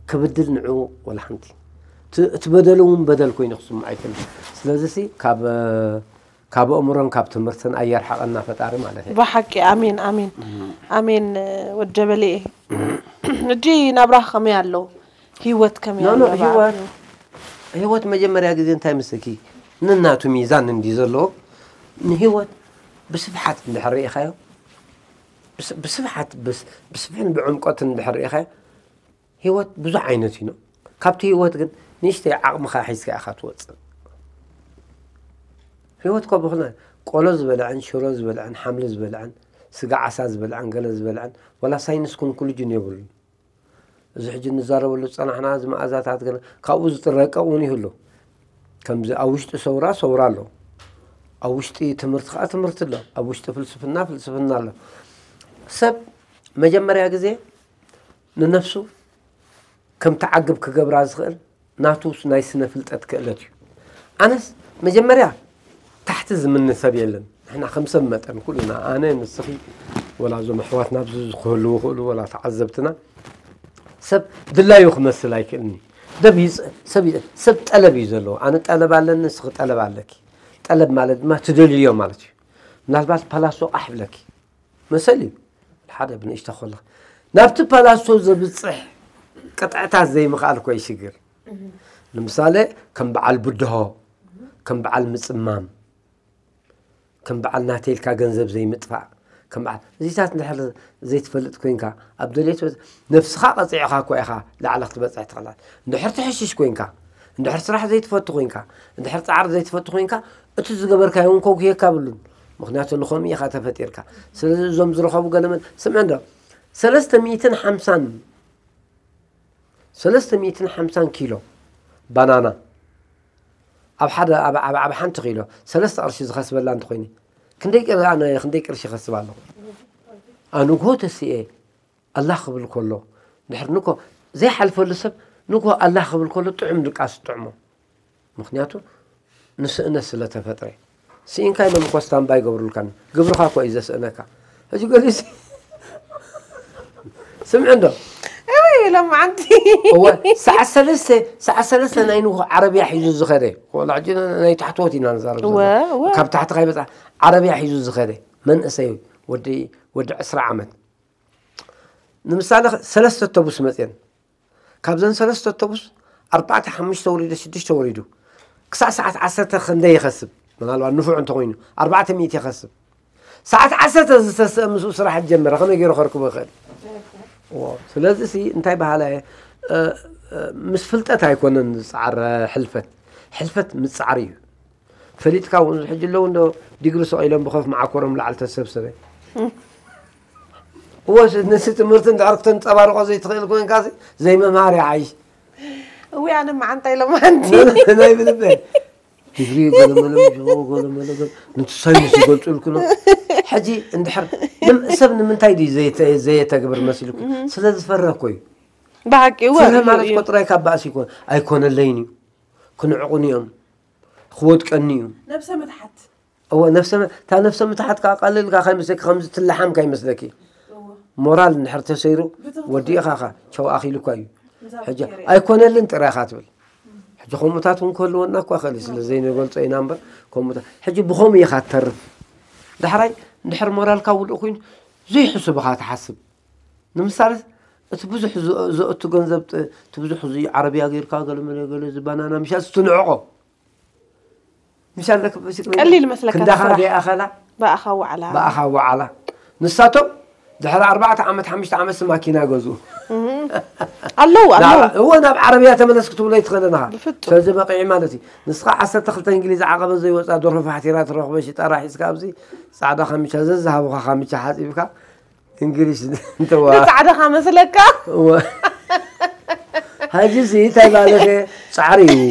ክብድል ንዕኡ ወላ ሓንቲ እቲ- እቲ በደል እውን በደል ኮይኑ ክስምዖ ኣይክእልን ስለዚ ሲ ካብ ካብ ኣእምሮን ካብ ትምህርትን ኣየርሓቐና ፈጣሪ ማለት እዩ ብሓቂ ኣሜን ኣሜን ኣሜን ወጀበሌ እጂ ናብራኽ ከመይ ኣሎ ህይወት ከመይ ኖ ኣሎ ኖ ህይወት ህይወት መጀመርያ ግዜ እንታይ ምስኪ ንናቱ ሚዛን እንዲ ዘለዎ ንህይወት ብስፍሓት እንድሕር ርኢኻዮ ብስ- ብስፍሓት ብስ- ብስፍሕን ብዕምቆትን እንድሕር ርኢኻዮ ህይወት ብዙሕ ዓይነት እዩ ካብቲ ህይወት ግን ንእሽተይ ዓቕምኻ ሒዝካ ኢኻ ትወፅእ ህይወት ኮ ብክልና ቆሎ ዝበልዐን ሽሮ ዝበልዐን ሓምሊ ዝበልዐን ስጋ ዓሳ ዝበልዐን ገለ ዝበልዐን ወላ ሳይንስ ኮንክሉጅን የብሉን እዚ ሕጂ ንዛረበሉ ዝፀናሕና እዚ መኣዛታት ገለ ካብኡ ዝጥረቀ እውን ይህሉ ከምዚ ኣብ ውሽጢ ሰውራ ሰውራ ኣሎ ኣብ ውሽጢ ትምህርቲ ከዓ ትምህርቲ ኣሎ ኣብ ውሽጢ ፍልስፍና ፍልስፍና ኣሎ ሰብ መጀመርያ ግዜ ንነፍሱ ከም ትዓግብ ክገብራ ዝኽእል ናቱ ናይ ስነ ፍልጠት ክእለት እዩ ኣነስ መጀመርያ ታሕቲ ዝምኒ ሰብ የለን ንሕና ከም ሰብ መጠን ኩሉና ኣነ ንስኺ ወላ እዞም ኣሕዋትና ኣብዚ ክህልዉ ክእሉ ወላ ተዓዘብትና ሰብ ድላዩ ክመስል ኣይክእልኒ ሰብ ይፅ- ሰብ ይፅ- ሰብ ጠለብ እዩ ዘለዎ ኣነ ጠለብ ኣለኒ ንስኺ ጠለብ ኣለኪ ጠለብ ማለት ድማ ትደልዮ ማለት እዩ ምናልባት ፓላሶ ቃሕ ይብለኪ መሰል እዩ ሓደ ብንእሽቶ ከለኽ ናብቲ ፓላሶ ዘብፅሕ ቅጥዕታት ዘይምኽኣል ኮይ ሽግር ንምሳሌ ከም በዓል ብድሆ ከም በዓል ምፅማም ከም በዓል ናተይ ኢልካ ገንዘብ ዘይምጥፋእ ከም በዓል እዚታት እንድሕር ዘይትፈልጥ ኮይንካ ኣብ ደልየት ነፍስኻ ቀፂዕኻ እኮ ኢኻ ላዕሊ ክትበፅሕ ትኽእል እንድሕር ትሕሽሽ ኮይንካ እንድሕር ስራሕ ዘይትፈቱ ኮይንካ እንድሕር ፃዕሪ ዘይትፈቱ ኮይንካ እቲ ዝገበርካዮ እውን ከጉህየካ ብሉን ምክንያቱ ንኸምኡ ኢኻ ተፈጢርካ ስለዚ እዞም ዝረኸቡ ገለመን ስምዕ እንዶ ሰለስተ ሚእትን ሓምሳን ሰለስተ ሚእትን ሓምሳን ኪሎ ባናና ኣብ ሓደ ኣብ ኣብ ኣብ ሓንቲ ኪሎ ሰለስተ ቅርሺ ዝኸስበላ እንተኮይነ ክንደይ ቅር ኣነ ክንደይ ቅርሺ ይኸስብ ኣለኹ ኣንግሆ ተስኤ ኣላህ ክብል ከሎ ድሕር ንኮ ዘይሓልፈሉ ሰብ ንኮ ኣላህ ክብል ከሎ ጥዑም ድቃስ ጥዕሞ ምክንያቱ ንስእነት ስለ ተፈጥረ ስኢንካ ኢሎም እኮ ስታምባይ ይገብሩልካን። ግብርኻ እኮ እዩ ዘስእነካ። ሕጂ ገሊሲ ስምዕ እንዶ እወይ ሎማዓንቲ እወ ሰዓት ሰለስተ ሰዓት ሰለስተ ናይ ንጎ ዓረብያ ሒዙ ዝኸደ። ወላ ሕጂ ናይ ታሕተዎት ኢና ንዛረብ እወ ዘለና። እወ ካብ ታሕቲ ካይበፅሕ ዓረብያ ሒዙ ዝኸደ መንእሰይ ወዲ ወዲ ዕስራ ዓመት። ንምሳሌ ሰለስተ ኣውቶቡስ መፅየን። ካብዘን ሰለስተ ኣውቶቡስ ኣርባዕተ ሓሙሽተ ወሪዱ ሽዱሽተ ወሪዱ ክሳብ ሰዓት ዓሰርተ ክንደይ ይኸስብ? ምናልባት ንፉዕ እንተኾይኑ ኣርባዕተ ሚእቲ ይኸስብ። ሰዓት ዓሰርተ ዝተስአ ምስኡ ስራሕ ጀመረ። ከመይ ገይሩ ከርክቦ ይኽእል? ስለዚ ሲ እንታይ በሃላ እየ፣ ምስ ፍልጠት ኣይኮነን ዝፃዕረ ሕልፈት። ሕልፈት ምፃዕሪ እዩ። ፈሊጥካ እውን ሕጂ ኣለዉ እንዶ ዲግሪ ሰቕ ኢሎም ብኸፍ መዓኮሮም ላዕሊ ተሰብሰበ። እወ ንሲ ትምህርቲ እንድሕር ክተንፀባርቆ ዘይትኽእል ኮይንካ ዘይመምሃር ይዓይሽ። እዊ ኣነ መዓንታ ኢሎም ሓንቲ ናይ ብልበ ዲግሪ ገለመለ ገለመለ ንትሳይንስ ይገልፁልኩ ነው። ሕጂ እንድሕር ሰብ ንምንታይ ድዩ ዘየተግብር መሲልኩ? ስለ ዝፈረኮ እዩ። ብሓቂ እወ ፍርህ ማለት እኮ ጥራይ ካብ ባእሲ ይኮን ኣይኮነለይን እዩ። ክንዕቑን እዮም። ክወድቀኒ እዩ። ነብሰ ምትሓት እወ ነፍሰ እታ ነፍሰ ምትሓት ከዓ ቀልል ኢልካ ከይመስለኪ ከምዚ ትለሓም ከይመስለኪ። ሞራል እንድሕር ተሰይሩ ወዲእኻ ኻ ቸው ኣኺሉ እኳ እዩ። ሕጂ ኣይኮነልን ጥራይ ኢኻ ትብል። ሕጂ ከምኡታት እውን ክህልወና እኳ ይኽእል እዩ። ስለ ዘይንገልጾ ኢና እምበር ከምኡታት ሕጂ ብኸምኡ ኢኻ ትተርፍ። ዳሕራይ እንድሕር ሞራልካ ውዱእ ኮይኑ ዘይሕሱብ ኢኻ ትሓስብ። ንምሳሌ እቲ ብዙሕ ዘእቱ ገንዘብ እቲ ብዙሕ ዓረብያ ጌርካ ገለመለ ገለ ዝባናና ምሻ ትንዕቆ ምሻ ኣለክ ቀሊል መስለካ ክንዳኻ ዘይኣኸላ ብኣኻ ዋዕላ ብኣኻ ዋዕላ ንሳቶም ድሕሪ ኣርባዕተ ዓመት ሓሙሽተ ዓመት ማኪና ገዝኡ ኣለዉ ኣለዉ እዎ ናብ ዓረብያ ተመለስ ክትብሎ ይትኽእልን ኢኻ ብፍጹም። ስለዚ በቂዒ ማለት እዩ። ንስኻ ዓሰርተ ክልተ እንግሊዝ ዓቐበት ዘይወፃ ደርሆ ፋሕቲራ ትረኽቦ ሽጣራ ሒዝካ ኣብዚ ፃዕዳ ካሚቻ ዘዝሃቡኻ ካሚቻ ሓፂብካ እንግሊዝ እንተዋ ንጻዕዳኻ መስለካ እወ። ሕጂ እዚ እንታይ ማለት እየ? ፃዕሪ እዩ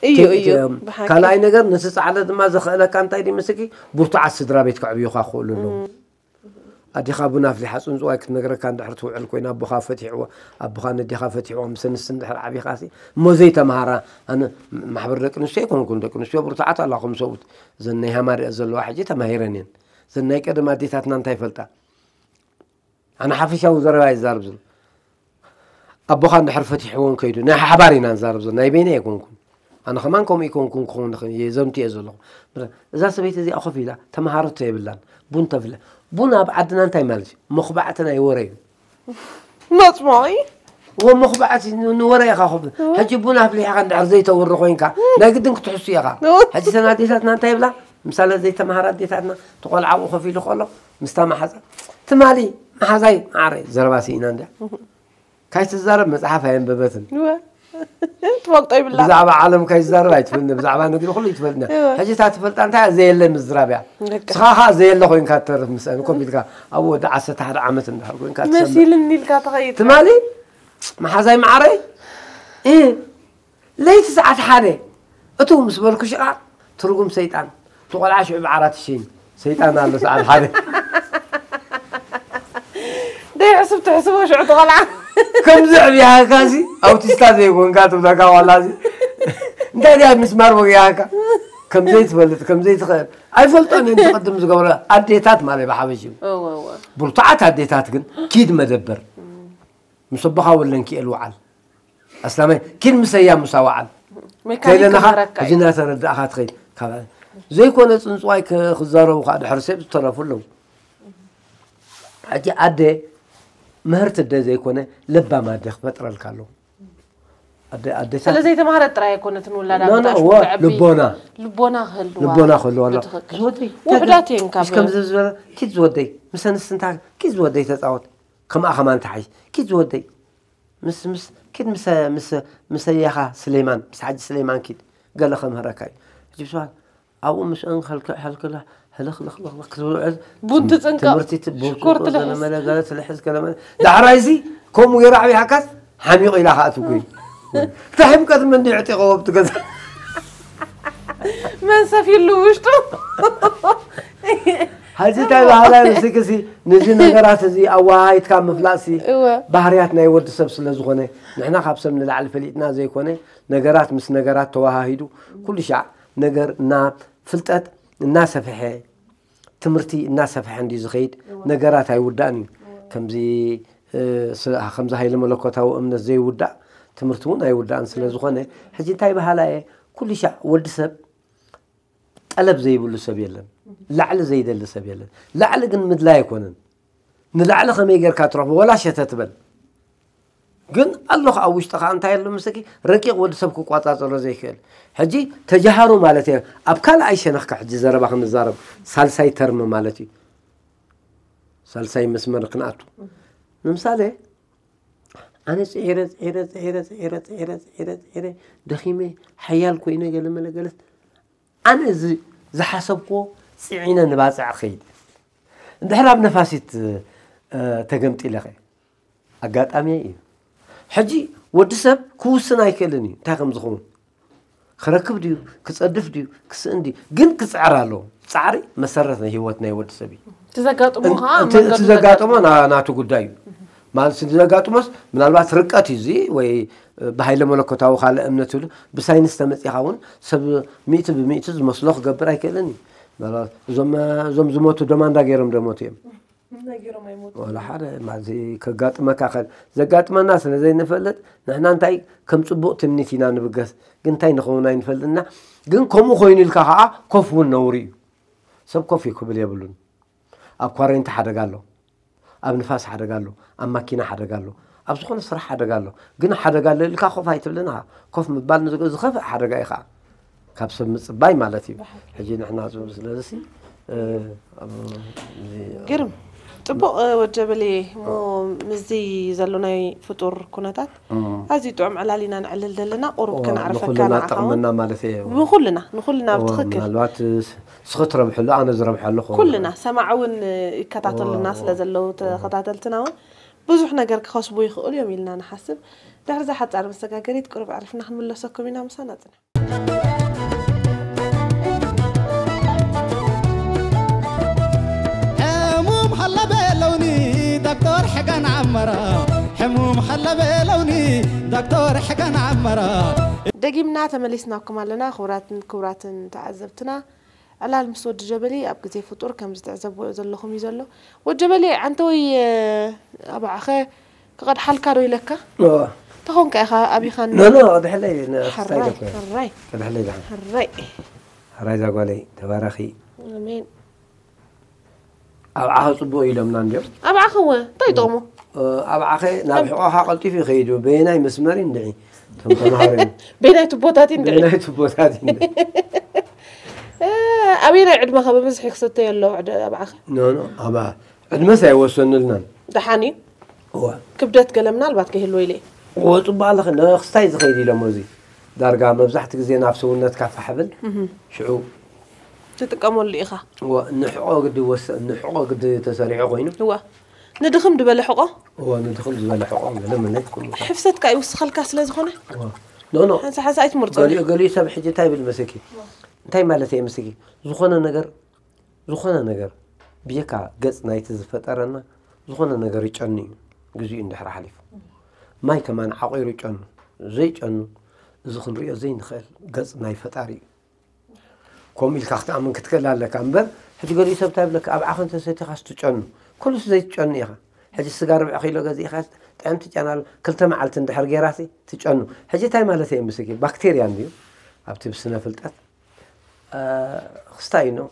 እዩ ቲ- እዩ ቲ- ብሓቂ። ካልኣይ ነገር ነቲ ፃዕሪ ድማ ዘኽእለካ እንታይ ድዩ መስልኪ? ብርቱዓት ስድራ ቤት ከዕብዩኻ ክኽእሉ ኣለዉ። ኣዴኻ ቡን ኣፍሊሓ ፅንፅዋይ ክትነግረካ እንድሕር ትውዕል ኮይና ኣቦኻ ፈቲሕዎ ኣቦኻ ነዴኻ ፈቲሕዎ ምስ ኣንስቲ እንድሕር ዓቢኻሲ እሞ ዘይተምሃራ ኣነ ማሕበር ደቂ ኣንስትዮ ኣይኮንኩን ደቂ ኣንስትዮ ብርቱዓት ኣላ ከም ሰብኡት እዘን ናይ ሃማሪኣ ዘለዋ ሕጂ ተማሂረን እየን እዘን ናይ ቀደም ኣዴታትና እንታይ ይፈልጣ ኣነ ሓፈሻዊ ዘረባ ይዛረብ ዘሎ ኣቦኻ እንድሕር ፈቲሕዎን ከይዱ ናይ ሓባር ኢና ንዛረብ ዘሎ ናይ በይነ ኣይኮንኩን ኣነ ከማን ከምኡ ይኮንኩን ክኸውን ይኽእል እየ ዘምት እየ ዘለኹ እዛ ሰበይቲ እዚኣ ኮፍ ኢላ ተምሃረቶ የብላን ቡን ተፍለ ቡን ኣብ ዓድና እንታይ ማለት እዩ መኹባዕቲ ናይ ወረ እዩ መፅሞቒ እዎ መኹባዕቲ ንወረ ኢኻ ኮፍ ሕጂ ቡን ኣፍሊሕኻ እንድሕር ዘይተውሪ ኮይንካ ናይ ግድን ክትሕሱ ኢኻ ሕጂ ሰናዴታትና እንታይ ይብላ ምሳለ ዘይተምሃራ ኣዴታትና ተቆልዓ ኣብኡ ኮፍ ኢሉ ከሎ ምስታ መሓዛ ትማሊ መሓዛይ ማዓረይ ዘረባ ስኢና እንድያ ካይትዛረብ መፅሓፍ ኣየንበበትን እወ። ትፈልጦ ይብላ ብዛዕባ ዓለም ካይትዛረብ ኣይትፈልኒ ብዛዕባ ንግዲ ኩሉ ይትፈልኒ እወ። ሕጂ እታ ትፈልጣ እንታይ ዘየለ ምዝራብ እያ ደቂ ስኻ ከዓ ዘየለ ኮይንካ ትተርፍ ምስ ኮፍ ኢልካ ኣብ ወዲ ዓሰርተ ሓደ ዓመት እንድሕር ኮይንካ ትሰምዕ መሲልኒ ኢልካ ተኸይድ ትማሊ መሓዛይ ማዓረይ እ ለይቲ ሰዓት ሓደ እቱ ምስ በልኩ ሽቓ ትርጉም ሰይጣን እቲ ቆልዓ ሽዑ ብዓራት ይሸይን ሰይጣን ኣሎ ሰዓት ሓደ ደይ ሕስብ ትሕስቦ ሽዑ ተቆልዓ ከምዚ ዕብያካ ሲ ኣውቲስታ ዘይኮንካ ትብለካ ዋላ ሲ እንታይ ድያ ምስማር ወጊያካ ከምዘይትፈልጥ ከምዘይትኽእል ኣይፈልጦን እየን ትቐድም ዝገብረ ኣዴታት ማለት ብሓበሽ እዩ እወ እወ ብርቱዓት ኣዴታት ግን ኪድ መደበር ምስ ኣቦኻ ወለን ክኤል ውዓል ኣስላማይ ኪድ ምሰያ ምሳ ውዓል ሜካኒክ ከይደለኻ ክመረካ ሕጂ እዩ እናተረዳእኻ ትኸይድ ካብ ዘይኮነ ፅንፅዋይ ክዛረቡ ከዓ ድሕሪ ሰብ ዝተረፉ ኣለዉ ሕጂ ኣደ ምህርቲ ኣደ ዘይኮነ ለባም ኣደ ክፈጥረልካ ኣለዎ ኣደ ኣደታት ስለ ዘይተማህረት ጥራይ ኣይኮነትን ውላዳ ኖ፣ ኖ፣ ብጣዕሚ እወ፣ ክተዕቢ ልቦና ልቦና ክህልዋ ልቦና ክህልዋ ኣሎ ብትኽክል። ዝወደይ ውሑዳት እየን ካብ ከምዚ ዝበለ ኪድ ዝወደይ ምስ ኣንስቲ እንታይ ኪድ ዝወደይ ተፃወት ከምኣ ከማን ተሓይ ኪድ ዝወደይ ምስ ምስ ኪድ ምስ ምስ ምስ ኣያኻ ስሌማን ምስ ሓጂ ስሌማን ኪድ ገለ ከምህረካ እዩ ሕጂ ብስባት ኣብኡ ምስአን ከልክዕ ከልክላ ህልኽልኽልኽ ክትብል ውዕል ቡን ትፅንቀቕ። ትምህርቲ ት- ቡን ሽኮር ትፅንቀቕ ትልሕስ። ገለመለ ገለ ትልሕስ ገለመለ ዳሕራይ እዚ ከምኡ ገይሩ ዓብዩ ሓካስ ሓሚቑ ኢላ ከኣትው ኮይኑ እንታይ ሕምቀት መን ዕጢቐዎ ኣብቲ ገዛ መን ሰፊሉ ውሽጡ ሕጂ እንታይ ባህላ ንስክሲ ነዚ ነገራት እዚ ኣወሃሂድካ ምፍላጥሲ እወ ባህርያት ናይ ወዲ ሰብ ስለ ዝኾነ ንሕና ካብ ሰብ ንላዕሊ ፈሊጥና ዘይኮነ ነገራት ምስ ነገራት ተወሃሂዱ ኩሉ ሻዕ ነገር ናብ ፍልጠት እናሰፍሐ ትምህርቲ እናሰፍሐ እንዲ ዝኸይድ ነገራት ኣይውዳእን እዩ። ከምዚ ከምዚ ሃይለ መለኮታዊ እምነት ዘይውዳእ ትምህርቲ እውን ኣይውዳእን። ስለ ዝኾነ ሕጂ እንታይ በሃላ እየ፣ ኩሉ ሻዕ ወዲ ሰብ ጠለብ ዘይብሉ ሰብ የለን፣ ላዕሊ ዘይደሊ ሰብ የለን። ላዕሊ ግን ምድላይ ኣይኮነን። ንላዕሊ ከመይ ጌርካ ትረኽቦ ወላ ሸተ ትበል። ግን ኣሎ ኣብ ውሽጥኻ እንታይ ኣሎ ምስኪ፣ ረቂቕ ወዲ ሰብ ክቋጻጸሮ ዘይክእል። ሕጂ ተጃሃሩ ማለት እየ። ኣብ ካልኣይ ሸነኽካ ሕጂ ዘረባ ክንዛረብ፣ ሳልሳይ ተርም ማለት እዩ። ሳልሳይ መስመር ክንኣቱ። ንምሳሌ ኣነ ጽዒረ ጽዒረ ጽዒረ ጽዒረ ጽዒረ ጽዒረ ጽዒረ ደኺመ ሓያል ኮይነ ገለ መለ ገለት ኣነ እዚ ዝሓሰብክዎ ጽዒነ ንባጽዕ ኸይድ። እንድሕር ኣብ ነፋሲት ተገምጢለ ኸ ኣጋጣሚ እዩ። ሕጂ ወዲ ሰብ ክውስን ኣይክእልን እዩ እንታይ ከም ዝኸውን። ክረክብ ድዩ ክጸድፍ ድዩ ክስእን ድዩ ግን ክጽዕር ኣለዎ። ጻዕሪ መሰረት ናይ ህይወት ናይ ወዲ ሰብ እዩ። ትዘጋጥሞ ኸዓ እቲ ዘጋጥሞ ናቱ ጉዳይ እዩ። ማለት እቲ ዘጋጥሞስ ምናልባት ርቀት እዩ እዚ ወይ ብሃይለ መለኮታዊ ካልእ እምነት ይብሉ ብሳይንስ ተመጺኻ እውን ሰብ ሚእቲ ብሚእቲ ዝመስሎ ክገብር ኣይክእልን እዩ። ምናልባት እዞም እዞም ዝሞቱ ደማ እንዳ ገይሮም ደሞቱ እዮም። ወላ ሓደ ማዚ ከጋጥመካ ከል ዘጋጥመና ስለ ዘይንፈልጥ ንሕና እንታይ ከም ጽቡቕ ትምኒት ኢና ንብገስ ግን እንታይ ንኸውን ኣይንፈልጥና። ግን ከምኡ ኮይኑ ኢልካ ከዓ ኮፍ እውን ነውሪ እዩ። ሰብ ኮፍ እዩ ክብል የብሉን። ኣብ ኳረንቲ ሓደጋ ኣሎ፣ ኣብ ንፋስ ሓደጋ ኣሎ፣ ኣብ ማኪና ሓደጋ ኣሎ፣ ኣብ ዝኾነ ስራሕ ሓደጋ ኣሎ። ግን ሓደጋ ኣሎ ኢልካ ኮፍ ኣይትብልን ኢኻ። ኮፍ ምባል ንዝኸፍእ ሓደጋ እዩ ከዓ ካብ ሰብ ምጽባይ ማለት እዩ። ሕጂ ንሕና ዝብሉ ስለዚ ግርም ጽቡቕ ወጀበሌ እሞ ምስዚ ዘሎ ናይ ፍጡር ኩነታት ኣዝዩ ጥዑም ዕላል ኢና ንዕልል ዘለና ቁሩብ ከነዕርፈካ ንዓኻ እውን ጠቕመና ማለት እየ። ንኹልና ንኹልና ብትኽክል ምናልባት ስኺ ትረብሐሉ ኣነ ዝረብሐሉ ክኸውን ኩልና ሰማዕ እውን ይከታተሉና ስለ ዘለዉ ተኸታተልትና እውን ብዙሕ ነገር ክኸስቡ ይኽእሉ እዮም ኢልና ንሓስብ። ድሕሪ እዛ ሓጻር መሰጋገሪት ቁሩብ ኣዕሪፍና ክንምለሰኩም ኢና። ምሳና ጽንሑ። ሕሙም ሃላ በለውኒ ዶክተር ሕገን ዓመራ ሕሙም ሃላ በለውኒ ዶክተር ሕገን ዓመራ ደጊምና ተመሊስናኩም ኣለና። ክቡራትን ክቡራትን ተዓዘብትና ዕላል ምስ ወዲ ጀበሊ ኣብ ግዜ ፍጡር ከም ዝትዕዘብዎ ዘለኹም እዩ ዘሎ። ወዲ ጀበሊ ዓንተወይ ኣባዕኸ ክቐድሓልካ ዶ ኢለካ? ተኾንካ ኢኻ ኣቢኻኒ። ኖኖ ቅድሕለይ ነስታይ ሕራይ ደኮ ሕራይ ቅድሕለይ ደሓን ሕራይ ሕራይ ዛጓለይ ተባረኺ። ኣሜን። ኣብዓኸ ጽቡቕ ኢሎምና እንዲዮም። ኣብዓኸ እወ እንታይ ይጠቕሙ? ኣብዓኸ ናብ ሕቖኻ ቀልጢፉ ይኸይዱ በየናይ መስመር እንድዒ እቶም ተምሃሮ እዮም። በየናይ ቱቦታት እንድዒ በየናይ ቱቦታት እንድዒ ኣበየናይ ዕድመ ከ ብብዝሒ ክስተዮ ኣለዎ ኣብዓኸ? ኖኖ ኣብ ዕድመስ ኣይወሰኑልናን። ደሓን እዩ። እወ ክብደት ገለ ምናልባት ከይህልዎ ኢለ እየ። እወ ጽቡቕ ኣለኸ ንክስታይ ዝኸይድ ኢሎሞ እዚ ዳርጋ መብዛሕቲ ግዜ ናብ ሰውነትካ ፋሕብል ሽዑ ትጥቀመሉ ኢኻ። እወ ንሕቆ ግዲ ወሰ ንሕቆ ግዲ ተሰሪዑ ኮይኑ እወ ንድኽም ድበለ ሕቆ እወ ንድኽም ዝበለ ሕቆ ገለ ምነት ኩሉ ሕፍሰትካ ይውስኸልካ ስለ ዝኾነ ኖ ኖ ሓንሳ ሓንሳ ኣይትመርጾ ገሊኡ ገሊኡ ሰብ ሕጂ እንታይ ይብል መሰኪ እንታይ ማለት እየ መሰኪ ዝኾነ ነገር ዝኾነ ነገር ብጀካ ገጽ ናይቲ ዝፈጠረና ዝኾነ ነገር ይጨኑ እዩ። ግዜኡ እንድሕር ሓሊፉ ማይ ከማን ዓቑሩ ይጨኑ። ዘይጨኑ እዚ ክንሪኦ ዘይንኽእል ገጽ ናይ ፈጣሪ እዩ። ከምኡ ኢልካ ክትኣምን ክትክእል ኣለካ እምበር ሕጂ ገሊኡ ሰብ እንታይ ይብለካ ኣብ ዓኸን ተሰቲኻስ ትጨኑ ኩሉስ ዘይትጨኑ ኢኻ። ሕጂ ስጋ ርብዒ ኪሎ ገዚእኻ ጥዕምቲ ጨና ኣሎ ክልተ መዓልቲ እንድሕር ጌራሲ ትጨኑ። ሕጂ እንታይ ማለት እየ ምስኪ ባክቴርያ እንድዩ ኣብቲ ብስነ ፍልጠት ክስታይ ነው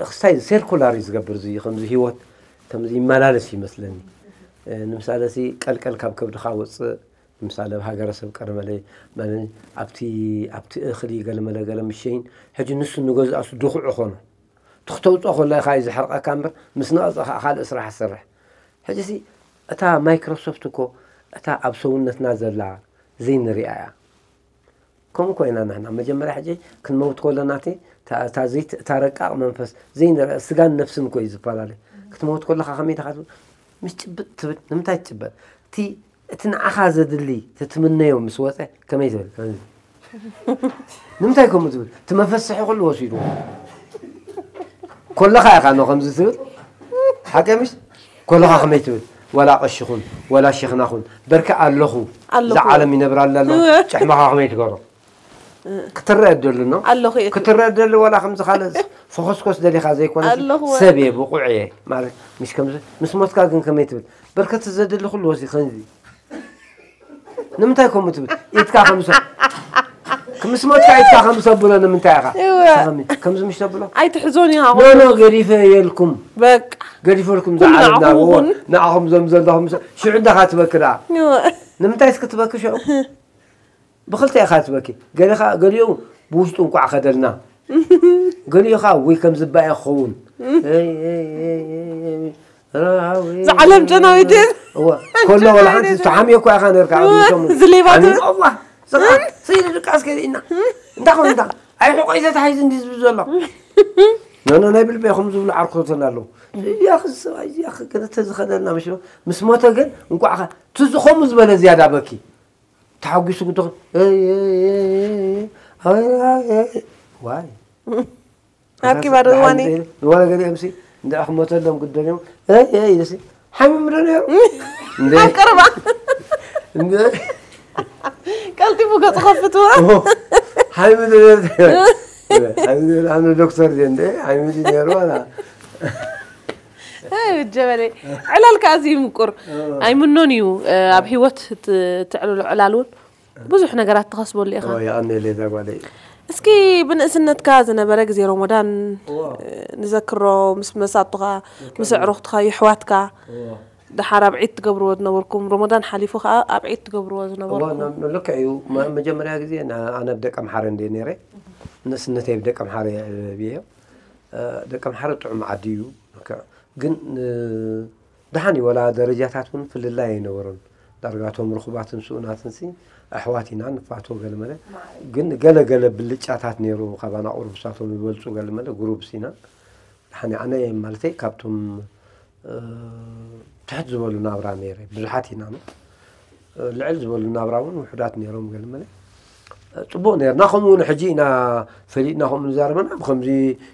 ክስታይ ሴርኩላር እዩ ዝገብር እዚ ከምዚ ህይወት ከምዚ ይመላለስ ይመስለኒ። ንምሳሌ ሲ ቀልቀል ካብ ከብድኻ ወፅእ ንምሳሌ ኣብ ሃገረሰብ ቀደመለ ኣብቲ ኣብቲ እኽሊ ገለመለ ገለ ምሸይን ሕጂ ንሱ ንገዝኣሱ ድኹዕ ኾኖ ትኽተውፅኦ ከሎ ኢኻ እዩ ዝሕርቐካ እምበር ምስ ነቐፀ ከዓ ካልእ ስራሕ ዝሰርሕ። ሕጂ ሲ እታ ማይክሮሶፍት እኮ እታ ኣብ ሰውነትና ዘላ ዘይንሪኣ እያ። ከምኡ ኮይና ንሕና መጀመርያ ሕጂ ክንመውት ከለና እቲ እታ ዘይት እታ ረቃቕ መንፈስ ዘይንርአ ስጋን ነፍስን እኮ እዩ ዝፈላለ። ክትመውት ከለኻ ከመይ ኢኻ ትብል? ምስ ጭብጥ ትብል ንምንታይ ትጭበጥ? እቲ እቲ ንዓኻ ዘድሊ ትትምነዮ ምስ ወፀ ከመይ ትብል? ከምዚ ንምንታይ ከምኡ ትብል? እቲ መፈስሒ ኩሉ ወሲድዎ ከለኻ ኢኻ ኖ ከምዚ ትብል ሓቂ ምሽ ኮለኻ ከመይ ትብል? ወላ ቀሺኹን ወላ ሸኽናኹን በርካ ኣለኹ ኣለኹ። እዛ ዓለም ይነብራ ኣሎ ጭሕማኻ ከመይ ትገሮ? ክትረአ ደሉ ነው። ኣለኹ እየ ክትረአ ደሉ ዋላ ከምዚ ካልእ ፈኾስኮስ ደሊኻ ዘይኮነ ኣለኹ። ሰብ እየ ብቑዕ እየ ማለት ምሽ ከምዚ ምስ ሞትካ ግን ከመይ ትብል በርከት ዘድሊ ኩሉ ወሲ ከምዚ ንምንታይ ከምኡ ትብል ኢትካ ከምሰ ምስ ሞትካ ኢትካ ከምሰብሎ ንምንታይ ኢኻ እወ። ሰሚ ከምዚ ምሽ ተብሎ ኣይትሕዞን ኢኻ ኖ ኖ ገዲፈ የልኩም በቃ ገዲፈልኩም ኩሉ ዝዓለምና ንዓኹም እዎ ይኹን። ንዓኹም ዞም ዘለኹም ሽዑ እንዳኻ ትበክዳ እወ። ንምንታይ እስኪ ትበኪ ሽዑ ብኽልተ ኢኻ ትበኪ ገሊኻ ገሊኡ ብውሽጡ እንቋዕ ከደልና ገሊኡ ኸዓ ወይ ከም ዝባኤ ክኸውን ዝዓለም ጨናዊ ድን እወ ኮሎ ወላ ሓንቲ ዝተሓምየ እኳ ኢኻ ነርካ ኣብ ሰሙን ዝሌባቱ ኣሚን ኣላ ስኻ ስኢሉ ድቃስ ከይድና እንታይ ኾን እንዳ ኣይሕቆይ ዘተሓይዝ እንዲ ዝብል ዘሎ ኖኖ ናይ ብልበ ይኹም ዝብሉ ዓርኮተን ኣለዉ እዚኣ ክሰብኣይ እዚኣ ክገለተ ዝኸደልና ምሽ ምስ ሞተ ግን እንቋዕ ትዝኸሙ ዝበለ ዝያዳ በኪ ተሓጒሱ ክትኾን ዋይ ኣኪባ ዶ እዋኒ ወለ ገሊኦም ሲ እንዳ ክሞተሎም ግደን እዮም ኢሉሲ ሓሚሙ ዶ ነይሩ እንደ ኣብ ቀረባ እንደ ቀልጢፉ ገፁ ከፍትዎ ሓሚሙ ዶ ነይሩ ሓሚሙ ዶ ነይሩ? ኣነ ዶክተር ድየ እንደ ሓሚሙ ድዩ ነይሩ ዋላ ጀበለ ዕላል ከዓ እዚ ምቁር ኣይምኖን እዩ ኣብ ሂወት ትዕልሎ ዕላል እውን ብዙሕ ነገራት ትኸስበሉ ኢኻ ኦ ይቐንየለይ እዛ ጓለይ እስኪ ብንእስነትካ ዝነበረ ግዜ ሮሞዳን ንዘክሮ ምስ መሳቱኻ ምስ ኣዕሩኽትኻ ይሕዋትካ ደሓር ኣብ ዒድ ትገብርዎ ዝነበርኩም ሮሞዳን ሓሊፉ ከዓ ኣብ ዒድ ትገብርዎ ዝነበርኩም ልክዕ እዩ መ- መጀመርያ ግዜ ና- ኣነ ብደቂ ኣምሓረ እንደ ነይረ ንእስነተይ ብደቂ ኣምሓረ ብዮ ደቂ ኣምሓረ ጥዑም ዓዲ እዩ ልክዕ። ግን እ፣ ደሓን እዩ ወላ ደረጃታት እውን ፍልላይ ኣይነበሮን ዳርጋቶም ርኹባትን ስኡናትን ሲ ኣሕዋት ኢና ንፋቶ ገለመለ ግን ገለ ገለ ብልጫታት ነይሩ ካባና ቁሩብ ሳቶም ይበልፁ ገለመለ ጉሩብ ሲና ደሓን ኣነ ማለተይ ካብቶም ትሕት ዝበሉ ናብራ ነይረ ብዙሓት ኢና ልዕል ዝበሉ ናብራ እውን ውሕዳት ነይሮም ገለመለ ፅቡቅ ነርና ከምኡ እውን ሕጂ ኢና ፈሊጥና ከምኡ ንዛረበና ብከምዚ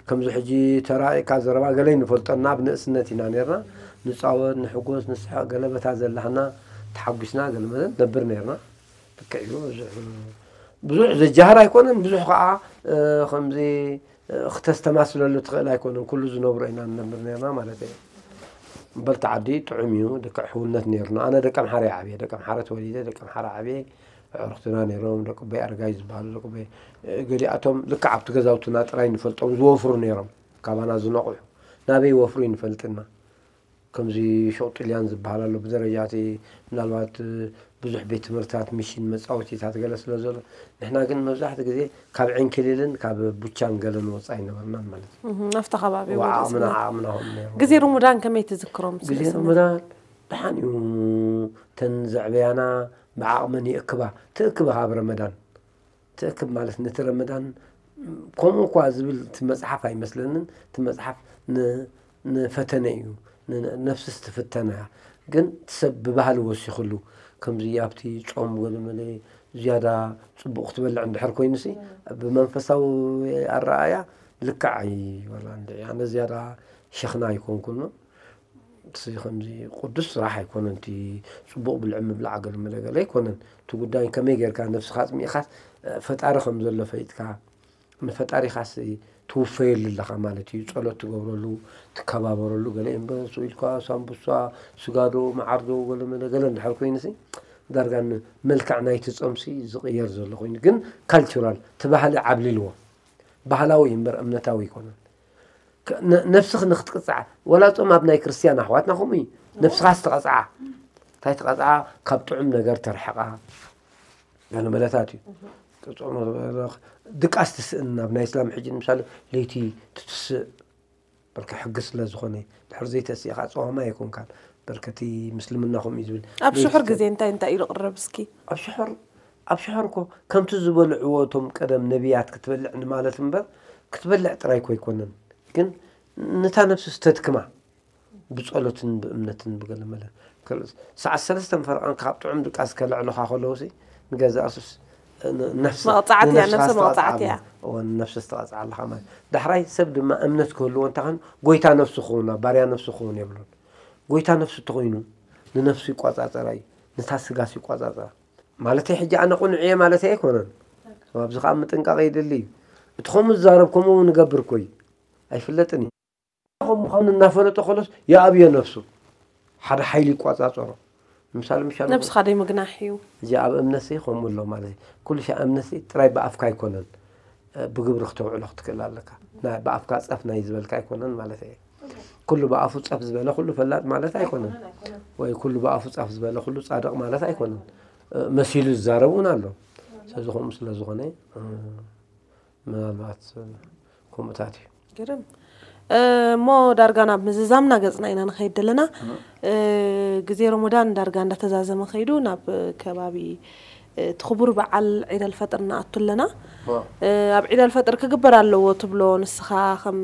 ከምዚ ሕጂ ተራእካ ዘረባ ገለ ንፈልጠና ብንእስነት ኢና ነርና ንፃወት ንሕጎስ ንስሐቅ ገለ በታ ዘለሃና ተሓጒስና ገለመለ ነብር ነርና ልክዕ እዩ ብዙሕ ብዙሕ ዘጃህር ኣይኮነን ብዙሕ ከዓ ከምዚ ክተስተማስለሉ ትኽእል ኣይኮነን ኩሉ ዝነብሮ ኢና ንነብር ነርና ማለት እዩ በልቲ ዓዲ ጥዑም እዩ ልክዕ ሕውነት ነርና ኣነ ደቂ ኣምሓረ ዓብየ ደቂ ኣምሓረ ተወሊደ ደቂ ኣምሓረ ዓብየ ኣዕሩኽትና ነይሮም ደቂ ኣቦይ ኣረጋይ ዝበሃሉ ደቂ ኣቦይ ገሊኣቶም ልክዕ ኣብቲ ገዛውትና ጥራይ ንፈልጦም ዝወፍሩ ነይሮም ካባና ዝነቑሑ ናበይ ይወፍሩ ይንፈልጥና ከምዚ ሸቕ ጥልያን ዝበሃል ኣሎ ብደረጃ እቲ ምናልባት ብዙሕ ቤት ትምህርትታት ሚሽን መፃወቲታት ገለ ስለ ዘሎ ንሕና ግን መብዛሕትኡ ግዜ ካብ ዕንክሊልን ካብ ቡቻን ገለ ንወፃ ኣይነበርናን ማለት እዩ ኣብቲ ከባቢ ዓቕምና ዓቕምና ከምኡ ነይሩ ግዜ ሮሞዳን ከመይ ትዝክሮም ግዜ ሮሞዳን ደሓን እዩ ተን ዘዕበያና ብዓቕመን ይእክባ ትእክብ ካብ ረመዳን ትእክብ ማለት ነቲ ረመዳን ከምኡ እኳ ዝብል እቲ መፅሓፍ ኣይመስለንን እቲ መፅሓፍ ንፈተነ እዩ ነፍስስ ትፍተን እያ ግን ሰብ ብባህሊ ወሲኽሉ ከምዚ ኣብቲ ፆም ወለመለ ዝያዳ ፅቡቕ ክትበልዕ እንድሕር ኮይኑሲ ብመንፈሳዊ ኣረኣያ ልክዕ እዩ ወላ እንድዒ ኣነ ዝያዳ ሸኽና ኣይኮንኩን እቲ ከምዚ ቅዱስ ስራሕ ኣይኮነን እቲ ፅቡቕ ብልዒ ምብላዕ ገለ መለ ገለ ኣይኮነን እቲ ጉዳይ ከመይ ጌርካ ነብስኻ ኣፅሚእኻስ ፈጣሪ ከም ዘሎ ፈሊጥካ ንፈጣሪኻስ ትውፈየሉ ኣለኻ ማለት እዩ ጸሎት ትገብረሉ ትከባበረሉ ገለ እምበር ስኢልካ ሳምቡሳ ስጋዶ መዓርዶ ገለ መለ ገለ እንድሕር ኮይኑሲ ዳርጋ መልክዕ ናይቲ ጾምሲ ዝቕየር ዘሎ ኮይኑ ግን ካልቸራል እቲ ባህሊ ዓብሊልዎ ባህላዊ እዩ እምበር እምነታዊ ኣይኮነን ነብስኽ ንክትቅፅዓ ወላ ጾም ኣብ ናይ ክርስትያን ኣሕዋትና ከምኡ እዩ ነብስኻ ዝተቐፅዓ እንታይ ትቐፅዓ ካብ ጥዑም ነገር ተርሕቓ ገለ መለታት እዩ ድቃስ ትስእን ኣብ ናይ እስላም ሕጂ ንምሳሌ ለይቲ ትትስእ በርካ ሕጊ ስለ ዝኾነ ድሕር ዘይተሲእኻ ፀዋማ ኣይኮንካን በርከቲ ምስልምና ከምኡ እዩ ዝብል ኣብ ሽሑር ግዜ እንታይ እንታይ እዩ ዝቕረብ እስኪ ኣብ ሽሑር ኣብ ሽሑር እኮ ከምቲ ዝበልዕዎ እቶም ቀደም ነቢያት ክትበልዕ ንማለት እምበር ክትበልዕ ጥራይ እኮ ኣይኮነን ግን ነታ ነብሲ ስተድክማ ብጸሎትን ብእምነትን ብገለ መለ ሰዓት ሰለስተ ፈረቓን ካብ ጥዑም ድቃስ ከልዕሉኻ ከለዉ ሲ ንገዛእ ሱስ ነፍሲ መቕጻዕቲ እያ ነፍሲ መቕጻዕቲ እያ ነፍሲ ዝተቐጽዓ ኣለኻ ማለት ዳሕራይ ሰብ ድማ እምነት ክህልዎ እንታይ ኾን ጎይታ ነፍሱ ክኸውን ባርያ ነፍሱ ክኸውን የብሉን ጎይታ ነፍሱ ተኾይኑ ንነፍሱ ይቋጻጸራ እዩ ነታ ስጋስ ይቋጻጸራ ማለተይ ሕጂ ኣነ ቁኑዕ እየ ማለተይ ኣይኮነን ኣብዚ ከዓ ምጥንቃቕ የድሊ እዩ። እቲ ከምኡ ዝዛረብ ከምኡ እውን ይገብር እኮ እዩ። ኣይፍለጥን እዩ። ከም ምዃኑ እናፈለጠ ከሎስ ይኣብዮ ነፍሱ። ሓደ ሓይሊ ይቋጻጸሮ። ምሳሌ ምሻ ነብስኻ ደይ ምግናሕ እዩ። እዚ ኣብ እምነትሲ ከምኡ ኣሎ ማለት እዩ። ኩሉ ሻ እምነትሲ ጥራይ ብኣፍካ ኣይኮነን፣ እ፣ ብግብሪ ክተውዕሎ ክትክእል ኣለካ። ናይ ብኣፍካ ጸፍ ናይ ዝበልካ ኣይኮነን ማለት እየ። ኩሉ ብኣፉ ጸፍ ዝበለ ኩሉ ፈላጥ ማለት ኣይኮነን። ወይ ኩሉ ብኣፉ ጸፍ ዝበለ ኩሉ ጻድቕ ማለት ኣይኮነን። እ፣ መሲሉ ዝዛረብ እውን ኣሎ። ስለዚ ከምኡ ስለ ዝኾነ፣ እ፣ ምናልባት፣ እ፣ ከምኡታት እዩ። ግርም። እ፣ እሞ ዳርጋ ናብ ምዝዛምና ገጽና ኢና ንኸይድ ዘለና። እ፣ ግዜ ረመዳን ዳርጋ እንዳተዛዘመ ከይዱ ናብ ከባቢ፣ እ፣ እቲ ክቡር በዓል ዒድ ኣልፈጥር ንኣቱ ኣለና። እ፣ ኣብ ዒድ ኣልፈጥር ክግበር ኣለዎ ትብሎ ንስኻ ከም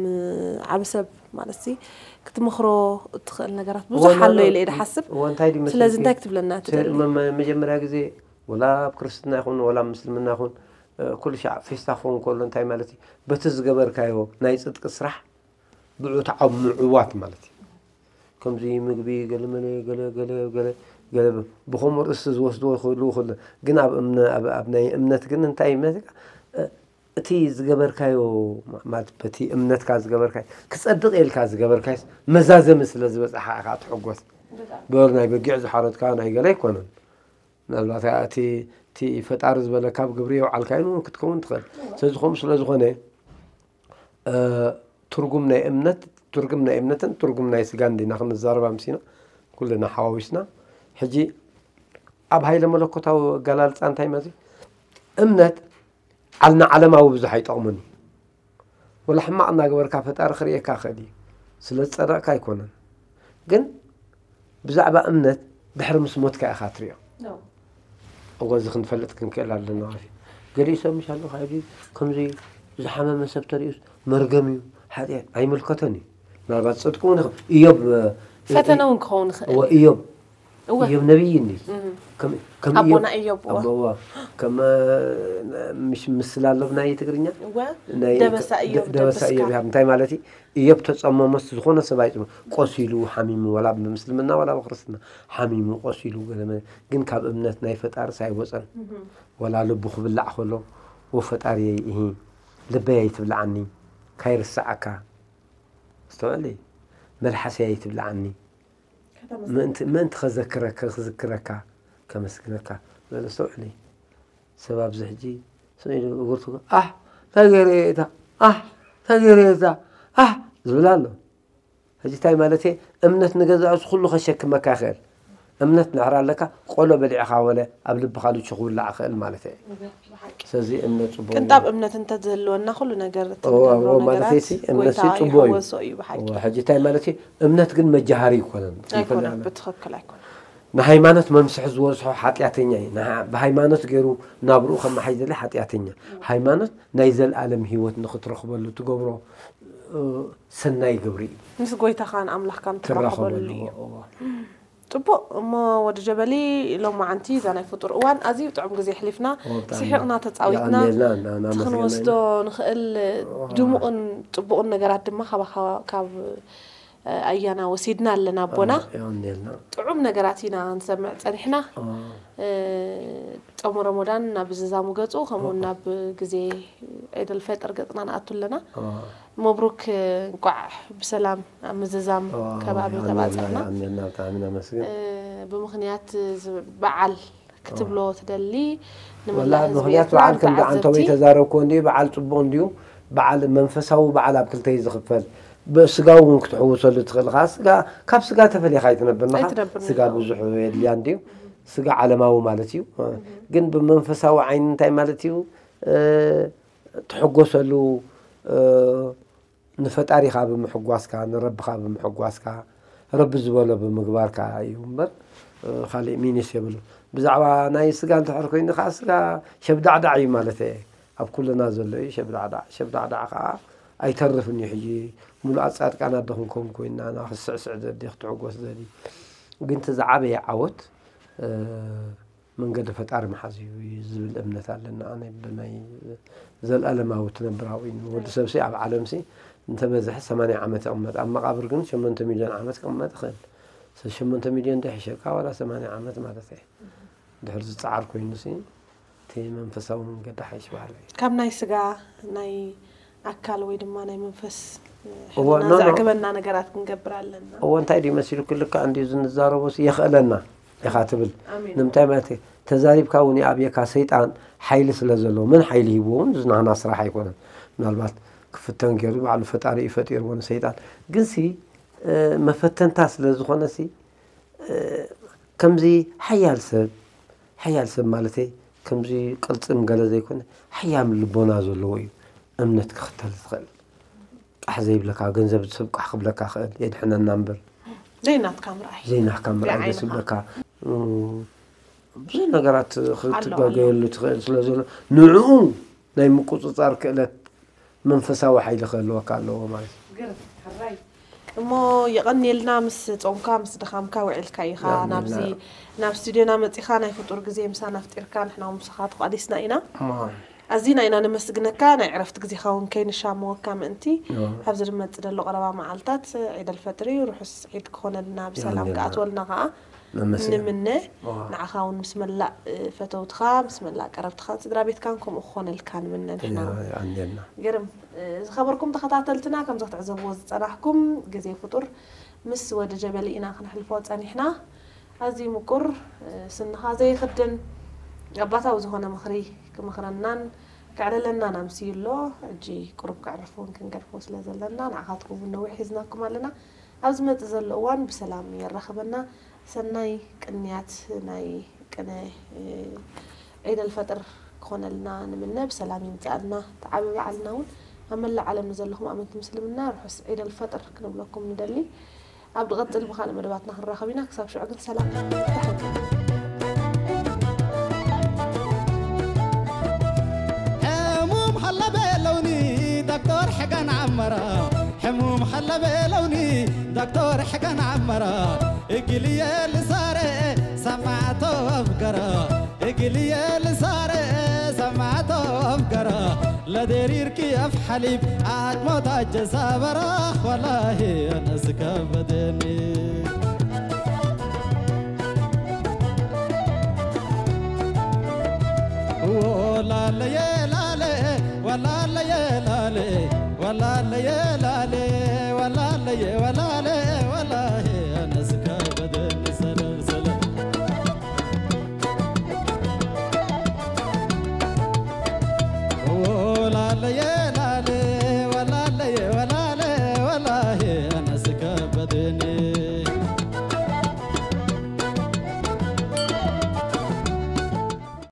ዓቢ ሰብ ማለት ሲ ክትመኽሮ እትኽእል ነገራት ብዙሕ እዋን ኣሎ ኣሎ። ኢለ እየ ድሓስብ። እዋን እንታይ ድዩ ስለዚ መሲልኪ? እንታይ ክትብለና ተ-፣ ትደሊ? መ-፣ መ-፣ መጀመርያ ግዜ ወላ ኣብ ክርስትና ይኹን ወላ ኣብ ምስልምና ይኹን፣ እ፣ ኩሉ ሻዕ ፌስታ ክኸውን ከሎ እንታይ ማለት እዩ? በቲ ዝገበርካዮ ናይ ጽድቂ ስራሕ ብዕኡ ተዓብ ምዕዋት ማለት እዩ። ከምዚ ምግቢ ገለመለ ገለ፣ ገለ፣ ገለ፣ ገለ ብ-፣ ብኸምኡ ርእሲ ዝወስድዎ ይኽእሉ ይኽእሉ። ግን ኣብ እምነ-፣ ኣብ፣ ኣብ ናይ እምነት ግን እንታይ እምነት ኢልካ? እ፣ እቲ ዝገበርካዮ ማ-፣ ማለት በቲ እምነትካ ዝገበርካዮ ክጸድቕ ኢልካ ዝገበርካዮስ መዛዘሚ ስለ ዝበጽሓ ኢኻ ትሕጎስ። በጣም። በር ናይ በጊዕ ዝሓረድካ ናይ ገለ ኣይኮነን። ምናልባት እቲ፣ እቲ ፈጣሪ ዝበለካ ኣብ ግብሪ የውዓልካዮ እውን ክትከውን ትኽእል። ስለዚ ከምኡ ስለ ዝኾነ፣ እ፣ ትርጉም ናይ እምነት፣ ትርጉም ናይ እምነትን ትርጉም ናይ ስጋን ዲና ክንዛረብ ኣምሲና፣ ኩልና ሓዋዊስና። ሕጂ ኣብ ሃይለ መለኮታዊ ኣገላልጻ እንታይ ማለት እዩ? እምነት ዓልና ዓለማዊ ብዙሕ ኣይጠቕምን እዩ። ወላ ሕማቕ እናገበርካ ፈጣሪ ክርእየካ ይኽእል እዩ። ስለ ዝጸደቕካ ኣይኮነን። ግን ብዛዕባ እምነት ድሕሪ ምስ ሞትካ ኢኻ ትርእዮ። ኖ። እወ፣ እዚ ክንፈልጥ ክንክእል ኣለና ማለት እዩ። ገሊኡ ሰብ ምሽ ኣሎ፣ ካብዚ ከምዚ ዝሓመመ ሰብ ተርእዩስ መርገም እዩ፣ ሓጢኣት ኣይምልከቶን እዩ። ምናልባት ጽድቂ እውን ይኸ-፣ እዮብ፣ እ፣ ፈተነ እውን ክኸውን ይኽእል እወ፣ እዩ። እዮብ፣ እወ። እዮብ ነቢይ እንዲ። እም። ከም፣ ከም ኣቦና እዮብ፣ እዮብ፣ እወ። ኣቦ፣ እወ። ከም፣ እ፣ ምሽ-፣ ምስል ኣሎ ብናይ ትግርኛ? እወ። ናይ ደበሳ ከ-፣ እዮብ ደ-፣ ደበሳ ደበስካ። እዮብ ይሃብ። እንታይ ማለት እዩ? እዮብ ተጸመሞስ ዝኾነ ሰብ ኣይጽመ-፣ ቆሲሉ፣ ሓሚሙ፣ ወላ ብምስልምና ወላ ብክርስትና፣ ሓሚሙ፣ ቆሲሉ፣ ገለ መለ፣ ግን ካብ እምነት ናይ ፈጣሪስ ኣይወጸን። እም። ወላ ልቡ ክብላዕ ከሎ፣ "ወ ፈጣሪየይ፣ እሂ፣ ልበይ ኣይትብልዓኒ፣ ካይርስዓካ፣ ኣስተውዕሊ፣ መልሓሰይ ኣይትብልዓኒ፣ ምእንቲ፣ ምእንቲ ከዘክረካ፣ ክዝክረካ፣ ከመስግነካ" በለ። ኣስተውዕሊ። ሰብ ኣብዚ ሕጂ ስቕ ኢሉ እግርቱ፣ "ኣሕ፣ እንታይ ገይረ እየ እታ? ኣሕ፣ እንታይ ገይረ እየ እታ? ኣሕ" ዝብል ኣሎ። ሕጂ እንታይ ማለት እየ? እምነት ንገዛእስ ኩሉ ከሸክመካ ይኽእል። እምነት እንድሕር ኣለካ፣ ቆሎ በሊዕኻ ወለ ኣብ ልብኻ ልቹ ክውላዕ ይኽእል ማለት እየ። ስለዚ እምነት ጽቡቕ እዩ። ቅንጣብ እምነት እንተዝህልወና ኩሉ ነገር እዎ፣ እትገብሮ እዎ፣ ማለት ነገራት እየ፣ እምነት ጎይታ ጽቡቕ እዩ። ይሕወሶ እዩ ብሓቂ። እዎ፣ ሕጂ እንታይ ማለት እዩ? እምነት ግን መጃሃሪ ኣይኮነን። ኣይኮነን፣ ብትኽክል ኣይኮነን። ንሃይማኖት መምስሒ ዝበዝሖ ሓጢኣተኛ እዩ። ንሃ-፣ ብሃይማኖት ገይሩ ናብርኡ ከመሓይሽ ዘለ ሓጢኣተኛ። ሃይማኖት ናይ ዘለኣለም ህይወት ንኽትረኽበሉ ትገብሮ፣ እ፣ ሰናይ ግብሪ እዩ። ምስ ጎይታኻን ኣምላኽካን ትራኸበሉ ትራኸበሉ፣ እዩ። እዎ። ጽቡቕ እሞ ወዲ ጀበሊ፣ ሎማዓንቲ እዛ ናይ ፍጡር እዋን ኣዝዩ ጥዑም ግዜ ኣሕሊፍና፣ ኦ፣ ብጣዕሚ። ስሒቕና፣ ተጻዊትና፣ የቐንየልና፣ እና-፣ እቲ እናመስገና ክንወስዶ ኢና። ንኽእል ኦ። ድሙቕን ጽቡቕን ነገራት ድማ ካባኻ፣ ካብ፣ እ፣ ኣያና ወሲድና ኣለና ኣቦና። ኦ፣ የቐንየልና። ጥዑም ነገራት ኢና ንሰምዕ ጸኒሕና። ኦ። እ፣ ጾም ረመዳን ናብ ዝዛሙ ገጹ፣ ከምኡ ኦ። ናብ ግዜ ዒድ ኣልፈጥር ገጽና ንኣቱ ኣለና። ኦ። መብሩክ፣ እንቋዕ ብሰላም ኣብ ምዝዛም ኦ፣ ከባቢ የቐንየልና፣ ተባጽሕና። የቐንየልና፣ ብጣዕሚ ነመስግን። እ፣ ብምኽንያት እዚ በዓል ክትብሎ ኦ። ትደሊ፣ ወላ ንምላ ህዝቢ ብምኽንያት ኤርትራ በዓል ከም ተዓዘብቲ። ደዓንተወይ ተዛረብኩ እንድዩ፣ በዓል ጽቡቕ እንድዩ፣ በዓል መንፈሳዊ በዓል ኣብ ክልተ እዩ ዝኽፈል። ብስጋዊ እውን ክትሕውሰሉ ትኽእል ኢኻ። ስጋ፣ ካብ ስጋ ተፈሊኻ ኣይትነብር ኢኻ። ኣይትነብር ስጋ ኢኻ። ብዙሕ የድልያ እንድዩ። ስጋ ዓለማዊ ማለት እዩ። ግን ብመንፈሳዊ ዓይኒ እንታይ ማለት እዩ? እ፣ ትሕጎሰሉ፣ እ፣ ንፈጣሪኻ ብምሕጓስካ፣ ንረብኻ ብምሕጓስካ፣ ረቢ ዝበሎ ብምግባርካ እዩ እምበር፣ እ፣ ካሊእ ሚኒስ የብሉ። ብዛዕባ ናይ ስጋ እንድሕር ኮይኑ ከዓ ስጋ ሸብዳዕዳዕ እዩ ማለት እየ። ኣብ ኩልና ዘሎ እዩ ሸብዳዕዳዕ። ሸብዳዕዳዕ ከዓ ኣይተርፍን እዩ። ሕጂ ሙሉኣት ጻድቃናት ዶ ክንከውን ኮይንና፣ ና ክስዕስዕ ዘዲ፣ ክትሕጎስ ዘዲ። ግን እቲ ዝዓበየ ዓወት፣ እ፣ መንገዲ ፈጣሪ ምሓዝ እዩ ዝብል እምነት ኣለና። ኣነ ብናይ ዘልኣለማዊ ትነብራዊ እዩ። ወዲ ሰብሲ ኣብ ዓለምሲ እንተበዝሐ ሰማንያ ዓመት ይቕመጥ። ኣብ መቓብር ግን ሸሞንተ ሚልዮን ዓመት ክቕመጥ ይኽእል። ሰ-፣ ሸሞንተ ሚልዮን ዶ ይሕሸካ ዋላ ሰማንያ ዓመት ማለት እየ። ድሕር ዝጸዓር ኮይኑሲ፣ እቲ መንፈሳዊ መንገዲ ሓይሽ በሃሊ እዩ። ካብ ናይ ስጋ ናይ ኣካል ወይ ድማ ናይ መንፈስ እወ፣ ሕልና ኖ፣ ኖ። ዘዕግበና ነገራት ክንገብር ኣለና። እዎ፣ እንታይ ድዩ መሲሉክ፣ ልክዕ እንዲዩ ዝንዛረቦ ሲ የኽእለና ኢኻ ትብል። ኣሜን። ንምንታይ ማለት እዩ? ተዛሪብካ እውን ይኣብየካ። ሰይጣን ሓይሊ ስለ ዘለዎ፣ መን ሓይሊ ሂብዎ እውን ዝናህና ስራሕ ኣይኮነን። ምናልባት ክፍተን ገይሩ ባዕሉ ፈጣሪ እዩ ፈጢርዎ ንሰይጣን። ግን ሲ እ፣ መፈተንታ ስለ ዝኾነ ሲ እ፣ ከምዚ ሓያል ሰብ ሓያል ሰብ ማለተይ ከምዚ ቅርፅም ገለ ዘይኮነ ሓያም ልቦና ዘለዎ እዩ እምነት ክኽተል ዝኽእል። ቃሕ ዘይብለካ፣ ገንዘብ ሰብ ቃሕ ክብለካ ክእል፣ የድሕነና እምበር ዘይናትካ ምርኣይ ዘይናትካ ምርኣይ ብዓይንኻ። ደስ ይብለካ። እ፣ ብዙሕ ነገራት ኣሎ፣ ክትጋገየሉ ትኽእል ስለ ዘሎ ንዕኡ ናይ ምቁፅፃር ክእለት መንፈሳዊ ሓይሊ ክህልወካ ኣለዎ ማለት እዩ። ግርም፣ ሕራይ። እሞ የቐንየልና፣ ምስ ጾምካ ምስ ድኻምካ ውዒልካ ኢኻ የቐንየልና። ናብዚ ናብ ስቱዲዮና መጺኻ ናይ ፍጡር ግዜ ምሳና ኣፍጢርካ ንሕና ምሳኻ ተቋዲስና ኢና። እሞ፣ ኣዚና ኢና ነመስግነካ፣ ናይ ዕረፍቲ ግዜኻ እውን ከይንሻመወካ ምእንቲ። እዎ። ኣብዚ ዝመጽእ ዘሎ ቀረባ መዓልታት ዒደል ፈጥሪ ርሑስ ዒድ ክኾነልና፣ ብሰላም የቐንየልና። ክኣትወልና ከኣ ነመስግን። ንምነ። እዎ። ንዓኻ እውን ምስ መላእ እ፣ ፈተውትኻ፣ ምስ መላእ ቀረብትኻ፣ ስድራ ቤትካን ከምኡ ክኾነልካ ንምነ ንሕና እውን። የቐንየልና። ግርም፣ እ፣ ዝኸበርኩም ተኸታተልትና፣ ከምዚ ክትዕዘብዎ ዝጸናሕኩም ግዜ ፍጡር ምስ ወዲ ጀበሊ ኢና ክነሕልፎ ጸኒሕና። ኣዝዩ ምቁር፣ እ፣ ስንኻ ዘይኽድን ኣባታዊ ዝኾነ ምኽሪ ክመኽረናን ከዕልለናን ኣምስዩ ኣሎ። ሕጂ ቁሩብ ከዕርፍ እውን ክንገድፎ ስለ ዘለና ንዓኻትኩም እውን ነዊሕ ሒዝናኩም ኣለና። ኣብ ዝመጽእ ዘሎ እዋን ብሰላም የራኽበና። ሰናይ ቅንያት ናይ ቅነ ዒድ ኣልፈጥር ክኾነልና ንምነ። ብሰላም ይምፅኣልና። እቲ ዓቢ በዓልና እውን ኣብ መላእ ዓለም ንዘለኹም ኣመንቲ ምስልምና ርሑስ ዒድ ኣልፈጥር ክንብለኩም ንደሊ። ኣብ ዝቐፅል ብኻልእ መደባትና ክንራኸብ ኢና። ክሳብ ሽዑ ግን ሰላም ተሓንቀ ሕሙም ሀለበ ለውኒ ዶክተር ሕገን ዓመራ ሕሙም ሀለበ ለውኒ ዶክተር ሕገን ዓመራ እግልየ ልሳረ ሰማዕቶ ኣፍገራ እግልየ ልሳረ ሰማዕቶ ኣፍገራ ለደሪርኪ ኣፍ ሓሊብ ኣጥሞታ ጀሳበራ ወላሂ ኣነስከበደኒ ወላለየ ላለ ወላለየ ላለ ወላለየ ላለ ወላለየ ወላ